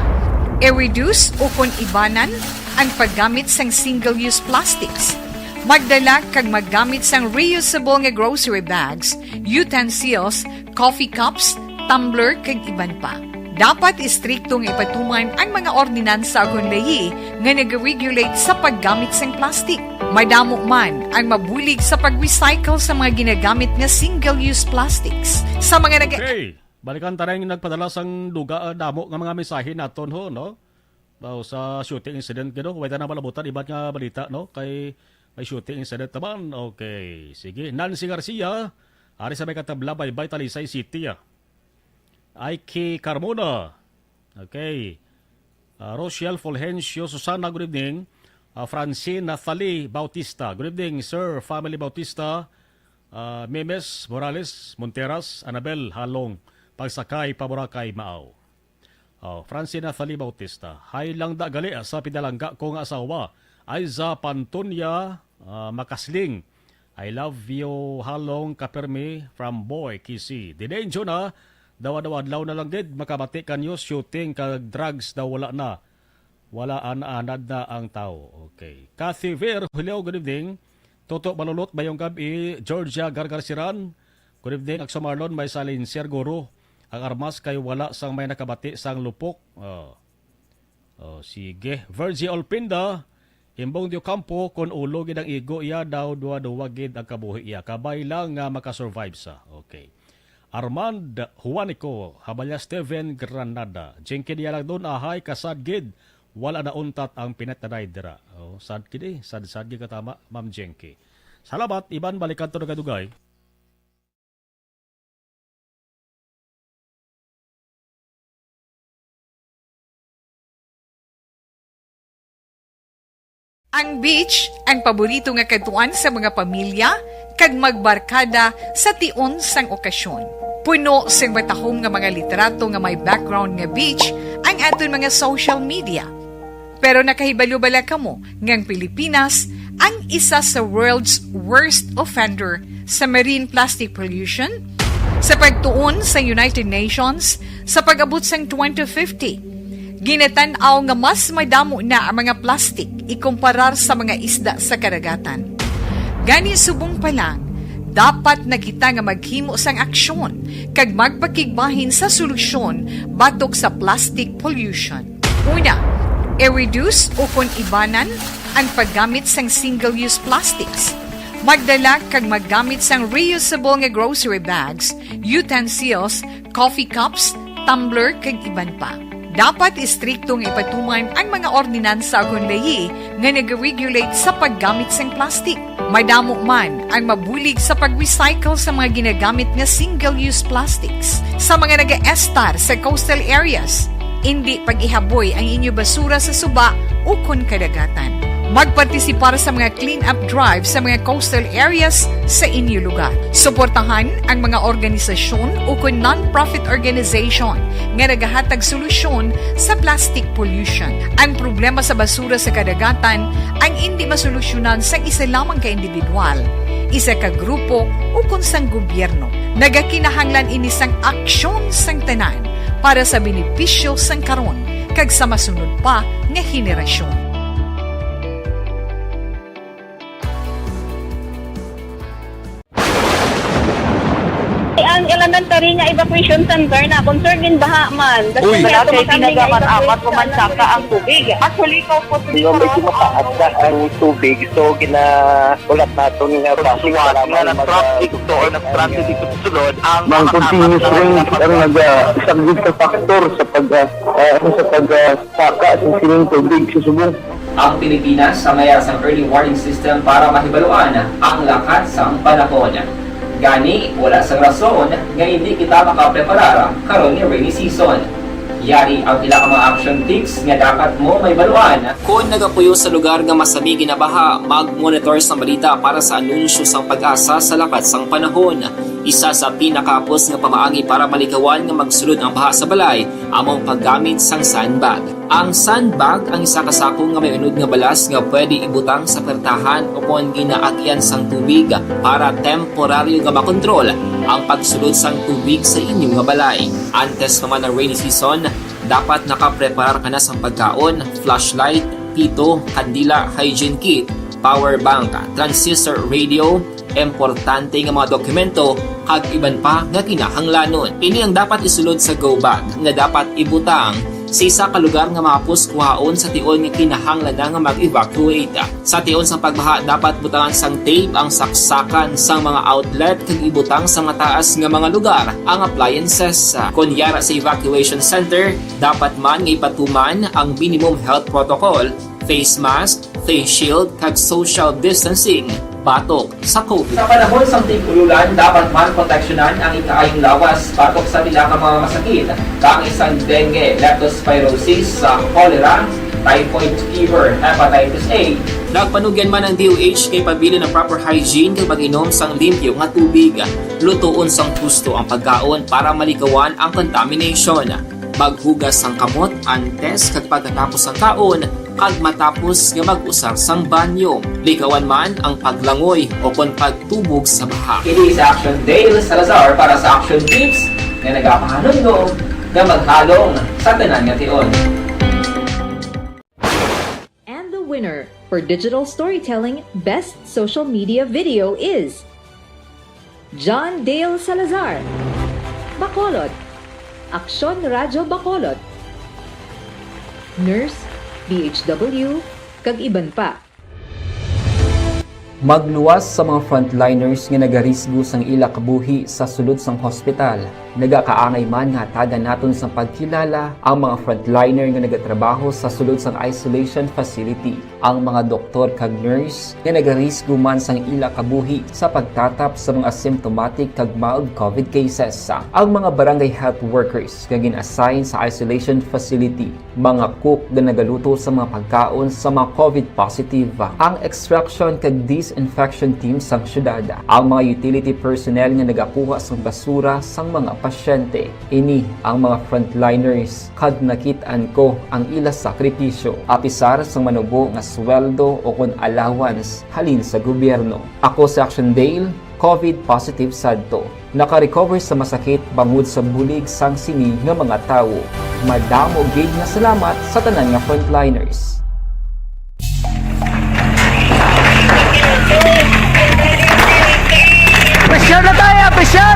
i-reduce o kon ibanan ang paggamit sang single-use plastics. Magdala kag maggamit sang reusable nga grocery bags, utensils, coffee cups, tumbler, kag iban pa. Dapat istrikto nga ipatuman ang mga ordinansa ukon layi nga nag-regulate sa paggamit sang plastic. Madamo man ang mabulig sa pag-recycle sa mga ginagamit nga single-use plastics. Sa mga nag- Okay. Balikan ta rin yung nagpadala sang duga, ah, damo nga mga mensahe naton ho, no? Daw sa shooting incident gid, no? Way ta na malabutan iban nga balita, no? Kay may shooting incident naman. Okay, sige. Nancy Garcia, ari sa may Katabla, Baybay, Talisay City, ah. Ike Carmona. Okay. Ah, Rochelle Fulgencio Susana, good evening. Ah, Francine Nathalie Bautista, good evening, Sir Family Bautista. Ah, Memes Morales Monteras, Annabel Halong, pagsakay pa Boracay, Maaw. Oh, Francine Nathalie Bautista, hay lang da gali sa pinalangga ko nga asawa, Aiza Pantonia, ah, Makasling. I love you, Halong Kapermi, from Boy, Kisi. Dinain, Jona, dawa-dawa adlaw na lang gid, makabati kanyo, shooting kag drugs daw wala na. Wala, an-, anad na ang tawo. Okay. Kathy Ver, hello, good evening. Toto Balulot, mayong gabi. Georgia Gargarsiran, good evening. Akso Marlon, may silencer guro ang armas kay wala sang may nakabati sang lupok. Oh. Oh, sige. Virgie Olpinda, Himbong de Ocampo, kun ulo gid ang igo iya, daw duwa-duwa gid ang kabuhi iya. Kabay lang nga makasurvive sa. Okay. Armand Juanico, Habaya Steven Granada. Jinky Dialagdon, ahay, kasad gid. Wala na untat ang pinatanay dira. Oh, sad gid eh. Sad, sad gid katama, Ma'am Jinky. Salamat, iban balikan to nagadugay. Ang beach, ang paborito nga kadtuan sa mga pamilya kag magbarkada sa tion sang okasyon. Puno sing matahom nga mga litrato nga may background nga beach ang aton mga social media. Pero nakahibalo bala kamo nga ang Pilipinas ang isa sa world's worst offender sa marine plastic pollution? Sa pagtuon sa United Nations, sa pag-abot sang twenty fifty, ginatan-aw nga mas madamo na ang mga plastic ikumparar sa mga isda sa kadagatan. Gani, subong pa lang, dapat na kita nga maghimo sang aksyon kag magpakigbahin sa solusyon batok sa plastic pollution. Una, i-reduce o kon ibanan ang paggamit sang single-use plastics. Magdala kag maggamit sang reusable nga grocery bags, utensils, coffee cups, tumbler, kag iban pa. Dapat istrikto nga ipatuman ang mga ordinansa ukon layi nga nag-regulate sa paggamit sang plastic. Madamo man ang mabulig sa pag-recycle sa mga ginagamit nga single-use plastics. Sa mga nagaestar sa coastal areas, indi pag-ihaboy ang inyo basura sa suba ukon kadagatan. Magpartisipar sa mga clean-up drive sa mga coastal areas sa inyo lugar. Suportahan ang mga organisasyon ukon non-profit organization nga nagahatag solusyon sa plastic pollution. Ang problema sa basura sa kadagatan ang indi masolusyonan sang isa lamang ka individual, isa ka grupo, ukon sang gobyerno. Nagakinahanglan ini sang aksyon sang tanan para sa benepisyo sang karon kag sa masunod pa nga henerasyon. Ang elementary nga evacuation center na concerned in baha man. Uy. Wala kay ginagamit-amat ko man saka ang tubig. Actually, ikaw po, Hindi, medyo mataas na ang tubig. So, gina-, ulat naton nga basic nga para lang mag-, traffic to or nag-traffic dito sa sulod ang Ang continuous rain ang naga-, isang big factor sa pag-, ah, ah, ano, sa pag-, ah, saka sa sining tubig sa subong. Ang Pilipinas sa mayar sang early warning system para mahibaluan ang lakat sang panahon. Gani, wala sang rason nga indi kita makapreparar karon ni rainy season. Yari ang pila ka mga action tips nga dapat mo mahibaluan. Kon nagapuyo sa lugar nga masami ginabaha, mag-monitor sang balita para sa anunsyo sang PAGASA sa lakat sang panahon. Isa sa pinakahapos nga pamaagi para malikawan nga magsulod ang baha sa balay amo ang paggamit sang sandbag. Ang sandbag ang isa ka sako nga may unod nga balas nga pwede ibutang sa pertahan ukon ginaagyan sang tubig para temporaryo nga makontrol ang pagsulod sang tubig sa inyo nga balay. Antes pa man ang rainy season, dapat nakapreparar ka na sang pagkaon, flashlight, pito, kandila, hygiene kit, power bank, transistor radio, importante nga mga dokumento, kag iban pa nga kinahanglanon. Ini ang dapat isulod sa go bag nga dapat ibutang sa isa ka lugar nga mahapos kuhaon sa tion nga kinahanglan na nga mag-evacuate. Sa tion sang pagbaha, dapat butangan sang tape ang saksakan sang mga outlet kag ibutang sa mataas nga mga lugar ang appliances. Kon yara sa evacuation center, dapat man nga ipatuman ang minimum health protocol, face mask, face shield, kag social distancing batok sa COVID. Sa panahon sang tig-ululan, dapat man proteksyonan ang ikaayong lawas batok sa pila ka mga masakit, kaangay sang dengue, leptospirosis, sa cholera, typhoid fever, hepatitis A. Nagpanugyan man ang D O H nga ipabilin ang proper hygiene kag pag-inom sang limpyo nga tubig. Lutoon sang husto ang pagkaon para malikawan ang contamination. Maghugas sang kamot antes kag pagkatapos sang kaon, kag matapos nga mag-usar sang banyo. Likawan man ang paglangoy ukon pagtubog sa baha. Kini si Action Dale Salazar para sa Action Tips nga nagapahanumdom nga maghalong sa tanan nga tion. And the winner for Digital Storytelling Best Social Media Video is John Dale Salazar, Bacolod, Aksyon Radyo Bacolod, Nurse, D H W, kag iban pa. Magluwas sa mga frontliners nga nagarisgo sang ila kabuhi sa sulod sang hospital. Nagakaangay man nga hatagan naton sang pagkilala ang mga frontliner nga nagatrabaho sa sulod sang isolation facility. Ang mga doktor kag nurse nga nagarisgo man sang ila kabuhi sa pagtatap sa mga symptomatic kag mild COVID cases. Ang mga barangay health workers nga gin-assign sa isolation facility, mga cook nga nagaluto sa mga pagkaon sa mga COVID positive, ang extraction kag disinfection team sang syudad, ang mga utility personnel nga nagakuha sang basura sang mga pasyente. Ini ang mga frontliners, kag nakit-an ko ang ila sakripisyo, apisar sang manubo nga sweldo ukon allowance halin sa gobyerno. Ako si Action Dale, COVID positive sadto. Naka-recover sa masakit bangod sa bulig sang sini nga mga tawo. Madamo gid nga salamat sa tanan nga frontliners. Pressure na tayo! Pressure!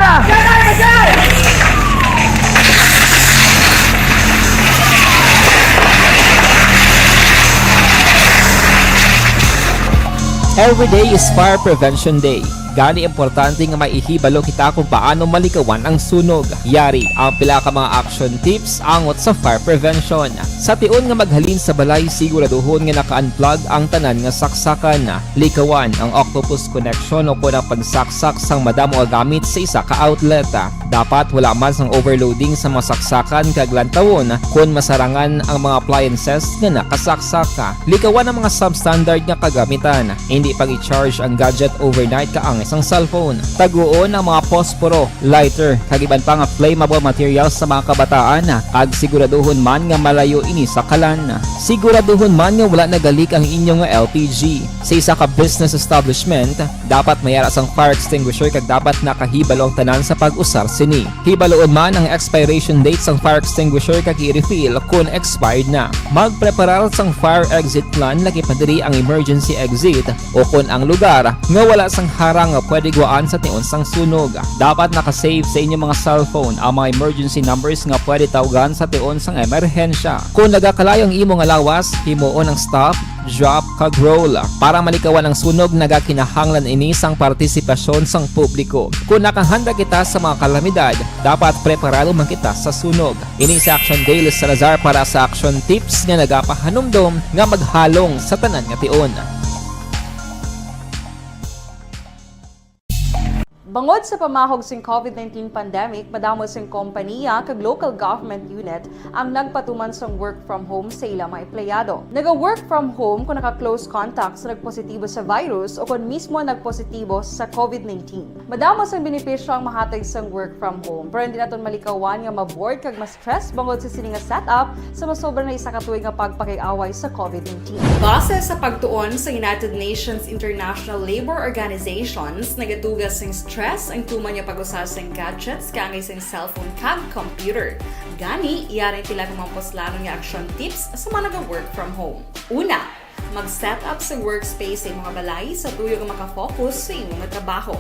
Every day is Fire Prevention Day. Gani, importante nga maihibalo kita kung paano malikawan ang sunog. Yari ang pila ka mga action tips angot sa fire prevention. Sa tion nga maghalin sa balay, siguraduhon nga naka-unplug ang tanan nga saksakan. Likawan ang octopus connection o kon ang pagsaksak sang madamo nga gamit sa isa ka outlet. Dapat wala man sang overloading sa mga saksakan kag lantawon kon masarangan ang mga appliances nga nakasaksak. Likawan ang mga substandard nga kagamitan. Hindi pag-i-charge ang gadget overnight kaangay sang cellphone. Taguon ang mga posporo, lighter, kag iban pa nga flammable materials sa mga kabataan, kag siguraduhon man nga malayo ini sa kalan. Siguraduhon man nga wala nagalik ang inyo nga L P G. Sa isa ka business establishment, dapat may ara sang fire extinguisher kag dapat nakahibalo ang tanan sa pag-usar sini. Hibaloon man ang expiration date sang fire extinguisher kag i-refill kon expired na. Magpreparar sang fire exit plan, lakip na diri ang emergency exit o kon ang lugar nga wala sang harang nga pwede gwaan sa tion sang sunog. Dapat naka-save sa inyo mga cellphone ang mga emergency numbers nga pwede tawgan sa tion sang emerhensya. Kon nagakalayo ang imo nga lawas, himuon ang stop, drop, kag roll. Para malikawan ang sunog, nagakinahanglan ini sang partisipasyon sang publiko. Kon nakahanda kita sa mga kalamidad, dapat preparado man kita sa sunog. Ini si Action Dale Salazar para sa Action Tips nga nagapahanumdom nga maghalong sa tanan nga tion. Bangod sa pamahog sing COVID nineteen pandemic, madamo sing kompaniya kag local government unit ang nagpatuman sang work from home sa ila mga empleyado. Naga-work from home kung naka-close contact sa nagpositibo sa virus o kon mismo nagpositibo sa COVID nineteen. Madamo sang benepisyo ang mahatag sang work from home, pero hindi naton malikawan nga ma-bored kag ma-stress bangod sa sini nga setup sa masobra na isa ka tuig nga pagpakig-away sa COVID nineteen. Base sa pagtuon sa United Nations International Labour Organizations, nagatuga sing stress ang tuman nga pag-usa sing gadgets kaangay sing cellphone kag computer. Gani, yari ang pila ka mga puslanon nga action tips sa mga naga-work from home. Una, mag-set up sa workspace sa imong balay sa tuyo nga makafocus sa imong trabaho.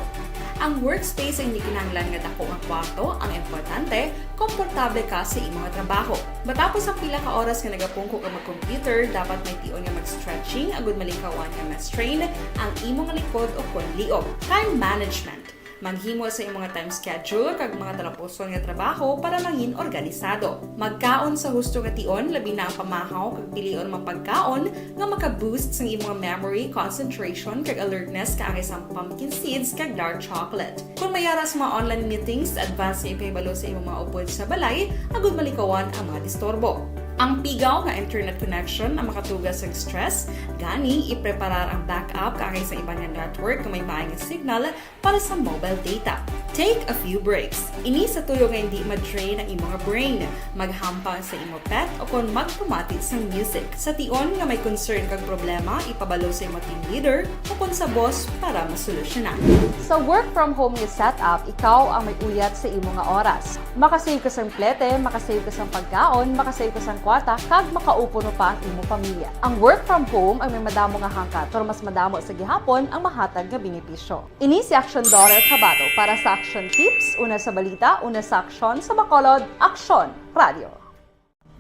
Ang workspace ay hindi kinahanglan nga dako nga kwarto, ang importante, komportable ka sa imong trabaho. Matapos ang pila ka oras nga nagapungko ka mag-computer, dapat may tion nga mag-stretching agud malikawan nga ma-strain ang imong likod o kon liog. Time management. Maghimo sa imong time schedule kag mga talapuson nga trabaho para mangin organisado. Magkaon sa husto nga tion, labi na ang pamahaw kag pilion mga pagkaon nga maka-boost sang imong memory, concentration, kag alertness kaangay sang pumpkin seeds kag dark chocolate. Kon may ara sa mga online meetings, advance nga ipahibalo sa imong mga upod sa balay agud malikawan ang mga disturbo. Ang pigaw nga internet connection ang makatuga sang stress, gani ipreparar ang backup kaangay sa iban nga network nga may maay nga signal para sa mobile data. Take a few breaks. Ini sa tuyo nga hindi ma-drain ang imong brain. Maghampang sa imo pet o kon magpamati sang music. Sa tion nga may concern kag problema, ipabalo sa imo team leader o kon sa boss para masolusyonan. Sa work from home nga setup, ikaw ang may uyat sa imo nga oras. Makasave ka sang plete, makasave ka sang pagkaon, makasave ka sang kwarta, kag makaupuno pa ang imo pamilya. Ang work from home ang may madamo nga hangkat, pero mas madamo sa gihapon ang mahatag nga benepisyo. Ini si Action Daughter Kabato para sa Action Tips, una sa balita, una sa aksyon, sa Bacolod, Aksyon Radio.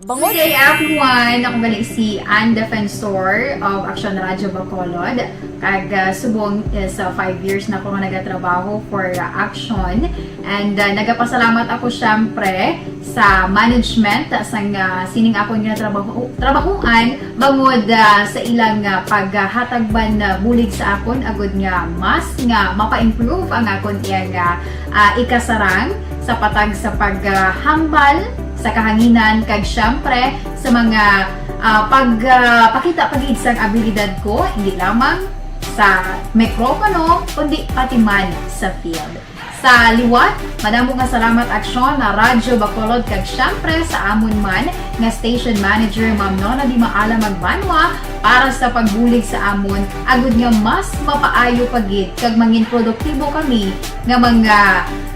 Bangod Good day, everyone! Ako gali si Ann Defensor of Action Radio Bacolod. Kag, ah, subong is, ah, five years na ako nga nagatrabaho for, ah, Action. And, ah, nagapasalamat ako, syempre, sa management, ah, sang, ah, sining akon nga trabaho, trabahuan, bangod, ah, sa ilang, ah, paghatag man, ah, bulig sa akon, agud nga mas nga mapa-improve ang akon iyang, ah, ah, ikasarang sa patag sa paghambal sa kahanginan, kag syempre sa mga, ah, pag, ah, pakita pa gid sang abilidad ko, hindi lamang sa mikropono, kundi pati man sa field. Sa liwat, madamo nga salamat, Aksyon, na Radyo Bacolod, kag syempre sa amon man nga station manager, Ma'am Nona Di Maala Magbanwa, para sa pagbulig sa amon, agud nga mas mapaayo pa gid kag mangin produktibo kami nga mga,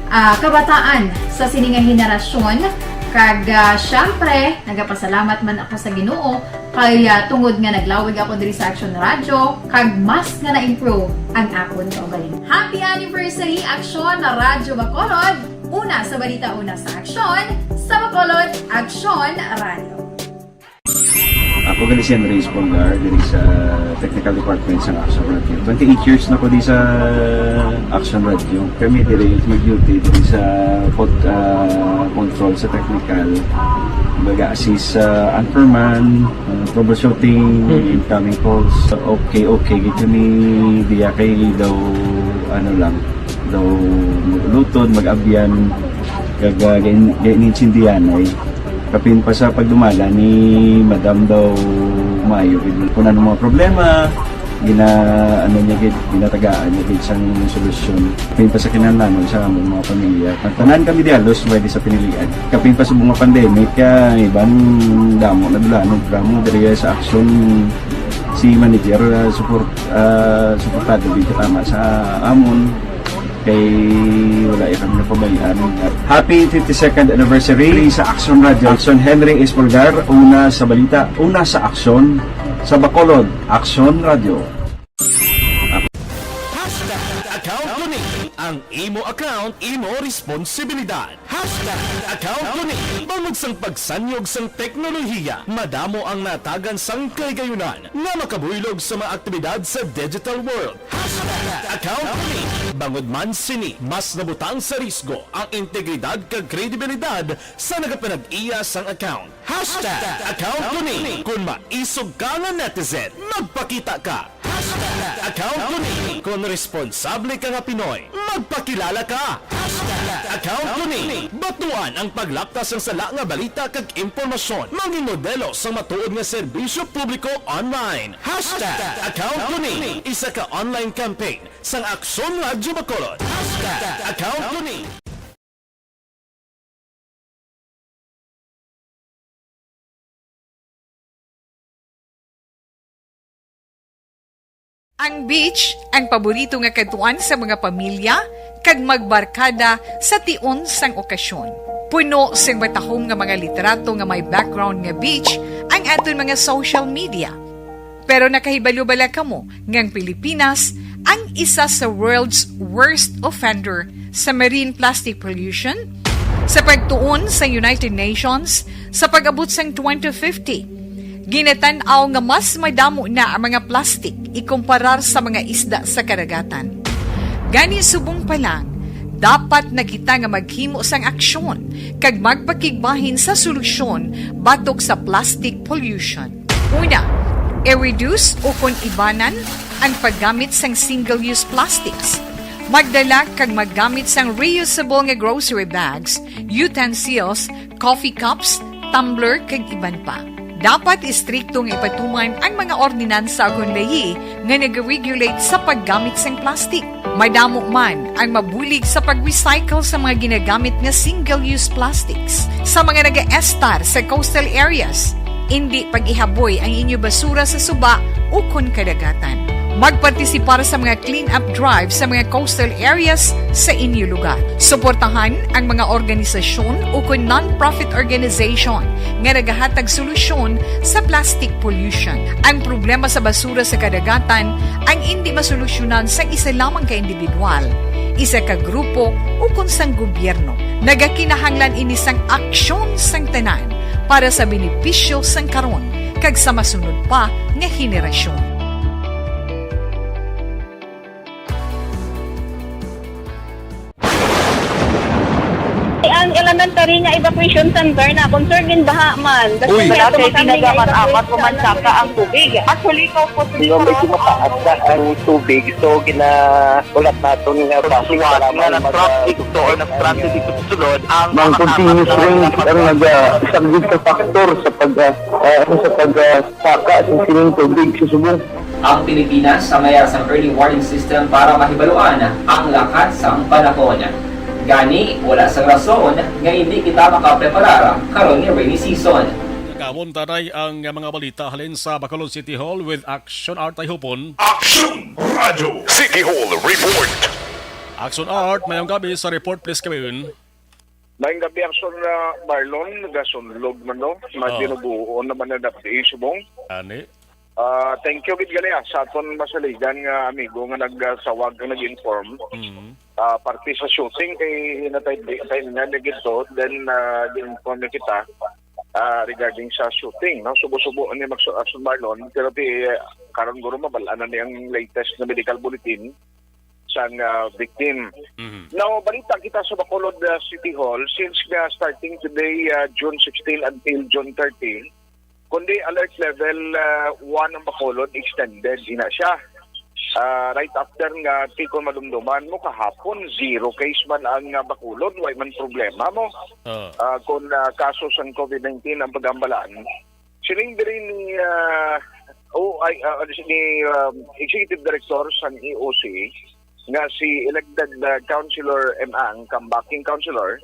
ah, kabataan sa sini nga henerasyon. Kag, ah, syempre, nagapasalamat man ako sa Ginoo kay, ah, tungod nga naglawig ako diri sa Aksyon Radyo, kag mas nga na-improve ang akon kaugalingon. Happy anniversary, Aksyon Radyo Bacolod! Una sa balita, una sa aksyon, sa Bacolod, Aksyon Radyo. Ako gali si Andres Polgar, diri sa technical department sa Aksyon Radyo. Twenty-eight years na ko di sa Action Radio. Kami diri mag-duty diri sa pot-, ah, control sa technical. Baga assist sa anchorman, ah, troubleshooting, Mm. incoming calls. Okay, okay, gid kami diya kay daw, ano lang, daw mag-ulutod, mag-abyan, kag, ah, gain-, gain-, intindihan ay. Kapin pa sa pagdumala ni Madam daw maayo gid. Kung ano mga problema, gina-, ano niya gid, ginatagaan niya gid sang solusyon. Kapin pa sa kinahanglanon sa among mga pamilya. Ang tanan kami dialos, pwede sa pinilian. Kapin pa sa mga pandemic, kaya iban damo na dulanon, damo diri sa action si manager, ah, support, ah, suportado gid katama sa amon. Kay wala ya kami napabayaan. Happy fifty-second anniversary sa Action Radio. Action Henry Espolgar, una sa balita, una sa aksyon, sa Bacolod, Action Radio. Hashtag account ko ni. Ang imo account, imo responsibilidad. Hashtag account ko ni. Bangod sang pagsanyog sang teknolohiya, madamo ang natagan sang kahigayonan nga makabuylog sa mga aktibidad sa digital world. Hashtag account ko ni. Bangod man sini, mas nabutang sa risgo ang integridad kag kredibilidad sa nagapanag-iya sang account. Hashtag account ko ni. Kung maisog ka nga netizen, magpakita ka. Hashtag account ko ni. Kung responsable ka nga Pinoy, magpakilala ka. Hashtag account ko ni. Batuan ang paglapta sang sala nga balita kag impormasyon. Mangin modelo sang matuod nga serbisyo publiko online. Hashtag account ko ni. Isa ka online campaign sang Aksyon Radyo Bacolod. Hashtag account ko ni. Ang beach, ang paborito nga kadtuan sa mga pamilya kag magbarkada sa tion sang okasyon. Puno sing matahom nga mga litrato nga may background nga beach ang aton mga social media. Pero nakahibalo bala kamo nga ang Pilipinas ang isa sa world's worst offender sa marine plastic pollution? Sa pagtuon sa United Nations, sa pag-abot sang twenty fifty, ginatan-aw nga mas madamo na ang mga plastic ikumparar sa mga isda sa kadagatan. Gani, subong pa lang, dapat na kita nga maghimo sang aksyon kag magpakigbahin sa solusyon batok sa plastic pollution. Una, i-reduce ukon ibanan ang paggamit sang single-use plastics. Magdala kag maggamit sang reusable nga grocery bags, utensils, coffee cups, tumbler, kag iban pa. Dapat istrikto nga ipatuman ang mga ordinansa ukon layi nga nag-regulate sa paggamit sang plastic. Madamo man ang mabulig sa pag-recycle sa mga ginagamit nga single-use plastics. Sa mga nagaestar sa coastal areas, indi pag-ihaboy ang inyo basura sa suba ukon kadagatan. Magpartisipar sa mga clean-up drive sa mga coastal areas sa inyo lugar. Suportahan ang mga organisasyon ukon non-profit organization nga nagahatag solusyon sa plastic pollution. Ang problema sa basura sa kadagatan ang indi masolusyonan sang isa lamang ka individual, isa ka grupo, ukon sang gobyerno. Nagakinahanglan ini sang aksyon sang tanan para sa benepisyo sang karon kag sa masunod pa nga henerasyon. Ang elementary nga evacuation center na concern gid baha man. Uy. Wala kay tinaga man, apat pa man saka ang tubig. Actually, ikaw po, Hindi, medyo mataas na ang tubig. So, gina-, ulat naton nga traffic, suwat nga nag-traffic to or nag-traffic dito sa sulod, ang mga continuous rain ang nag-, ah, isang gid ka factor sa pag, ah, ah, ano, sa pag, ah, saka sa sining tubig sa subong. Ang Pilipinas sa mayar sang early warning system para mahibaluan ang lakat sang panahon. Gani, wala sang rason nga hindi kita makapreparar karon nga rainy season. Kamo na ang mga balita halin sa Bacolod City Hall with Action Art Ayhupon. Action Radio City Hall Report. Action Art, mayong gabi sa report, please, kami. Maayong gabi, Action, ah, Marlon, gasunlog man, no? Oh. Madinuguon naman na dapdi, subong. Ani? Ah, thank you gid gali, ah, sa aton masaligan nga amigo nga nagsawag, nga nag-inform. Mm. Ah, parte sa shooting kay hinatay di, kay nga na gid to, then, ah, gi-inform na kita, ah, regarding sa shooting, no? Subo-subo ni Max Action Marlon, pero ti, ah, karon guro mabal-an na ni ang latest na medical bulletin. sang, ah, victim. Mhm. Now, balita kita sa Bacolod, ah, City Hall, since nga starting today, ah, June sixteen until June thirty, kundi alert level, ah, one ang Bacolod, extended ina siya. Ah, right after nga, ti kon madumduman mo, kahapon, zero case man ang, ah, Bacolod, way man problema mo. Oo. Ah, kung, ah, kaso sang COVID nineteen ang pagambalaan, siling diri ni, ah, o, ay, ah, ni, um, Executive Director sang E O C, nga si elected, ah, Councilor M. Ang, kang backing councilor,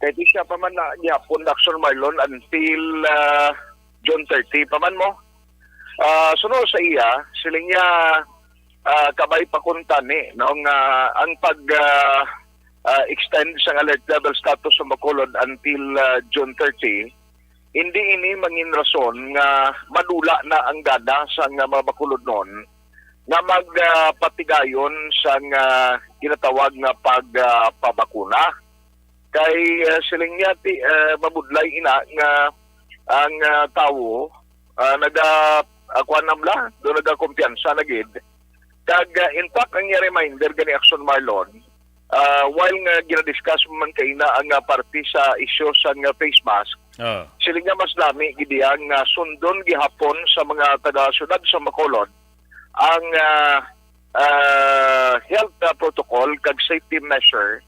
kay di siya pa man na gihapon, Action Marlon, until, ah, June thirty pa man mo. Ah, suno sa iya, siling niya, ah, kabay pa kuntani, no, nga ang pag, ah, ah, extend sang alert level status sa Bacolod until, ah, June thirty, hindi ini mangin rason nga madula na ang gana sang mga Bacolodnon nga mag, ah, patigayon sang, ah, ginatawag nga pag, ah, pabakuna. Kay, ah, siling niya, ti, ah, mabudlay ina nga ang, ah, tawo, ah, naga, ah, kuwan na bala, do nagakumpiyansa na gid. Kag, ah, in fact, ang iya reminder gani, Action Marlon, ah, while nga ginadiscuss man kaina ang, ah, parte sa isyu sang, ah, face mask, Ah. siling nga mas lami gid iya nga sundon gihapon sa mga taga-syudad sa Bacolod ang, ah, ah, health, ah, protocol kag safety measure,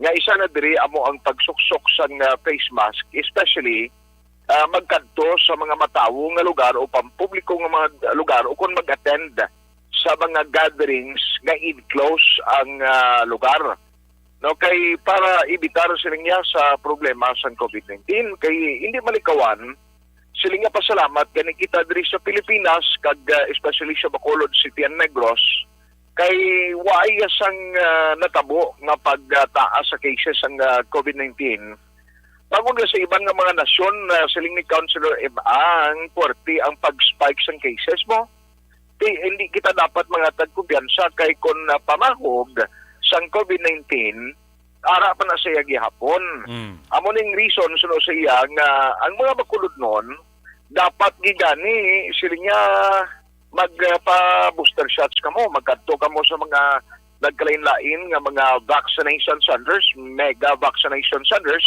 nga isa na diri amo ang pagsuksok sang, ah, face mask, especially, ah, magkadto sa mga matawo nga lugar o pampubliko nga mga lugar o kon mag-attend sa mga gatherings nga enclosed ang, ah, lugar. No, kay para evitar siling niya sa problema sang COVID nineteen, kay hindi malikawan, siling nga pasalamat gani kita diri sa Pilipinas kag, ah, especially sa Bacolod City and Negros, kay waay sang, ah, natabo nga pagtaas sa cases sang, ah, COVID nineteen. Bangod nga sa iban nga mga nasyon, ah, siling ni Councilor M. Ang puwerte ang pag-spike sang cases mo. Ti, hindi kita dapat mangatag kumpiyansa kay kon, ah, pamahog sang COVID nineteen, ara pa na siya gihapon. Mm. Amo ning reason suno sa iya nga ang mga Bacolodnon dapat gid gani sila nga mag, ah, pa booster shots kamo, magkadto kamo sa mga nagkalain-lain nga mga vaccination centers, mega vaccination centers,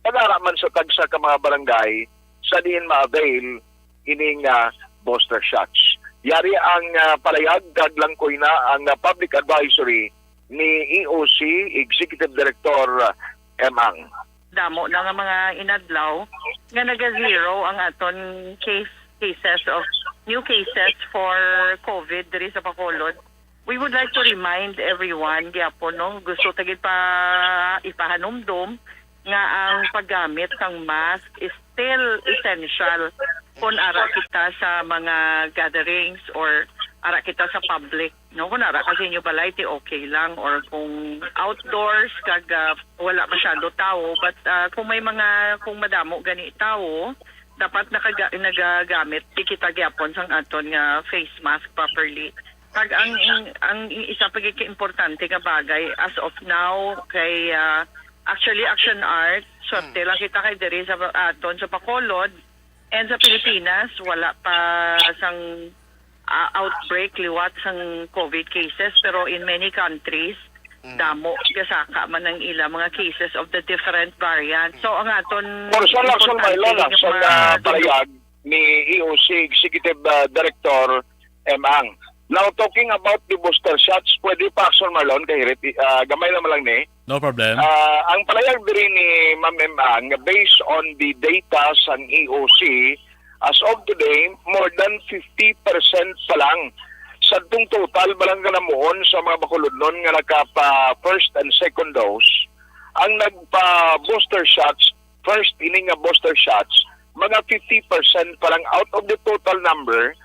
pag-ara man sa tagsa ka mga barangay sa diin ma-avail ini nga booster shots. Yari ang, ah, palayag kag langkoy na ang, ah, public advisory ni E O C Executive Director, ah, M. Ang. Damo na nga mga inadlaw nga naga-zero ang aton case, cases of, new cases for COVID diri sa Bacolod. We would like to remind everyone gyapon, no, gusto ta gid pa ipahanumdom nga ang paggamit sang mask is still essential kon ara kita sa mga gatherings or ara kita sa public, no? Kon ara ka sa inyo balay, ti okay lang, or kung outdoors kag, ah, wala masyado tawo, but, ah, kung may mga, kung madamo gani tawo, dapat nakaga-, nagagamit di kita gyapon sang aton nga face mask properly. Kag ang, ang isa pa gid ka importante nga bagay as of now kay, ah, actually, Action Art, swerte Hmm. lang kita kay diri sa aton sa Bacolod and sa Pilipinas wala pa sang, ah, outbreak liwat sang COVID cases, pero in many countries, Mm. damo gasaka man ang ila mga cases of the different variants. So, ang aton For sure lang, sure, importante Marlon, lang, nga sa, mga ah, pahayag ni E O C Executive, ah, Director M. Ang. Now, talking about the booster shots, pwede pa, Action Marlon, kay Rit-, ah, gamay naman lang ni. No problem. Ah, ang palayag diri ni Ma'am M. Ang, based on the data sang E O C, as of today, more than fifty percent pa lang sa tong total balang kanamuon sa mga Bacolodnon nga nakapa first and second dose, ang nagpa booster shots, first ini nga booster shots, mga fifty percent pa lang out of the total number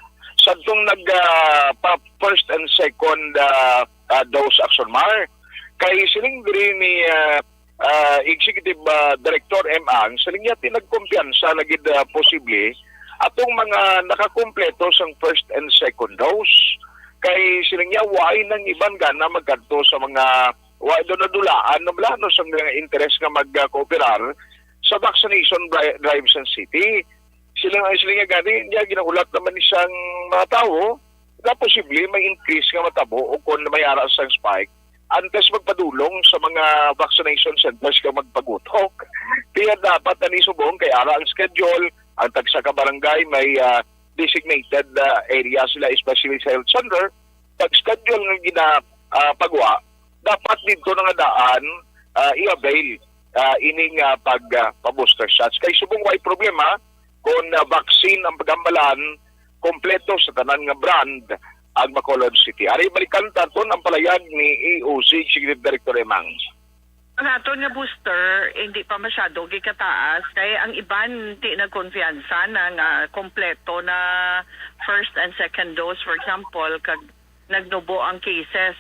sa tong nag, ah, pa first and second, ah, ah, dose, Action Mar. Kay siling diri ni, ah, ah, Executive, ah, Director M. Ang, siling niya, ti nagkumpiyansa na gid, ah, posible atong mga nakakumpleto sang first and second dose. Kay siling niya, waay nang iban gana magkadto sa mga, wa do nadulaan na bala, no, sa mga interes nga mag, ah, kooperar sa vaccination dri-, drive sa city. Sila nga, sila nga gani, niya ginahulat naman ni sang mga tawo na posible may increase nga matabo o kung may ara sang spike antes magpadulong sa mga vaccination centers kag magpagutok. Kaya dapat na ni subong kay ara ang schedule, ang tagsa ka barangay may, ah, designated, ah, area sila, especially sa health center. Pag schedule nga gina, ah, pagwa, dapat dito na nga daan, ah, i-avail, ah, ining, ah, pag, ah, pa-booster shots. Kay subong way problema kung, ah, vaccine ang pagambalan, kompleto sa tanan nga brand ang Bacolod City. Ari, balikan ta aton ang palayag ni E O C Executive Director Emang. Ang aton nga booster, hindi pa masyado gikataas. Kay ang iban, di nagkumpiyansa na nga kompleto na first and second dose, for example, kag nagnubo ang cases.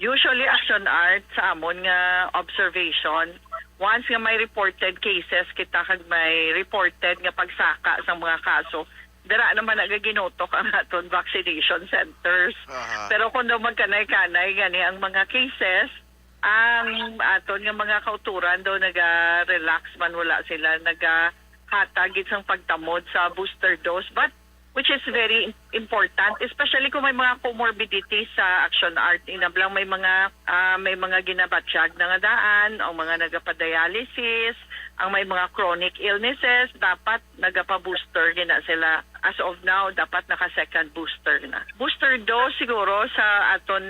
Usually, Action Art, sa amon nga observation, once nga may reported cases kita kag may reported nga pagsaka sa mga kaso, dira naman nagaginutok ang aton vaccination centers. Aha. Pero kung daw magkanay-kanay gani ang mga cases, ang aton nga mga kauturan daw naga-relax man, wala sila nagahatag gid sang pagtamod sa booster dose, but which is very im-, important, especially kung may mga comorbidities sa Action Art. Inablang may mga, ah, may mga ginabatyag na nga daan, ang mga nagapadialysis, ang may mga chronic illnesses, dapat nagapa-booster gina sila. As of now, dapat naka-second booster na. Booster dose siguro sa aton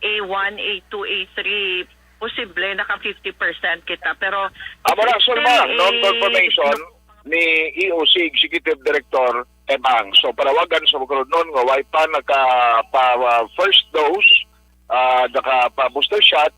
A one, A two, A three, posible naka fifty percent kita. Pero Amo na, it's still Sulma, a non-confirmation ni E O C Executive Director Emang. So, panawagan sa mga nun nga way pa naka pa, ah, first dose, ah, naka pa booster shot,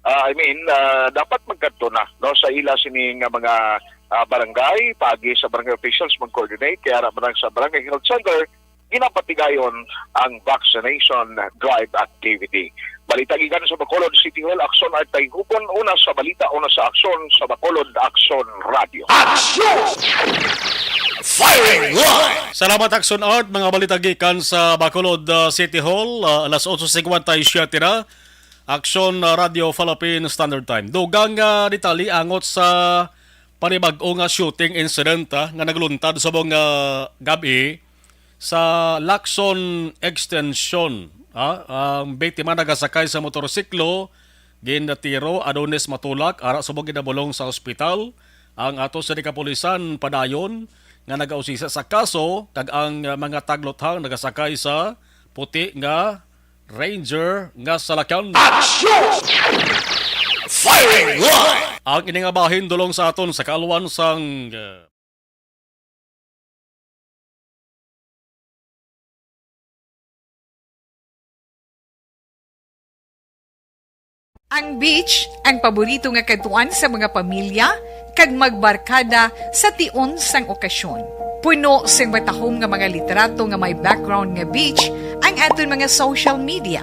ah, I mean, ah, dapat magkadto na, no, sa ila sini nga mga, ah, barangay, paagi sa barangay officials mag-coordinate, kaya ra man sa barangay health center, ginapatigayon ang vaccination drive activity. Balita gikan sa Bacolod City Hall, Aksyon Art Tayhubon, una sa balita, una sa aksyon sa Bacolod Aksyon Radio. Aksyon! Firing line! Salamat, Aksyon Art. Mga balita gikan sa Bacolod, uh, City Hall, uh, alas otso cincuenta y siete na. Aksyon, uh, Radio Philippine Standard Time. Dugang, uh, detalye angot sa panibag-o nga shooting incident, ah, nga nagluntad sa mga gab-i sa Lacson Extension, ah. Ang biktima nagasakay sa motorsiklo, ginatiro, Adonis Matulak, ara subong ginabulong sa ospital. Ang ato sa kapulisan padayon nga nagausisa sa kaso, kag ang, ah, mga tagluthang nagasakay sa puti nga Ranger nga salakyan. Action! Firing line! Ang ini nga bahin dulong sa aton sa kaalwan sang, uh, Ang beach, ang paborito nga kadtuan sa mga pamilya kag magbarkada sa tion sang okasyon. Puno sing matahom nga mga litrato nga may background nga beach ang aton mga social media.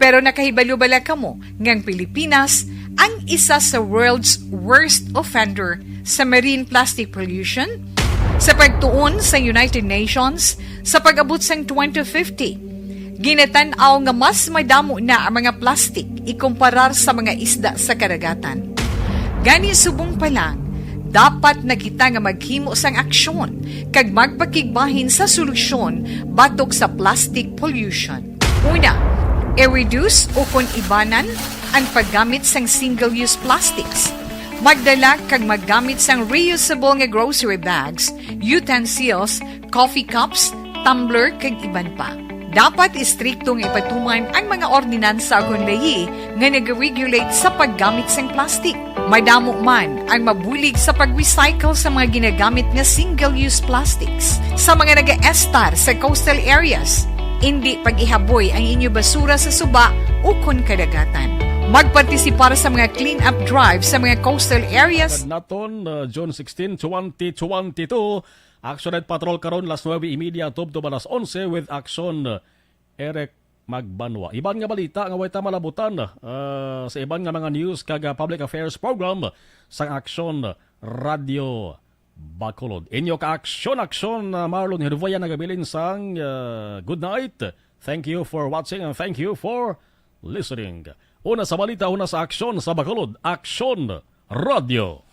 Pero nakahibalo bala kamo nga ang Pilipinas ang isa sa world's worst offender sa marine plastic pollution? Sa pagtuon sa United Nations, sa pag-abot sang twenty fifty, ginatan-aw nga mas madamo na ang mga plastic ikumparar sa mga isda sa kadagatan. Gani, subong pa lang, dapat na kita nga maghimo sang aksyon kag magpakigbahin sa solusyon batok sa plastic pollution. Una, i-reduce ukon ibanan ang paggamit sang single-use plastics. Magdala kag maggamit sang reusable nga grocery bags, utensils, coffee cups, tumbler, kag iban pa. Dapat istrikto nga ipatuman ang mga ordinansa ukon layi nga nag-regulate sa paggamit sang plastic. Madamo man ang mabulig sa pag-recycle sa mga ginagamit nga single-use plastics. Sa mga nagaestar sa coastal areas, indi pag-ihaboy ang inyo basura sa suba ukon kadagatan. Magpartisipar sa mga clean-up drive sa mga coastal areas. Naton, uh, June sixteen, twenty twenty-two, Action Night Patrol karon, las nuebe y media tubtob alas onse with Action Eric Magbanwa. Iban nga balita nga way ta malabutan, ah, sa iban nga mga news kag, ah, public affairs program sang Aksyon Radio Bacolod. Inyo ka Aksyon, Aksyon, ah, Marlon Hervoya nagabilin sang, ah, good night. Thank you for watching and thank you for listening. Una sa balita, una sa aksyon sa Bacolod, Aksyon Radio.